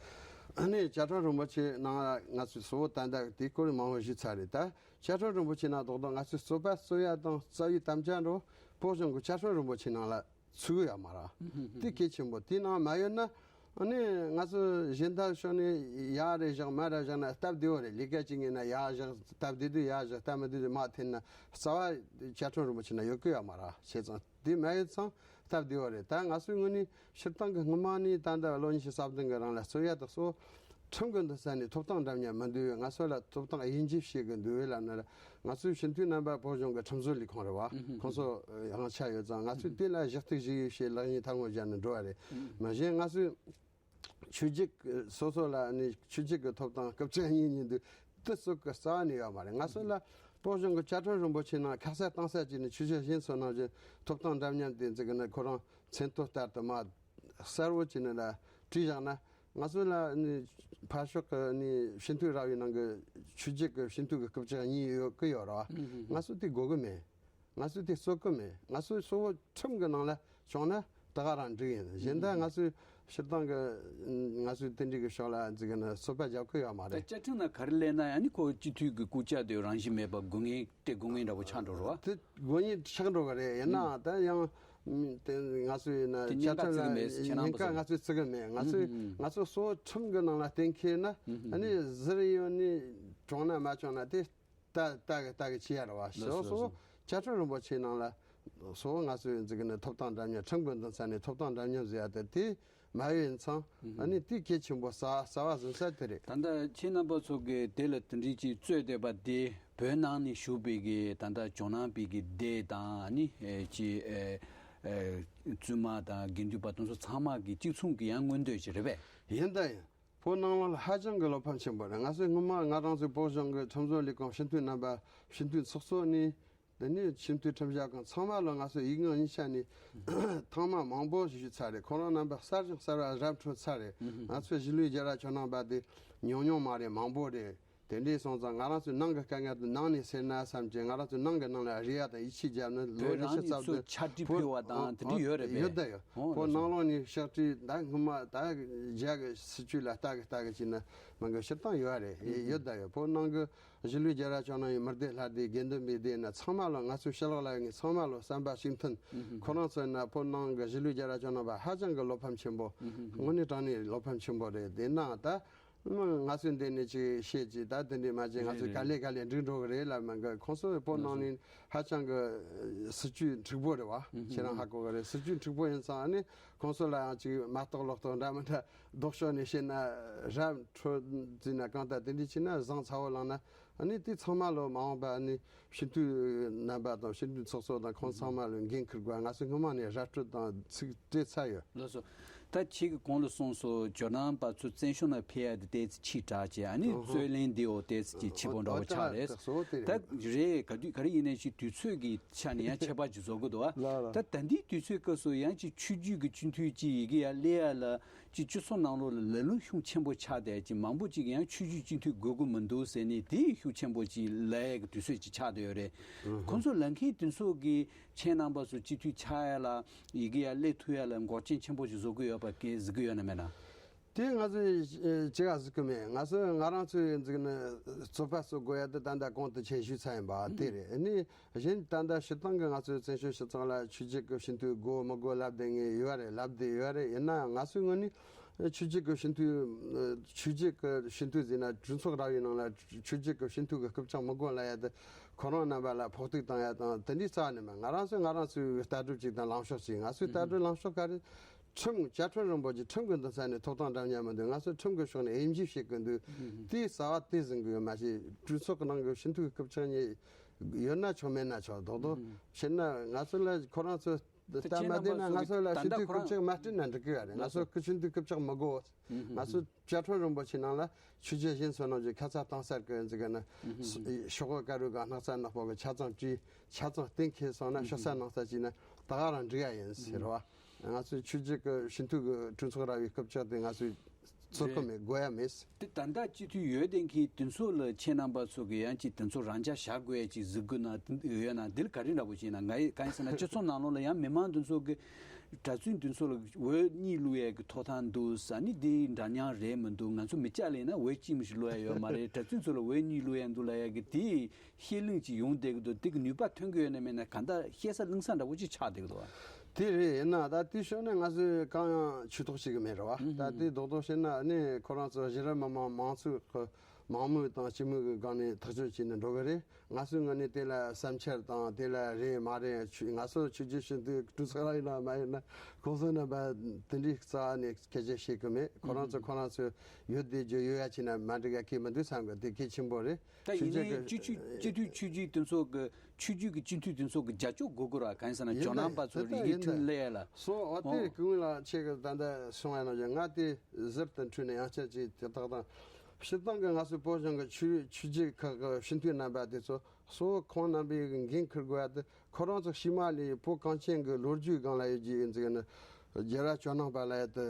ཨ་ནི་བཅའ་ཁྲིམས་རིན་པོ་ཆེ་ནང་ང་ཚོས་གཙོ་བོ་ད་ལྟ་དེ་སྐོར་མང་བོ་ཞུས་ཚར་རེད། ད་བཅའ་ཁྲིམས་རིན་པོ་ཆེ་ནང་རྡོག་རྡོག་ང་ཚོས་རྩོད་པ་རྩོད་ཡ་དང་རྩ་བའི་དམ་བཅའ་འགྲོ་བོད་གཞུང་གི་བཅའ་ཁྲིམས་རིན་པོ་ཆེ་ནང་ལ་ཚུད་ཡོད་མ་རེད། དེ་གལ་ཆེན་པོ། དེ་ནང་མ་ཡོད་ན་ཨ་ནི་ང་ཚོ་གཞན་དག་ཕྱོགས་ནས་ཡར་རེ་བཞག་མར་རེ་བཞག་ན་སྟབས་བདེ་བོ་རེད། ལས་ཀ་བྱེད་ངེས་ན་ཡར་བཞག་སྟབས་བདེ་དུས་ཡར་བཞག་སྟབས་མི་བདེ་དུས་མར་འཐེན་ན་རྩ་བ་བཅའ་ཁྲིམས་རིན་པོ་ཆེ་ན་ཡོད་ཀྱི་ཡོད་མ་རེད། བྱས་ཙང་དེ་མ་ཡོད་ཙང་སྟབས་བདེ་བོ་རེད། ད་ང་ཚོའི་ངོས་ནས་སྤྱིར་བཏང་གི་སྔོན་མ་ནས་ད་ལྟ་ལོ་ཉི་ཤུ་རྩ་བདུན་གི་རིང་ལ་རྩོད་ཡ་དེ་ཚོ་ཁྲིམས་ཀྱི་འདུན་ས་ནས་ཐོབ་ཐང་འདྲ་མཉམ་མི་འདུག་ང་ཚོ་ལ་ཐོབ་ཐང་དབྱེ་འབྱེད་བྱེད་དགོས་འདུག་ལབ་ན། ང་ཚོའི་སྤྱི་འཐུས་རྣམ་པ་བོད་གཞུང་གི་ཁྲིམས་བཟོ་ལས་ཁུངས་རེད་བ། ཁོང་ཚོ་དབང་ཆ་ཡོད་ཙང་ང་ཚོས་དེ་ལ་ཞུ་གཏུག་ཞུ་ཡིག་བྱས་ལེགས་ཉེས་ཐག་ངོ་བཅད་ནས་འགྲོ་བ་རེད། མ་གཞི་ང་ཚོས་ཆོས་བརྒྱུད་སོ་སོ་ལ་ནི་ཆོས་བརྒྱུད་ཀྱི་ཐོབ་ཐང་སྐབས་བཅུ་གཉིས་གཉིས་འདུག་དེ་སོགས་ཀྱི་རྩ་བ་ནས་ཡོད་མ་རེད། ང་ཚོ་ལ་བོད་གཞུང་གི་བཅའ་ཁྲིམས་རིན་པོ་ཆེ་ནང་ཁ་གསལ་གཏིང་གསལ་བྱས་ནས་ཆོས་བརྒྱུད་གཞན་ཚོ་ནང་བཞིན་ཐོབ་ཐང་འདྲ་མཉམ་དེ་འཛིན་གི་ནི་ཁོ་རང་མཚན་ཐོ་ལྟར་དུ་མ་གསལ་བོ་བྱས་ནས་ལ་བྲིས་བཞག་ན། ང་ཚོ་ལ་ནི་ཕར་ཕྱོགས་ཀྱི་ནི་སྤྱི་འཐུས་ར་བའི་ནང་གི་ཆོས་བརྒྱུད་ཀྱི་སྤྱི་འཐུས་ཀྱི་སྐབས་བཅུ་གཉིས་ཡོད་ཀྱི་ཡོད་རེད་བ། ང་ཚོ་དེ་དགོས་ཀྱི་མེད། ང་ཚོས་དེ་རྩོད་ཀྱི་མེད། ང་ཚོས་གཙོ་བོ་ཁྲིམས་ཀྱི་ནང་ལ་བྱུང་ན་ ད་ག་རང་འགྲིག་ཡིན། གཞན་ད་ང་ཚོའི་སྤྱིར་བཏང་གི་ང་ཚོའི་དེ་འདྲའི་གི་ཕྱོགས་ལ་འཛིན་གི་ན་རྩོད་པ་རྒྱག་གི་ཡོད་མ་ད་རེད། བཅའ་ཁྲིམས་ནང་ག་རེ་སླེབས་ན་ཡང་ནི་ཁོ་སྤྱི་འཐུས་ཀྱི་སྐུ་ཆ་དེ་རང་བཞིན་མེད་པ་དགོས་ངེས་དེ་དགོས་ངེས་འདྲ་པོ་ཆགས་འགྲོ་རོགས། དེ་དགོས་ངེས་ཆགས་འགྲོ་གི་རེད། ཡིན་ནའང་ད་ཡང་དེ་ང་ཚོའི་ན་དེ་བཅའ་ཉེན་ཁ་ཁྲིམས་བརྩི་གི་མེད་ཟེར་ཁྱེད་རང་ཉེན་ཁ་པ་ང་ཚོས་བརྩི་གི་མེད། ང་ཚོས་ང་ཚོ་གཙོ་བོ་ཁྲིམས་གི་ནང་ལ་གཏན་འཁེལ་ན་ཨ་ནི་ཟུར་ཡོད་ནི་གྲོངས་ན་མ་བྱུང་ན་དེ། ལྟ་ལྟ་གི་ལྟ་གི་བྱེད་ཡ་རེད་བ། ལགས་སོ། སོ་སོ་ལགས་སོ། བཅའ་ཁྲིམས་རིན་པོ་ཆེའི་ནང་ལ་སོ་ང་ཚོའི་འཛིན་གི་ནི་ཐོབ་ཐང་འདྲ་མཉམ་ཁྲིམས་ཀྱི་འདུན་ས་ནས་ཐོབ་ཐང་འདྲ་མཉམ་ཟེར་ཡ་དེ་དེ་མ་ཡོད་ཡིན་ཙང་ཨ་ནི་དེ་གལ་ཆེན་པོ་རྩ་རྩ་བ་ཟིན་ས་དེ་རེད། ད་ལྟ་ཁྱེད་རྣམ་པ་ཚོ་གི་དེ་ལ་དེ་འདྲའི་ཅིག་རྩོད་བསྡད་པ་དེ་བོད་ནང་ནས་བཞུགས་པའི་གི་ད་ལྟ་ཇོ་ནང་པའི་གི་སྡེ་དང་ཨ་ནི་ཨེ་ཅིག་ཨེ་ཨེ་བཙུན་མ་དང་དགེ་འདུན་པ་དེ་ཚོ་ཚང་མ་གི་གཅིག་མཚུངས་ཀྱི་ཡང་མངོན་འདོད་ཅིག་རེད་པས། ཡིན་ད་ཡིན། བོད་ནང་ལོགས་ལ་ཧ་ཅང་གི་བློ་ཕམ་ཆེན་པོ་རེད། ང་ཚོས་སྔོན་མ་ང་རང་ཚོའི་བོད་གཞུང་གི་ཁྲིམས་བཟོ་ལས་ཁུངས་སྤྱི་འཐུས་རྣམ་པ་སྤྱི་འཐུས་ཚོགས་གཙོ་ནས་དེ་ནས་སྤྱི་འཐུས་ཁྲིམས་བཞག་ཁང་ཚང་མ་ལ་ང་ཚོས་ཡིག་ངག་གཉིས་ཆ་ནས་ཐེངས་མ་མང་པོ་ཞིག་ཞུས་ཚར་རེད། ཁོ་རང་རྣམ་པ་གསར་ཞིང་གསར་བ་རབ་འཕྲོད་ཚར་རེད། ང་ཚོའི་གཞིས་ལུས་རྒྱལ་རབས་ཇོ་ནང་པ་དེ་ཉུང་ཉུང་མ་རེད། མང་པོ་རེད། དེ་འདྲའི་སོང་ཙང་ང་རང་ཚོའི་ནང་གི་དཀའ་ངལ་དེ་ནང་ནས་སེལ་ན་བསམ་གྱི། ང་རང་ཚོའི་ནང་གི་ནང་ལ་རེ་བ་དང་ཡིད་ཆེས་བརྒྱབ་ནས་ལོ་བོད་རེ་ཕྱེད་རང་ཉིད་ཙམ་ཚོ་དུ་ཕྱག་བྲིས་བོད་ཕུལ་བ་དང་དེ་འདྲ་ཡོད་རེད་པས། ཡོད་ད་ཡོད། ཨོ་བོད་ལགས་སོ། ནང་ལོགས་ནས་ཕྱག་བྲིས་ད་སྔོན་མ་ད་རྒྱ་གི་སྲིད་བྱུས་ལ་ལྟ་གི་ལྟ་གི་བྱས་ན་མང་གི་སྤྱིར་བཏང་ཡོད་རེད། ཡོད་ད་ཡོད། བོད་ནང་གི་གཞིས་ལུས་རྒྱལ་རབས་ཇོ་ནང་ཡི་མི་སྡེ་ལྷ་སྡེ་དགེ་འདུན་པའི་སྡེ་ན་ཚང་མ་ལ་ང་ཚོའི་ཕྱི་ལོགས་ལ་ཡོད་མཁན་ཚང་མ་ལ་བསམ་པ་གཅིག་མཐུན། ཁོ་རང་ཚོ་ན་བོད་ནང་གི་གཞིས་ལུས་རྒྱལ་རབས་ཇོ་ནང་པ་ཧ་ཅང་གི་བློ་ཕམ་ཆེན་པོ། དངོས་གནས་དྲང་གནས་བློ་ཕམ་ཆེན་པོ་རེད། དེ་ན་ད། ང་ཚོས་འདི་ནས་ཅིག་བཤད་ཅིག་ད་དེ་འདྲས་མ་བྱས་ང་ཚོས་རེད་ག་ལེ་ག་ལེ་འགྲིག་འགྲོ་གི་རེད་ལབ་མ་གི། ཁོང་ཚོ་བོད་ནང་ནས་ཧ་ཅང་གི་སྲིད་ཇུས་འཁྲུག་པོ་རེད་བ། ཁྱེད་རང་ཧ་གོ་གི་རེད། སྲིད་ཇུས་འཁྲུག་པོ་ཡིན་ཙང་ཨ་ནི་ཁོང་ཚོ་ལ་ཡང་ཅིག་མ་གཏོགས་ལོག་གཏོགས་འདྲ་མི་འདྲ་ལྡོག་ཕྱོགས་ནས་བཤད་ན་རབ་འཕྲོད་འཛིན་ན་གང་ལྟར་དེ་འདྲས་བྱས་ན་བཟང་ཚ་བོ་ལངས་ན་ཨ་ནི་དེ་ཚང་མ་ལོ་མ་འོངས་པ་ཨ་ནི་སྤྱི་འཐུས་རྣམ་པ་དང་སྤྱི་འཐུས་ཚོགས་གཙོ་དང་ཁོང་ཚང་མ་ལོ་འགན་འཁུར་དགོས། ང་ཚོས་སྔོན་མ་ནས་ར་སྤྲོད་དང་ཚིག་སྤྲད་ཚར་ཡོད། ལགས་སོ། ད་ཁྱེད་ཀྱིས་གོང་ལ་གསུངས་སོ། ཇོ་ནང་པ་ཚོ་བཙན་བྱོལ་ནང་ཕེབས་ཡ་དེ་ཏོག་ཙམ་ཕྱིས་དྲགས་བྱས་ཨ་ནི་ཨོ་ཧོ། རྩོད་གླེང་འདི་འོ་ཏོག་ཙམ་ཅིག་ཕྱི་པོ་འདྲ་པོ་ཨོ་ཆགས་རེད། ད་ག་ཟེ་དེ་ད་རེད། རེད་ག་དུས་ག་རེ་ཡིན་ནའི་ཅིག་དུས་ཚོད་ཀྱི་ཆ་ནས་ཡང་ཁྱད་པར་ཅིག་བཟོ་དགོས་འདུག་ཨ། ལགས་ལགས། ད་ད་འདིའི་དུས་ཚོད་སྐབས་སུ་ཡང་ཅིག་ཆོས་བརྒྱུད་ཀྱི་སྤྱི་འཐུས་ཅིག་ཡི་གེ་ཡར་སླེབས་ཡ་ལ་ཅིག་སྤྱི་ཚོགས་ནང་ལོགས་ལ་ལ་ལུང་ཤུགས་ཆེན་པོ་ཆགས་བསྡད་ཅིག་མང་པོ་ཅིག་ཡང་ཆོས་བརྒྱུད་སྤྱི་འཐུས་དགོས་ཀྱི་མི་འདུག་ཟེར་ནས་དེ་ཤུགས་ཆེན་པོ་ཅིག་ལབ་ཡ་གི་དུས་ཚོད་ཅིག་ཆགས་བསྡད་ཡོད་རེད། ཁོང་ཚོ་ལབ་མཁན་དེ་ཚོ་གི་ཁྱེད་རྣམ་པ་ཚོ་སྤྱི་འཐུས་ཆགས་ཡ་ལ་ཡི་གེ་ཡར་སླེབས་ཐུབ་ཡ་ལ་འགོག་རྐྱེན་ཆེན་པོ་ཞིག་བཟོ་གི་ཡོད་པ་སྐད་གཟིགས་གི་ཡོད་ན་མེད་ན། དེ་ང་ཚོས་ཅི་ག་གཟིགས་གི་མེད། ང་ཚོས་ང་རང་ཚོའི་འཛིན་ནི་རྩོད་པ་རྩོད་དགོས་ཡ་དེ་ད་ལྟ་གོང་དུ་ཁྱེད་ཞུས་ཚར་ཡིན་པ་དེ་རེད། ཨ་ནི་གཞན་ད་ལྟ་སྤྱིར་བཏང་གི་ང་ཚོའི་བཙན་བྱོལ་སྤྱི་ཚོགས་ལ་ཆོས་བརྒྱུད་ཀྱི་སྤྱི་འཐུས་དགོས་མི་དགོས་ལབ་བསྡད་མཁན་ཡོད་རེད། ལབ་བསྡད་ཡོད་རེད། ཡིན་ན་ཡང་ང་ཚོའི་ངོས་ནས་ཆོས་བརྒྱུད་ཀྱི་སྤྱི་འཐུས་ཆོས་བརྒྱུད་ཀྱི་སྤྱི་འཐུས་ཟེར་ན་གྲོས་ཚོགས་ར་བའི་ནང་ལ་ཆོས་བརྒྱུད་ཀྱི་སྤྱི་འཐུས་ཀྱི་རྐུབ་བཀྱག་མི་དགོས་ལབ་ཡ་དེ་ཁོ་རང་རྣམ་པ་ལ་ཕོག་ཐུག་བཏང་ཡ་དང་དེ་འདྲའི་རྩ་ནས་མེད། ང་རང་ཚོས་ང་རང་ཚོའི་ལྟ་གྲུབ་ཅིག་དང་ལངས་ཕྱོགས་ཅིག་ང་ཚོའི་ལྟ་གྲུབ་ལངས་ཕྱོགས་ག་རེ། ཁྲིམས་བཅའ་ཁྲིམས་རིན་པོ་ཆེ་ཁྲིམས་ཀྱི་འདུན་ས་ནས་ཐོབ་ཐང་འདྲ་མཉམ་མི་འདུག་ང་ཚོ་ཁྲིམས་ཀྱི་ཕྱོགས་ནས་དབྱེ་འབྱེད་བྱེད་ཀྱི་འདུག་དེའི་རྩ་བ་དེ་ཟིན་དགོས་མ་ཞེས་གྲོས་ཚོགས་ཀྱི་ནང་གི་སྤྱི་འཐུས་ཀྱི་རྐུབ་བཀྱག་གཉིས་ཡོད་ན་ཆོག་མེད་ན་ཆོག་རྡོག་རྡོག་བྱས་ན་ང་ཚོ་ལ་ཁོ་རང་ཚོ་ད་ལྟ་མ་བསྡད་ན་ང་ཚོ་ལ་སྤྱི་འཐུས་རྐུབ་བཀྱག་མ་སྤྲད་ན་འགྲིག་གི་ཡོད་རེད། ང་ཚོ་སྤྱི་འཐུས་རྐུབ་བཀྱག་མི་དགོས། ང་ཚོ་བཅའ་ཁྲིམས་རིན་པོ་ཆེ་ནང་ལ་ཆོས་བརྒྱུད་གཞན་ཚོ་ནང་བཞིན་ཁ་ཚ་གཏམ་གསར་གྱི་འཛིན་གི་ན་ཤོག་གུ་དཀར་རུ་གི་སྣག་ཚ་ནག་པོ་གི་ཆ་ཚང་བྲིས་ཆ་ཚང་གཏན་འཁེལ་སོང་ན་ཤོག་ས་ནང་ས་ཅིག་ན་ད་ག་རང་འགྲིག་ཡ་ཡིན་ཟེར་བ། ང་ཚོའི་ཆོས་བརྒྱུད་ཀྱི་སྤྱི་འཐུས་ཀྱི་གྲོས་ཚོགས་ར་བའི་སྐབས་ཆགས་དེ་ང་ཚོའི་ཚོགས་ཁང་མེད་དགོས་ཡ་མེད། དེ་ད་ལྟ་སྤྱི་འཐུས་ཡོད་དེ་མཁན་དེ་ཚོ་ལ་ཁྱེད་རྣམ་པ་ཚོ་གི་ཡང་ཅིག་དེ་ཚོ་རང་འཇགས་བཞག་དགོས་ཡ་ཅིག་གཟིགས་དགོས་ན་དེ་ཡོད་ན་འདི་ལ་ག་རེ་འདྲ་པོ་བྱས་ན་ང་ཡི་གང་ཡིན་ཟེར་ན་སྤྱི་ཚོགས་ནང་ལོགས་ལ་ཡང་མི་མང་དེ་ཚོ་གི་གྲྭ་བཙུན་དེ་ཚོ་ལ་འོས་གཉིས་བླུག་ཡ་གི་ཐོབ་ཐང་འདུག་ས་ནི་འདི་འདྲ་མཉམ་རེད་མི་འདུག་ང་ཚོ་མི་སྐྱ་ལེན་ན་འོས་གཅིག་མི་ཞིག་བླུག་ཡ་ཡོད་མ་རེད། གྲྭ་བཙུན་ཚོ་ལ་འོས་གཉིས་བླུག་ཡ་འདུག་ལབ་ཡ་གི་དེ། བཤད་ལུང་ཅིག་ཡོང་བསྡད་ཀྱི་འདུག་དེ་གི་ནུས་པ་ཐོན་གྱི་ཡོད་ན་མེད་ན་གང་ལྟར་བཤད་ས་གླེང་ས་འདྲ་བོ་ཅིག་ཆགས་བསྡད་ཀྱི་འདུག་བ། དེ་རེད། ཡིན་ན་ད་དེ་ཤོད་ནས་ང་ཚོས་གང་ཡང་ཇུས་གཏོགས་བྱེད་ཀྱི་མེད་རེད་བ། ད་དེ་རྡོག་རྡོག་བཤད་ན་ནི་ཁོ་རང་ཚོ་གཞི་རིམ་མི་མང་མང་ཚོགས་ཀྱི་མང་མོས་དང་སྤྱི་མོས་ཀྱི་སྒང་ནས་ཐག་གཅོད་བྱས་ནས་འགྲོ་གི་རེད། ང་ཚོའི་ངོས་ནས་དེ་ལ་བསམ་འཆར་དང་དེ་ལ་རེད་མ་རེད་ཆུ་ང་ཚོ་ཆོས་བརྒྱུད་སྤྱི་འཐུས་གྲོས་ཚོགས་ར་ཡིན་ན་མ་ཡིན་ན་གོང་ས་རྣམ་པ་དེ་འདྲའི་རྩ་ནས་སྐད་ཆ་བཤད་ཀྱི་མེད། ཁོ་རང་ཚོ་ཁོ་རང་ཚོ་ཡོད་བསྡད་རྒྱུ་ཡོད་ཡ་བྱས་ན་མ་འགྲིག་ཡ་གི་མི་འདུག་བསམ་གི་དེ་གལ་ཆེན་པོ་རེད། ད་ཡིན་ནའི་སྤྱི་འཐུས་སྤྱི་འཐུས་ཆོས་བརྒྱུད་དེ་ཚོ་གི་ཆོས་བརྒྱུད་ཀྱི་སྤྱི་འཐུས་དེ་ཚོ་གི་རྒྱབ་སྐྱོར་དགོས་དགོས་ར། གང་ཡིན་ཟེར་ན་ཇོ་ནང་པ་ཚོ་རིགས་ཡིག་ཁྲིམས་སླེབས་ཡ་ལ་སོ་འོ་དེ་ཨོ་ཀུན་ལ་ཆེ་གི་ད་ལྟ་སོང་ཡ་ན་ང་དེ་ཟུར་དུ་འཁྲུལ་ནས་ཡང་བསྐྱར་ཅིག་དེ་དག་དང་སྤྱིར་བཏང་གི་ང་ཚོའི་བོད་གཞུང་གི་ཆོས་ཆོས་བརྒྱུད་ཁག་གི་སྤྱི་འཐུས་རྣམ་པ་དེ་ཚོ་གཙོ་བོ་ཁོང་རྣམ་པའི་འགན་འཁུར་དགོས་ཡ་དེ་ཁོ་རང་ཚོ་ཕྱི་མ་ལས་བོད་གངས་ཅན་གྱི་ལོ་རྒྱུས་སྒང་ལ་ཡོད་ཀྱི་ཡིན་ཟེར་ནས་རྒྱལ་རབས་ཇོ་ནང་པ་ལ་ཡ་དེ།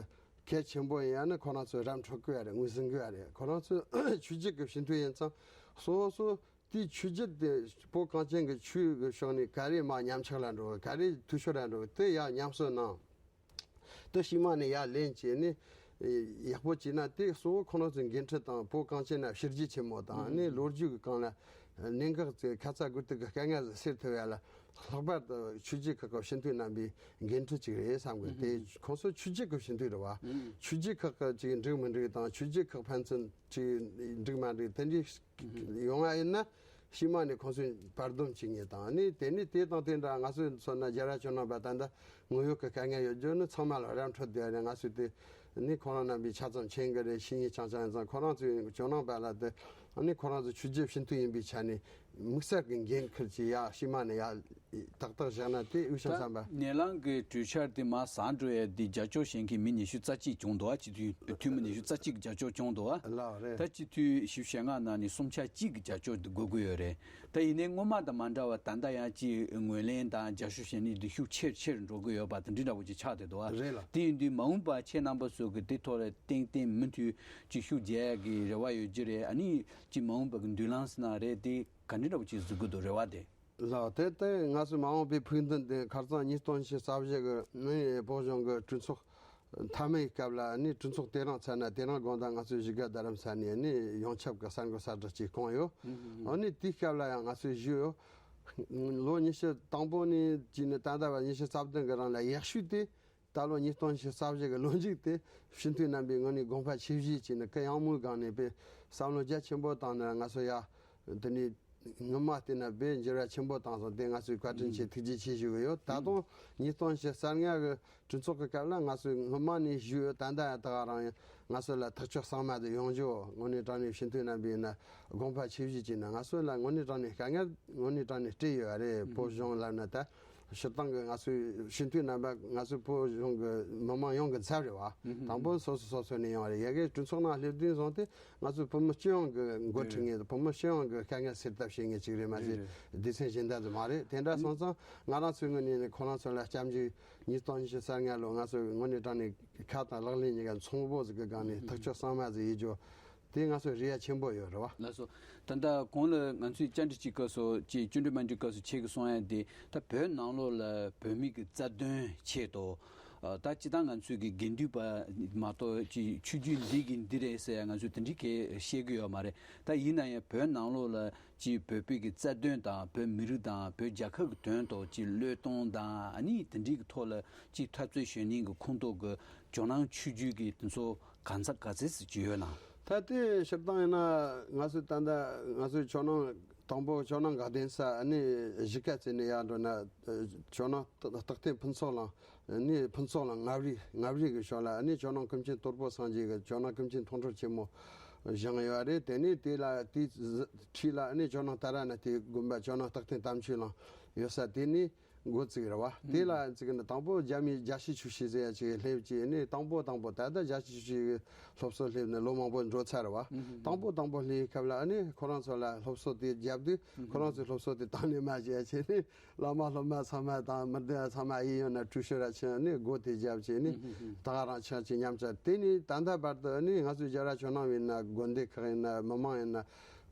གལ་ཆེན་པོ་ཡིན་ཡང་ནི་ཁོ་རང་ཚོས་ར་འཕྲོད་དགོས་ཡ་རེད། ངོས་འཛིན་དགོས་ཡ་རེད། ཁོ་རང་ཚོས་ཆོས་བརྒྱུད་ཀྱི་སྤྱི་འཐུས་ཡིན་ཙང་སོ་སོ་དེའི་ཆོས་བརྒྱུད་དེ་བོད་གངས་ཅན་གྱི་ཆོས་ཀྱི་ཕྱོགས་ནས་ག་རེ་མར་ཉམས་ཆག་ལ་འགྲོ་ག་རེ་འཐུས་ཤོར་ལ་འགྲོ་དེ་ཡང་ཉམས་གསོ་གནང་ དེ་ཕྱི་མ་ནས་ཡར་ལེན་བྱས་ནས་ཡག་པོ་བྱས་ན། དེ་གཙོ་བོ་ཁོ་རང་ཚོའི་འགན་འཁྲི་དང་བོད་གངས་ཅན་ན་ཕྱི་རྒྱལ་ཆེན་མོ་དང་ནི་ལོ་རྒྱུས་ཀྱི་སྒང་ལ་གནད་འགག་ཅིག་ཁ་ཚ་དགོས་གཏུག་གི་དཀའ་ངལ་སེལ་ཐུབ་ཡ་ལ་ལྷག་པར་དུ་ཆོས་བརྒྱུད་ཁག་གི་སྤྱི་འཐུས་རྣམ་པའི་འགན་འཁྲི་ཅིག་རེད་བསམ་གི། དེ་ཁོང་ཚོ་ཆོས་བརྒྱུད་ཀྱི་སྤྱི་འཐུས་རེད་བ། ཆོས་བརྒྱུད་ཁག་གི་ཅིག་འགྲིག་མི་འགྲིག་དང་ཆོས་བརྒྱུད་ཁག་ཕན་ཚུན་ཅིག་འགྲིག་མ་འགྲིག་དེ་འདྲའི་ཡོང་བ་ཡིན་ན། ཕྱི་མ་ནས་ཁོང་ཚོས་བར་འདུམ་བྱེད་མཁན་དང་ནི་དེ་ནི་དེ་དང་དེ་འདྲ་ང་ཚོའི་མཚོན་ན་རྒྱལ་བ་ཇོ་ནང་པ་ད་ལྟ་དངོས་ཡོད་ཀྱི་དཀའ་ངལ་ཡོད་རྒྱུ་ནི་ཚང་མ་ལ་ར་འཕྲོད་དེ་རེད། ང་ཚོས་དེ་ནི་ཁོ་རང་རྣམ་པའི་ཆ་ཚང་མཁྱེན་གི་རེད། ཤེས་ཉེན་རྐྱང་རྐྱང་ཡིན་ཙང་ཁོ་རང་ཚོས་ཇོ་ནང་པ་ལ་དེ་ནི་ཁོ་རང་ཚོ་ཆོས་བརྒྱུད་སྤྱི་འཐུས་ཡིན་པའི་ཆ་ནས་དམིགས་བསལ་གྱི་འགན་འཁུར་གྱི་ཡ་ཕྱི་མ་ནས་ཡ་ཏག་ཏག་བཞག་ན་དེ་འོས་ཤིང་བསམ་པ། ད་ནེ་ལང་གི་གྲོས་འཆར་དེ་མར་ཟ་འགྲོ་ཡ་དེ་རྒྱབ་སྐྱོར་བྱེད་མཁན་མི་ཉི་ཤུ་རྩ་གཅིག་བྱུང་འདུག་ཨ། སྤྱི་འཐུས་འཐུས་མི་ཉི་ཤུ་རྩ་གཅིག་རྒྱབ་སྐྱོར་བྱུང་འདུག་ཨ། ལགས་རེད། ད་སྤྱི་འཐུས་བཞི་བཅུ་ཞེ་ལྔ་ནང་ནས་སུམ་ཆ་གཅིག་གི་རྒྱབ་སྐྱོར་དེ་དགོས་ཀྱི་ཡོད་རེད། ད་ཡིན་ནའི་སྔོན་མ་དང་མ་འདྲ་བ་ད་ལྟ་ཡང་ཅིག་ངོས་ལེན་དང་རྒྱབ་སྐྱོར་བྱེད་ནུས་དེ་ཤུགས་ཆེར་ཆེར་འགྲོ་གི་ཡོད་པ་དེ་འདྲ་འདྲ་བོ་ཅིག་ཆགས་བསྡད་འདུག་ཨ། རེད་ལགས། དེ་ཡིན་དུས་མ་འོངས་པ་ཁྱེད་རྣམ་པ་ཚོ་གི་དེ་ཐོག་ལ་ཏན་ཏན་མུ་མཐུད་ཅིག་ཤུགས་རྒྱག་ཡ་གི་རེ་བ་ཡོད་ཀྱི་རེད། ཨ་ནི་ཅིག་མ་འོངས་པ་གི་མདུན་ལམ་ཟེར་ན་རེད། དེ་ག་འདྲ་འདྲ་བོ་ཅིག་གཟིགས་ཀྱི་འདུག་རེ་བ་དེ། ལགས། དེ་ལྟར་ང་ཚོས་མ་འོངས་པའི་ཕུགས་འདུན་དེ་ཁ་རྩང་ཉིས་སྟོང་ཉི་ཤུ་རྩ་བཞི་གི་ནི་བོད་གཞུང་གི་གྲོས་ཚོགས་མཐའ་མའི་སྐབས་ལ་ནི་གྲོས་ཚོགས་དེ་རིང་ཚར་ན་དེ་རིང་དགོང་དག་ང་ཚོའི་གཞིས་ཀ་རྡ་རམ་ས་ནས་ནི་ཡོངས་ཁྱབ་ཀྱི་གསར་འགོད་གསལ་བསྒྲགས་ཅིག་བསྐོངས་ཡོད། འོ་ནི་དེའི་སྐབས་ལ་ཡང་ང་ཚོས་ཞུས་ཡོད། ལོ་ཉི་ཤུ་དང་པོ་ནས་བྱས་ནས་ད་ལྟ་བར་ཉི་ཤུ་རྩ་བདུན་གི་རིང་ལ་ཡག་ཤོས་དེ། ད་ལོ་ཉིས་སྟོང་ཉི་ཤུ་རྩ་བཞི་གི་ལོ་མཇུག་དེ་སྤྱི་འཐུས་རྣམ་པའི་ངོས་ནས་དགོངས་པ་ཆེ་བཞེས་བྱས་ནས་གུ་ཡངས་མོའི་སྒང་ནས་དཔེ་བསམ་བློ་རྒྱ་ཆེན་པོ་བཏང་ནས་ང་ཚོ་ཡ་དེ་ནས་སྔོན་མ་བལྟས་ན་དཔེ་འགྱུར་བ་ཆེན་པོ་བཏང་སོང་། དེ་ང་ཚོས་བཀའ་དྲིན་ཆེ་ཐུགས་རྗེ་ཆེ་ཞུ་གི་ཡོད། ད་དུང་ཉིས་སྟོང་ཉི་ཤུ་རྩ་ལྔ་གི་གྲོས་ཚོགས་ཀྱི་སྐབས་ལ་ང་ཚོས་སྔོན་མ་ནས་ཞུས་ཡོད། ད་ལྟ་ཡང་ད་ག་རང་ཡང་ང་ཚོ་ལ་ཐག་གཅོད་གཙང་མ་དེ་ཡོང་རྒྱུ་དངོས་གནས་དྲང་གནས་སྤྱི་འཐུས་རྣམ་པས་ན་དགོངས་པ་ཆེ་བཞེས་བྱས་ན་ང་ཚོ་ལ་དངོས་གནས་དྲང་གནས་དཀའ་ངལ་དངོས་གནས་དྲང་གནས་འཕྲད་ཡོད་རེད། བོད་གཞུང་ལབ་ན་ད། སྤྱིར་བཏང་གི་ང་ཚོའི་སྤྱི་འཐུས་རྣམ་པ་ང་ཚོའི་བོད་གཞུང་གི་མི་མང་ཡོངས་ཀྱི་ཚབ་རེད་བ། དང་པོ་སོ་སོ་སོ་སོ་ནས་ཡོང་བ་རེད། ཡ་གི་གྲོས་ཚོགས་ནང་སླེབས་དུས་བཟུང་སྟེ་ང་ཚོའི་བོད་མི་སྤྱི་ཡོངས་ཀྱི་འགོ་ཁྲིད་མཁན་བོད་མི་སྤྱི་ཡོངས་ཀྱི་དཀའ་ངལ་སེལ་ཐབས་བྱེད་མཁན་ཅིག་རེད་མ་ཟད་སྡེ་ཚན་གཞན་དག་ཏུ་མ་རེད། དེ་འདྲ་སོང་ཙང་ང་རང་ཚོའི་ངོས་ནས་ཁོ་རང་ཚོ་ལ་སྐྱབས་འཇུག་ཉིས་སྟོང་ཉི་ཤུ་རྩ་ལྔ་ལོ་ང་ཚོ་དངོས་གནས་དྲང་གནས་ཁ་དང་ལག་ལེན་གཉིས་ཀ་མཚུངས་པོ་ཟིག་གི་སྒང་ནས་ཐག་གཅོད་གཙང་མ་ཟིག་ཡེད་རྒྱུ། དེ་ང་ཚོའི་རེ་བ་ཆེན་པོ་ཡོད་རེད་བ། ལགས་སོ། ད་ལྟ་གོང་ལ་ང་ཚོས་བཅར་འདྲི་བྱེད་སྐབས་སུ་ཅིག་བཅར་འདྲི་མ་འདྲི་སྐབས་སུ་ཁྱེད་ཀྱིས་གསུང་ཡ་དེ་ད་བོད་ནང་ལོགས་ལ་བོད་མི་གི་རྩ་དོན་ཆེད་དུ། ཨ། ད་སྤྱིར་བཏང་ང་ཚོས་ཀྱི་དགེ་འདུན་པ་མ་གཏོགས་ཅིག་ཆོས་བརྒྱུད་འདི་གི་འདི་རེད་ཟེར་ཡ་ང་ཚོས་དེ་འདྲའི་གི་བཤད་ཀྱི་ཡོད་མ་རེད། ད་ཡིན་ན་ཡང་བོད་ནང་ལོགས་ལ་ཅིག་བོད་པའི་གི་རྩ་དོན་དང་བོད་མི་རིགས་དང་བོད་རྒྱལ་ཁབ་ཀྱི་དོན་དུ་ཅིག་བློས་གཏོང་དང་ཨ་ནི་དེ་འདྲའི་གི་ཐོག་ལ་ཅིག་འཐབ་རྩོད་བྱེད་མཁན་གྱི་ཁོངས་གཏོགས་ཀྱི་ཇོ་ནང་ཆོས་བརྒྱུད་ཀྱི་དེ་ཚོ་གང་ཚ་ག་ཚད་ཅིག་ཡོད་ན། ད་ལྟའི་སྤྱིར་བཏང་ཡིན་ན་ང་ཚོའི་ད་ལྟ་ང་ཚོའི་ཇོ་ནང་དང་པོ་ཇོ་ནང་དགའ་ལྡན་ས་ཨ་ནི་གཞིས་ཀ་རྩེ་ནས་ཡར་འགྲོ་ན་ཇོ་ནང་རྟག་བརྟན་ཕུན་ཚོགས་གླིང་ནས་ཕུན་ཚོགས་གླིང་ལྔ་རིག་ལྔ་རིག་གི་ཕྱོགས་ལ་ཨ་ནི་ཇོ་ནང་ཀུན་མཁྱེན་དོལ་པོ་སངས་རྒྱས་ཀྱི་ཇོ་ནང་ཀུན་མཁྱེན་མཐོང་གྲོལ་ཆེན་མོ་བཞེངས་ཡོད་རེད། དེ་ནས་དེ་ལ་དེའི་འཁྲིས་ལ་ཨ་ནི་ཇོ་ནང་ཏཱ་ར་ནཱ་ཐའི་དགོན་པ་ཇོ་ནང་རྟག་བརྟན་དམ་ཆོས་གླིང་ཡོད་ས་དེ་ནས། འགོ་བཙུགས་རེད་བ། དེ་ལ་བཙུགས་ནས་དང་པོ་རྒྱ་མིའི་རྒྱལ་སྤྱིའི་ཆོས་གཞིས་ཟེར་ཡ་ཅིག་སླེབས་ཀྱི་ནས་དང་པོ་དང་པོ་ད་ལྟ་རྒྱལ་སྤྱིའི་ཆོས་གཞིས་ཀྱི་སློབ་གསོ་སླེབས་ནས་ལོ་མང་པོ་འགྲོ་ཚར་བ། དང་པོ་དང་པོ་སླེབས་སྐབས་ལ་ཨ་ནི་ཁོ་རང་ཚོ་ལ་སློབ་གསོ་དེ་བརྒྱབ་དུས་ཁོ་རང་ཚོའི་སློབ་གསོ་དེ་དང་ནས་མ་བྱས་བྱས་ནས་བླ་མ་སློབ་མ་ཚང་མ་དང་མི་སྡེ་ཚང་མ་ཨེ་ཡོད་ན་ཀྲུའུ་ཞི་ར་ཆེན་ནས་སྒོ་དེ་བརྒྱབ་བྱས་ནས་ད་ག་རང་ཆགས་ཀྱི་མཉམ་བཅར་དེ་ནས་ད་ལྟ་བར་དུ་ཨ་ནི་ང་ཚོའི་རྒྱལ་བ་ཇོ་ནང་ཡིན་ན་དགོན་སྡེ་ཁག་ཡིན་ན་མི་མང་ཡིན་ན།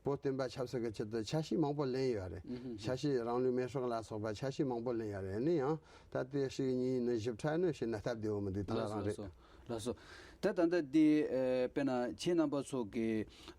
བོད་བསྟན་པ་ཆབ་སྲིད་ཀྱི་ཆེད་དུ་ཆ་ཤས་མང་པོ་ལེན་ཡོད་རེད། ཆ་ཤས་རང་ལུས་མེ་སྲེག་ལ་སོགས་པ་ཆ་ཤས་མང་པོ་ལེན་ཡོད་རེད། ནི་ཡང་ད་ལྟའི་ཞིག་གཉིས་ནི་ཞིབ་ཕྲ་ནི་ཞིག་ན་སྟབས་བདེ་བོ་མི་འདུག་ད་ལགས་སོ་རང་རེད། ལགས་སོ། ལགས་སོ། ད་ད་ལྟ་འདི་ཨ་དཔེར་ན་ཁྱེད་རྣམ་པ་ཚོ་གི་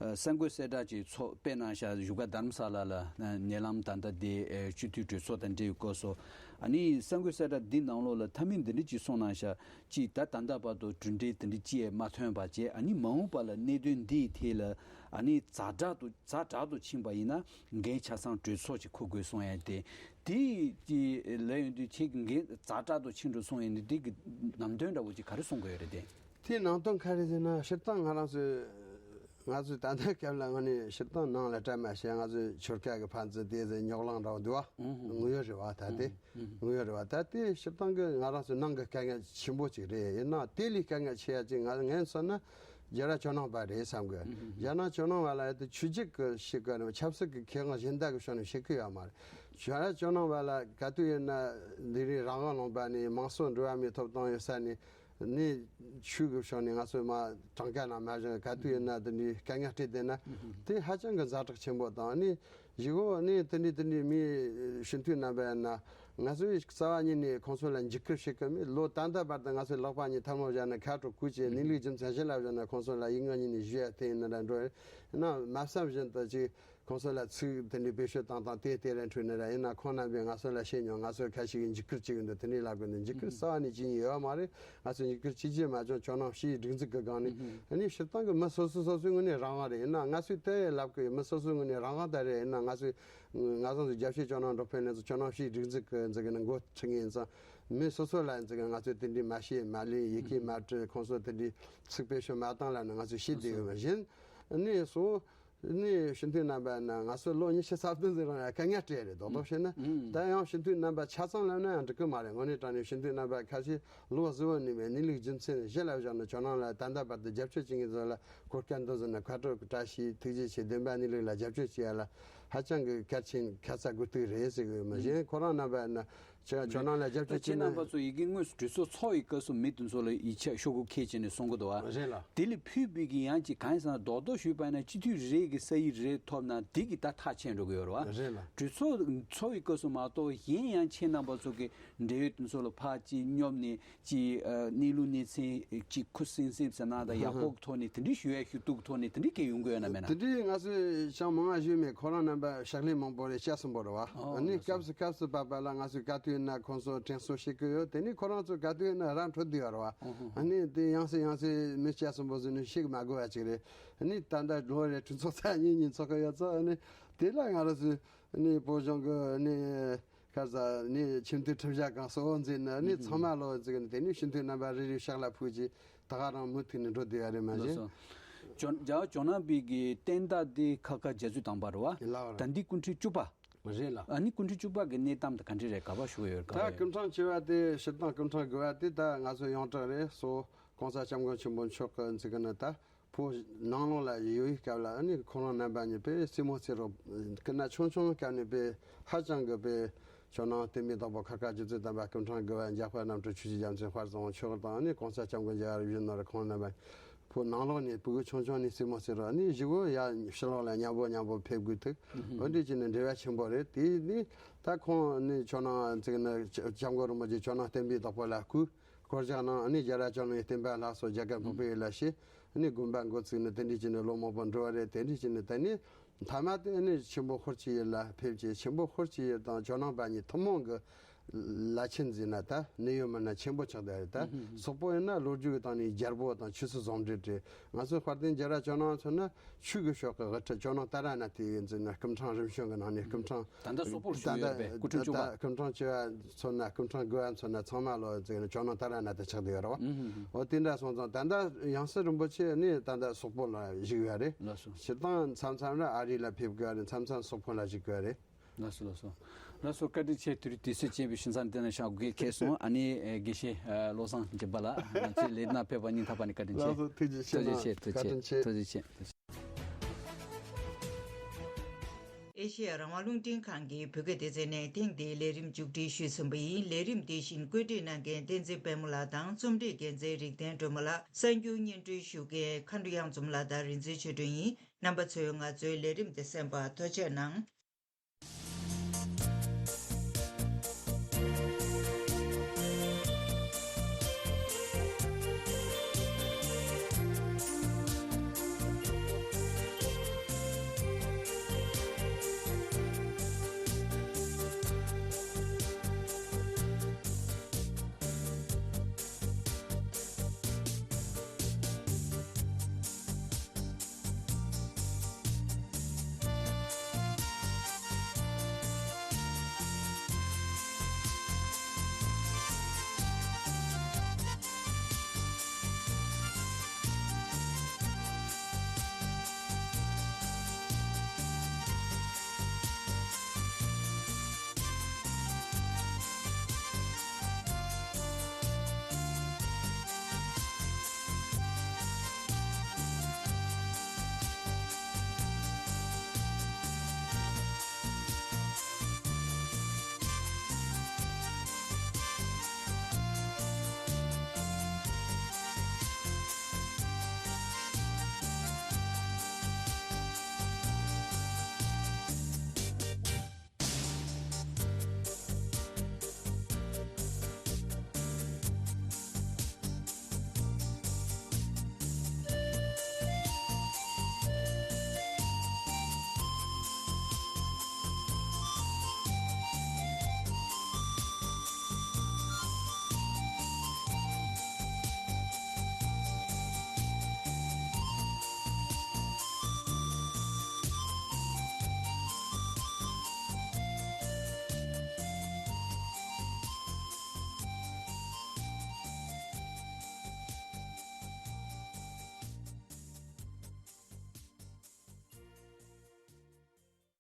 ཨ་གསར་འགོད་གསལ་བསྒྲགས་ཀྱི་ཚོགས་དཔེར་ན་ཤག་བཞུགས་སྒར་རྡ་རམ་ས་ལ་ལ་ཨ་ཉེ་ལམ་ད་ལྟ་འདི་ཨ་སྤྱི་འཐུས་གྲོས་ཚོགས་དང་འབྲེལ་ཡོད་སྐོར་སོགས་ཨ་ནི་གསར་འགོད་གསལ་བསྒྲགས་འདི་ནང་ལོགས་ལ་མཐའ་མའི་འདི་འདྲ་ཅིག་གསུངས་གནང་ཤག་ཅིག་ད་ད་ལྟ་བར་དུ་གྲུབ་འབྲས་དེ་འདྲ་ཅིག་མ་ཐོན་པ་བྱས་ཨ་ནི་མ་འོངས་པ་ལ་གནད་དོན་འདིའི་ཐད་ལ་ཨ་ནི་ཛ་དྲག་ཏུ་ཛ་དྲག་ཏུ་ཕྱིན་པ་ཡིན་ན་འགན་ཆ་ཚང་གྲོས་ཚོགས་ཀྱིས་འཁུར་དགོས་གསུངས་ཡ་དེ་དེ་ཅིག་ལབ་ཡོང་དུས་ཁྱེད་ཀྱི་འགན་ཛ་དྲག་ཏུ་ཕྱིན་འགྲོ་གསུངས་ཡ་འདི་དེ་གི་ནང་དོན་འདྲ་བོ་ཅིག་ག་རེ་གསུང་དགོས་ཡོད་རེད་དེ། དེའི་ནང་དོན་ག་རེ་ཟེར་ན་སྤྱིར་བཏང་ང་རང་ཚོས་ང་ཚོས་ད་ལྟའི་སྐབས་ལ་དངོས་གནས་སྤྱིར་བཏང་ནང་ལ་བཀྲ་མ་ཤིས་ང་ཚོས་ཆོལ་ཁ་གི་ཕན་ཚུན་དེ་ཟེར་རྙོག་གླེང་འདྲ་བོ་འདུག་བ། དངོས་ཡོད་རེད་བ་ད་དེ། དངོས་ཡོད་རེད་བ། ད་དེ་སྤྱིར་བཏང་གི་ང་རང་ཚོའི་ནང་གི་དཀའ་ངལ་ཆེན་པོ་ཅིག་རེད། ཡིན་ནའང་དེ་ལས་དཀའ་ངལ་ཆེ་ཡ་ཅིག་ང་ངས་མཚོན་ན་རྒྱལ་བ་ཇོ་ནང་པ་རེད་བསམ་གི། རྒྱལ་བ་ཇོ་ནང་པ་ལ་དེ་ཆོས་བརྒྱུད་ཀྱི་ཞིག་གི་ཆབ་སྲིད་ཀྱི་ཁེ་དབང་གཞན་དག་གི་ཕྱོགས་ནས་བཤད་གི་ཡོད་མ་རེད། རྒྱལ་བ་ཇོ་ནང་པ་ལ་ག་དུས་ཡིན་ན་འདི་རིང་རང་དབང་ལུང་པ་ནས་མང་གཙོ་འགྲོ་བ་མིའི་ཐོབ་ཐང་ཡོད་ས་ནས་ནི་ཆོས་ཀྱི་ཕྱོགས་ནས་ང་ཚོས་མ་གྲངས་ཀ་ནང་མ་བཞག་ག་དུས་ཡིན་ན་འདི་འདྲའི་དཀའ་ངལ་འཕྲད་བསྡད་ན་དེ་ཧ་ཅང་གི་ཛ་དྲག་ཆེན་པོ་དང་ནི། གཞུག་གུ་ནས་དེ་འདྲའི་དེ་འདྲའི་མི་སྤྱི་འཐུས་རྣམ་པ་ཡིན་ན། ང་ཚོས་རྩ་བ་ཉིད་ནས་ཁོང་ཚོ་ལ་འཇིགས་སྐུལ་བྱེད་ཀྱི་མེད། ལོ་ད་ལྟ་བར་དུ་ང་ཚོས་ལག་པ་གཉིས་ཐལ་མོ་སྦྱར་ནས་ཁ་དྲོ་གུས་ཀྱི་གནས་ལུགས་རྒྱུ་མཚན་གཞི་ལ་བཞག་ནས་ཁོང་ཚོ་ལ་ཡིག་ངག་གཉིས་ནས་ཞུ་ཡ་དེ་ཡིན་ན་འདྲ་འགྲོ་ཡིན་ན། མ་བསམ་བཞིན་དུ་ཅིག་ཁོང་ཚོ་ལ་ཚིག་དེ་འདྲའི་བེད་སྤྱོད་བཏང་སྟངས་དེ་དེ་རེད་འཕྲོས་ནི་རེད། ཡིན་ན་ཁོང་རྣམ་པས་ང་ཚོ་ལ་བཤད་མྱོང་། ང་ཚོར་ཁ་ཞིག་གིས་འཇིགས་སྐུལ་བྱེད་ཀྱི་འདུག་དེ་འདྲའི་ལབ་དགོས་འདུག་འཇིགས་སྐུལ་རྩ་བ་ནས་བྱེད་མྱོང་ཡོད་མ་རེད། ང་ཚོས་འཇིགས་སྐུལ་བྱེད་ཀྱི་མ་བྱུང་། ཇོ་ནང་སྤྱིའི་སྒྲིག་འཛུགས་ཀྱི་སྒང་ནས། ཨ་ནི་སྤྱིར་བཏང་གི་མི་སོ་སོ་སོ་སོའི་ངོས་ནས་རང་དབང་རེད། ཡིན་ན་ང་ཚོས་དེ་ལབ་གི་ཡོད། མི་སོ་སོའི་ངོས་ནས་རང་དབང་ད་རེད། ཡིན་ན་ང་ཚོས་ང་ཚོ་ཚོས་རྒྱབ་སྐྱོར་ཇོ་ནང་འགྲོ་ཕན་ལེན་ཚོ་ཇོ་ནང་སྤྱིའི་སྒྲིག་འཛུགས་ཀྱི་འཛིན་གི་ནི་འགོ་ཁྲིད་ངེས་ཡིན་ཙང་། མི་སོ་སོ་ལ་འཛིན་གི་ང་ཚོས་དེ་འདྲའི་མ་བཤད་མ་ལས་ཡི་གེ་མ་བྲིས། ཁོང་ཚོ་དེ་འདྲའི་ཚིག་བེད་སྤྱོད་མ་བཏང་ལབ་ནས་ང་ཚོས་བཤད་བསྡད་ཡོད་པ་བཞིན། ཨ་ནི་སོ། ནས་སྤྱི་འཐུས་རྣམ་པ་ན་ང་ཚོ་ལོ་ཉི་ཤུ་རྩ་བདུན་ཟིན་རུང་ཡང་དཀའ་ངལ་སྤྲད་རེད། རྡོག་རྡོག་བཤད་ན། ད་ཡང་སྤྱི་འཐུས་རྣམ་པ་ཆ་ཚང་ལབ་ན་ཡང་འགྲིག་གི་མ་རེད། དངོས་གནས་དྲང་གནས་སྤྱི་འཐུས་རྣམ་པ་ཁ་ཤས་ལོ་གཟུ་བོར་གནས་པའི་གནས་ལུགས་རྒྱུ་མཚན་གཞི་ལ་བཞག་ནས་ཇོ་ནང་ལ་ད་ལྟ་བར་དུ་རྒྱབ་སྐྱོར་བྱེད་མཁན་ཚོ་ལ་གོ་སྐབས་འདི་ཟིན་ན་ཁ་དྲོ་བཀྲ་ཤིས་ཐུགས་རྗེ་ཆེ། བདེན་པ་གནས་ལུགས་ལ་རྒྱབ་སྐྱོར་བྱེད་ཡ་ལ་ཧ་ཅང་གི་གལ་ཆེན་ཁ་ཚ་དགོས་གཏུགས་རེད་ཟེར་གི་ཡོད། མ་གཞན་ཁོ་རང་རྣམ་པ་ན་ཇོ་ཇོ་ནང་ལ་རྒྱབ་སྐྱོར་ད་ཁྱེད་བྱེད་ན། རྣམ་པ་ཚོ་ཡི་གེ་དངོས་སུ་གྲོས་ཚོགས་ཚོགས་པའི་སྐབས་སུ་མི་དེ་ཚོ་ལ་ཡིད་ཆེས་ཤོག་གུ་འཁྱེར་བྱས་ནས་གསུང་གི་འདུག་བ། རེད་ལ། དེ་ལས་ཕུད་པའི་གི་ཡང་ཅིག་གང་ཡིན་ཟེར་ན་རྡོག་རྡོག་ཞུས་པ་ཡིན་ན་སྤྱི་འཐུས་རེ་གི་ས་ཡིག་རེ་ཐོབ་ན་དེ་གི་ད་ཐག་ཆད་འགྲོ་གི་ཡོད་རེད་བ། རེད་ལ། གྲོས་ཚོགས་ཚོགས་པའི་སྐབས་སུ་མ་གཏོགས་གཞན་ཡང་ཁྱེད་རྣམ་པ་ཚོ་གི་འབྲེལ་ཡོད་དེ་ཚོ་ལ་ཕར་ཅིག་སྙོབ་ནས་ཅིག་ཨ་གནས་ལུགས་གནས་ཚུལ་ཅིག་ཁུ་སིམ་སིམ་ཟེར་ན་ད་ཡག་པོ་གི་ཐོག་ནས་དེ་འདྲའི་ཞུ་ཡ་ཞུ་གཏུག་གི་ཐོག་ནས་དེ་འདྲའི་སྐད་ཡོང་གི་ཡོད་ན་མེད་ན། དེ་འདྲའི་ང་ཚོས་ཅང་མང་བ་ཞུས་མེད། ཁོ་རང་རྣམ་པ་ཕྱག་ལས་མང་པོ་རེད། བཅུ་གསུམ་པོ་རེད་བ། ཨོ་ཨ་ནི་ལགས་སོ། སྐབས་སུ་བབ་པ་ལ་ང་ཚོས་ག་དུས་ཡིན་ན་ཁོང་ཚོ་དྲན་གསོ་བྱེད་ཀྱི་ཡོད། དེ་ནས་ཁོ་རང་ཚོ་ག་དུས་ཡིན་ན་རང་འཕྲོད་བསྡད་ཡོད་རེད་བ། ཨོ་ཧོ། ཨ་ནི་དེ་ཡང་སེ་ཡང་སེ་མི་བཅུ་གསུམ་པོ་ཟིན་ནས་ཤེས་མ་དགོས་པ་ཅིག་རེད། ཨ་ནི་ད་ལྟ་ལོ་རེ་གྲོས་ཚོགས་ཚར་གཉིས་གཉིས་ཚོགས་ཀྱི་ཡོད་ཙང་། ཨ་ནི་དེ་ལ་ང་རང་ཚོས་ཨ་ནི་བོད་གཞུང་གི་ཨ་ནི་ཁ་ས་ནས་ཁྲིམས་མཐུན་ཁྲིམས་བཞག་གང་གསལ་བོ་མཛད་ནས། ཨ་ནི་ཚང་མ་ལོ་ཟིག་ནས་དེ་ནས་སྤྱི་འཐུས་རྣམ་པ་རེ་རེ་ཕྱག་ལ་ཕུལ་གྱིས་ད་ག་རང་མུ་མཐུད་ནས་འགྲོ་བསྡད་ཡ་རེད། མ་ལགས་གཞན། སོ། ཇོ་རྒྱ་གར་ཇོ་ནང་པའི་གི་བསྟན་བདག་དེ་ཁ་ཁ་རྒྱ་མཚོའི་དམ་པ་རེད་བ། ལགས་རེད། ད་འདི་སྐུ་ཕྲེང་བཅུ་པ། རེད་ལ། ཨ་ནི་སྐུ་ཕྲེང་བཅུ་པ་གི་གནས་སྟངས་དེ་ག་འདྲ་རེད། ག་པར་བཞུགས་ཡོད་རེད། ག་པར་ད་ཡོད། སྐུ་ཕྲེང་བཅུ་པ་དེ་སྤྱིར་བཏང་སྐུ་ཕྲེང་དགུ་པ་དེ་ད་ང་ཚོ་ཡོངས་གྲགས་རེད། སོ་༸གོང་ས་༸སྐྱབས་མགོན་ཆེན་པོ་མཆོག་གི་འཛིན་གི་ནི་ད། བོད་ནང་ལོགས་ལ་ཡོད་པའི་སྐབས་ལ། ཨ་ནི་ཁོང་རང་རྣམ་པ་གཉིས་པས་རྩེད་མོ་རྩེ་རོགས་སྐུ་ན་ཆུང་ཆུང་སྐབས་ནས་པས་ཧ་ཅང་གི་པས་ཇོ་ནང་བསྟན་པའི་བདག་པོ་ཁ་ཁ་རྒྱ་མཚོའི་དམ་པ་སྐུ་ཕྲེང་དགུ་པ་འཇམ་དཔལ་རྣམ་གྲོལ་ཆོས་ཀྱི་རྒྱ་མཚོ་དཔལ་བཟང་པོ་མཆོག་དང་། ཨ་ནི་༸གོང་ས་༸སྐྱབས་མགོན་རྒྱལ་བ་ཡིད་བཞིན་ནོར་བུ་ཁོང་རྣམ་པ་བོད་ནང་ལོགས་ནས་ཕྲུ་གུ་ཆུང་ཆུང་ནས་རྩེད་མོ་རྩེ་རོགས། ཨ་ནི་གཞུག་གུ་ཡ་ཕྱི་ལོགས་ལ་མཉམ་པོ་མཉམ་པོ་ཕེབས་དགོས་ཐུག་འོ་འདྲ་བྱས་ནས་འབྲེལ་བ་ཆེན་པོ་རེད། དེ་ནི་ད་ཁོང་ནི་ཇོ་ནང་ཅིག་ནི་སྐྱབས་མགོན་རིན་པོ་ཆེ་ཇོ་ནང་བསྟན་པའི་བདག་པོ་ལ་སྐུ། བསྐོ་བཞག་གནང་། ཨ་ནི་རྒྱལ་རབས་ཇོ་ནང་བསྟན་པ་ལྷ་སོགས་རྒྱ་གར་འཕགས་པའི་ཡུལ་ལ་གཤེགས། ཨ་ནི་དགོན་པ་འགོ་བཙུགས་ནས་དེ་འདྲ་བྱས་ནས་ལོ་མང་པོ་འགྲོ་བ་རེད། དེ་འདྲ་བྱས་ནས་ད་ནི་མཐའ་མ་དེ་ཨ་ནི་ཆེན་པོ་ཧོར་གྱི་ཡུལ་ལ་ཕེབས་ཀྱི། ཆེན་པོ་ཧོར་གྱི་ཡུལ་དང་ཇོ་ནང་པ་གཉིས་ཐུན་མོང་གི་བླ་ཆེན་ཟེར་ན་ད་གནད་ཡོད་མི་སྣ་ཆེན་པོ་ཆགས་བསྡད་རེད། ད་སོག་པོ་ཡིན་ན་ལོ་རྒྱུས་ཀྱི་སྟེང་ནས་རྒྱལ་པོ་དང་ཆོས་སྲིད་ཟུང་འབྲེལ་རེད། ང་ཚོ་དཔལ་ལྡན་རྒྱལ་རབས་ཇོ་ནང་མཚོན་ན། ཆོས་ཀྱི་ཕྱོགས་ཀྱི་དབུ་ཁྲིད་ཇོ་ནང་ཏཱ་ར་ནཱ་ཐའི་ཡིན་ཟེར་ན་སྐུ་ཕྲེང་རིམ་བྱོན་གྱི་ནང་ནས་སྐུ་ཕྲེང་ད་ལྟ་སོག་པོར་བཞུགས་ཡོད་པའི་སྐུ་ཕྲེང་བཅུ་པ། ད་ལྟ་སྐུ་ཕྲེང་བཅུ་པ་མཚོན་ན། སྐུ་ཕྲེང་དགུ་པ་མཚོན་ན་ཚང་མ་ལོ་ཟེར་ན་ཇོ་ནང་ཏཱ་ར་ནཱ་ཐ་ཆགས་བསྡད་ཡོད་རེད་བ། འོ་དེ་འདྲ་སོང་ཙང་ད་ལྟ་ཡང་སྲིད་རིན་པོ་ཆེ་ནི་ད་ལྟ་སོག་པོ་ལ་བཞུགས་ཡོད་རེད། ལགས་སོ། སྤྱིར་བཏང་མཚམས་མཚམས་ལ་ཨ་རི་ལ་ཕེབས་དགོས་རེད། མཚམས་མཚམས་སོག་པོ་ལ་བཞུགས་དགོས་རེད། ལགས་སོ་ལགས་སོ། ལགས་སོ། བཀའ་དྲིན་ཆེ། དུས་དུས་ཚོད་ཅན་པའི་ཞིང་ཚང་འདི་ན་ཤག་དགོས་ཁེལ་སོང་། ཨ་ནི་དགེ་བཤེས་བློ་བཟང་འཇམ་དཔལ་ལགས། ང་ཚོའི་ལས་སྣ་ཕེབས་པ་སྙིང་ཐག་པ་ནས་བཀའ་དྲིན་ཆེ། ལགས་སོ། ཐུགས་རྗེ་ཆེ་གནང་། ཐུགས་རྗེ་ཆེ། བཀའ་དྲིན་ཆེ། ཐུགས་རྗེ་ཆེ། ཨེ་ཤེ་ཡ་རང་དབང་རླུང་འཕྲིན་ཁང་གི་བོད་སྐད་སྡེ་ཚན་ནས་ཐེངས་འདིའི་ལས་རིམ་མཇུག་སྒྲིལ་ཞུས་ཟིན་པ་ཡིན། ལས་རིམ་འདི་བཞིན་བཀོད་སྒྲིག་གནང་མཁན་བསྟན་འཛིན་དཔལ་མོ་ལགས་དང་རྩོམ་སྒྲིག་འགན་འཛིན་རིག་ལྡན་སྒྲོལ་མ་ལགས། གསར་འགྱུར་སྙན་སྒྲོན་ཞུ་མཁན་མཁའ་འགྲོ་གཡང་འཛོམས་ལགས་དང་རིག་འཛིན་ཆོས་སྒྲོན་ཡིན། རྣམ་པ་ཚོས་ང་ཚོའི་ལས་རིམ་འདི་གསན་པར་ཐུགས་རྗེ་གནང་།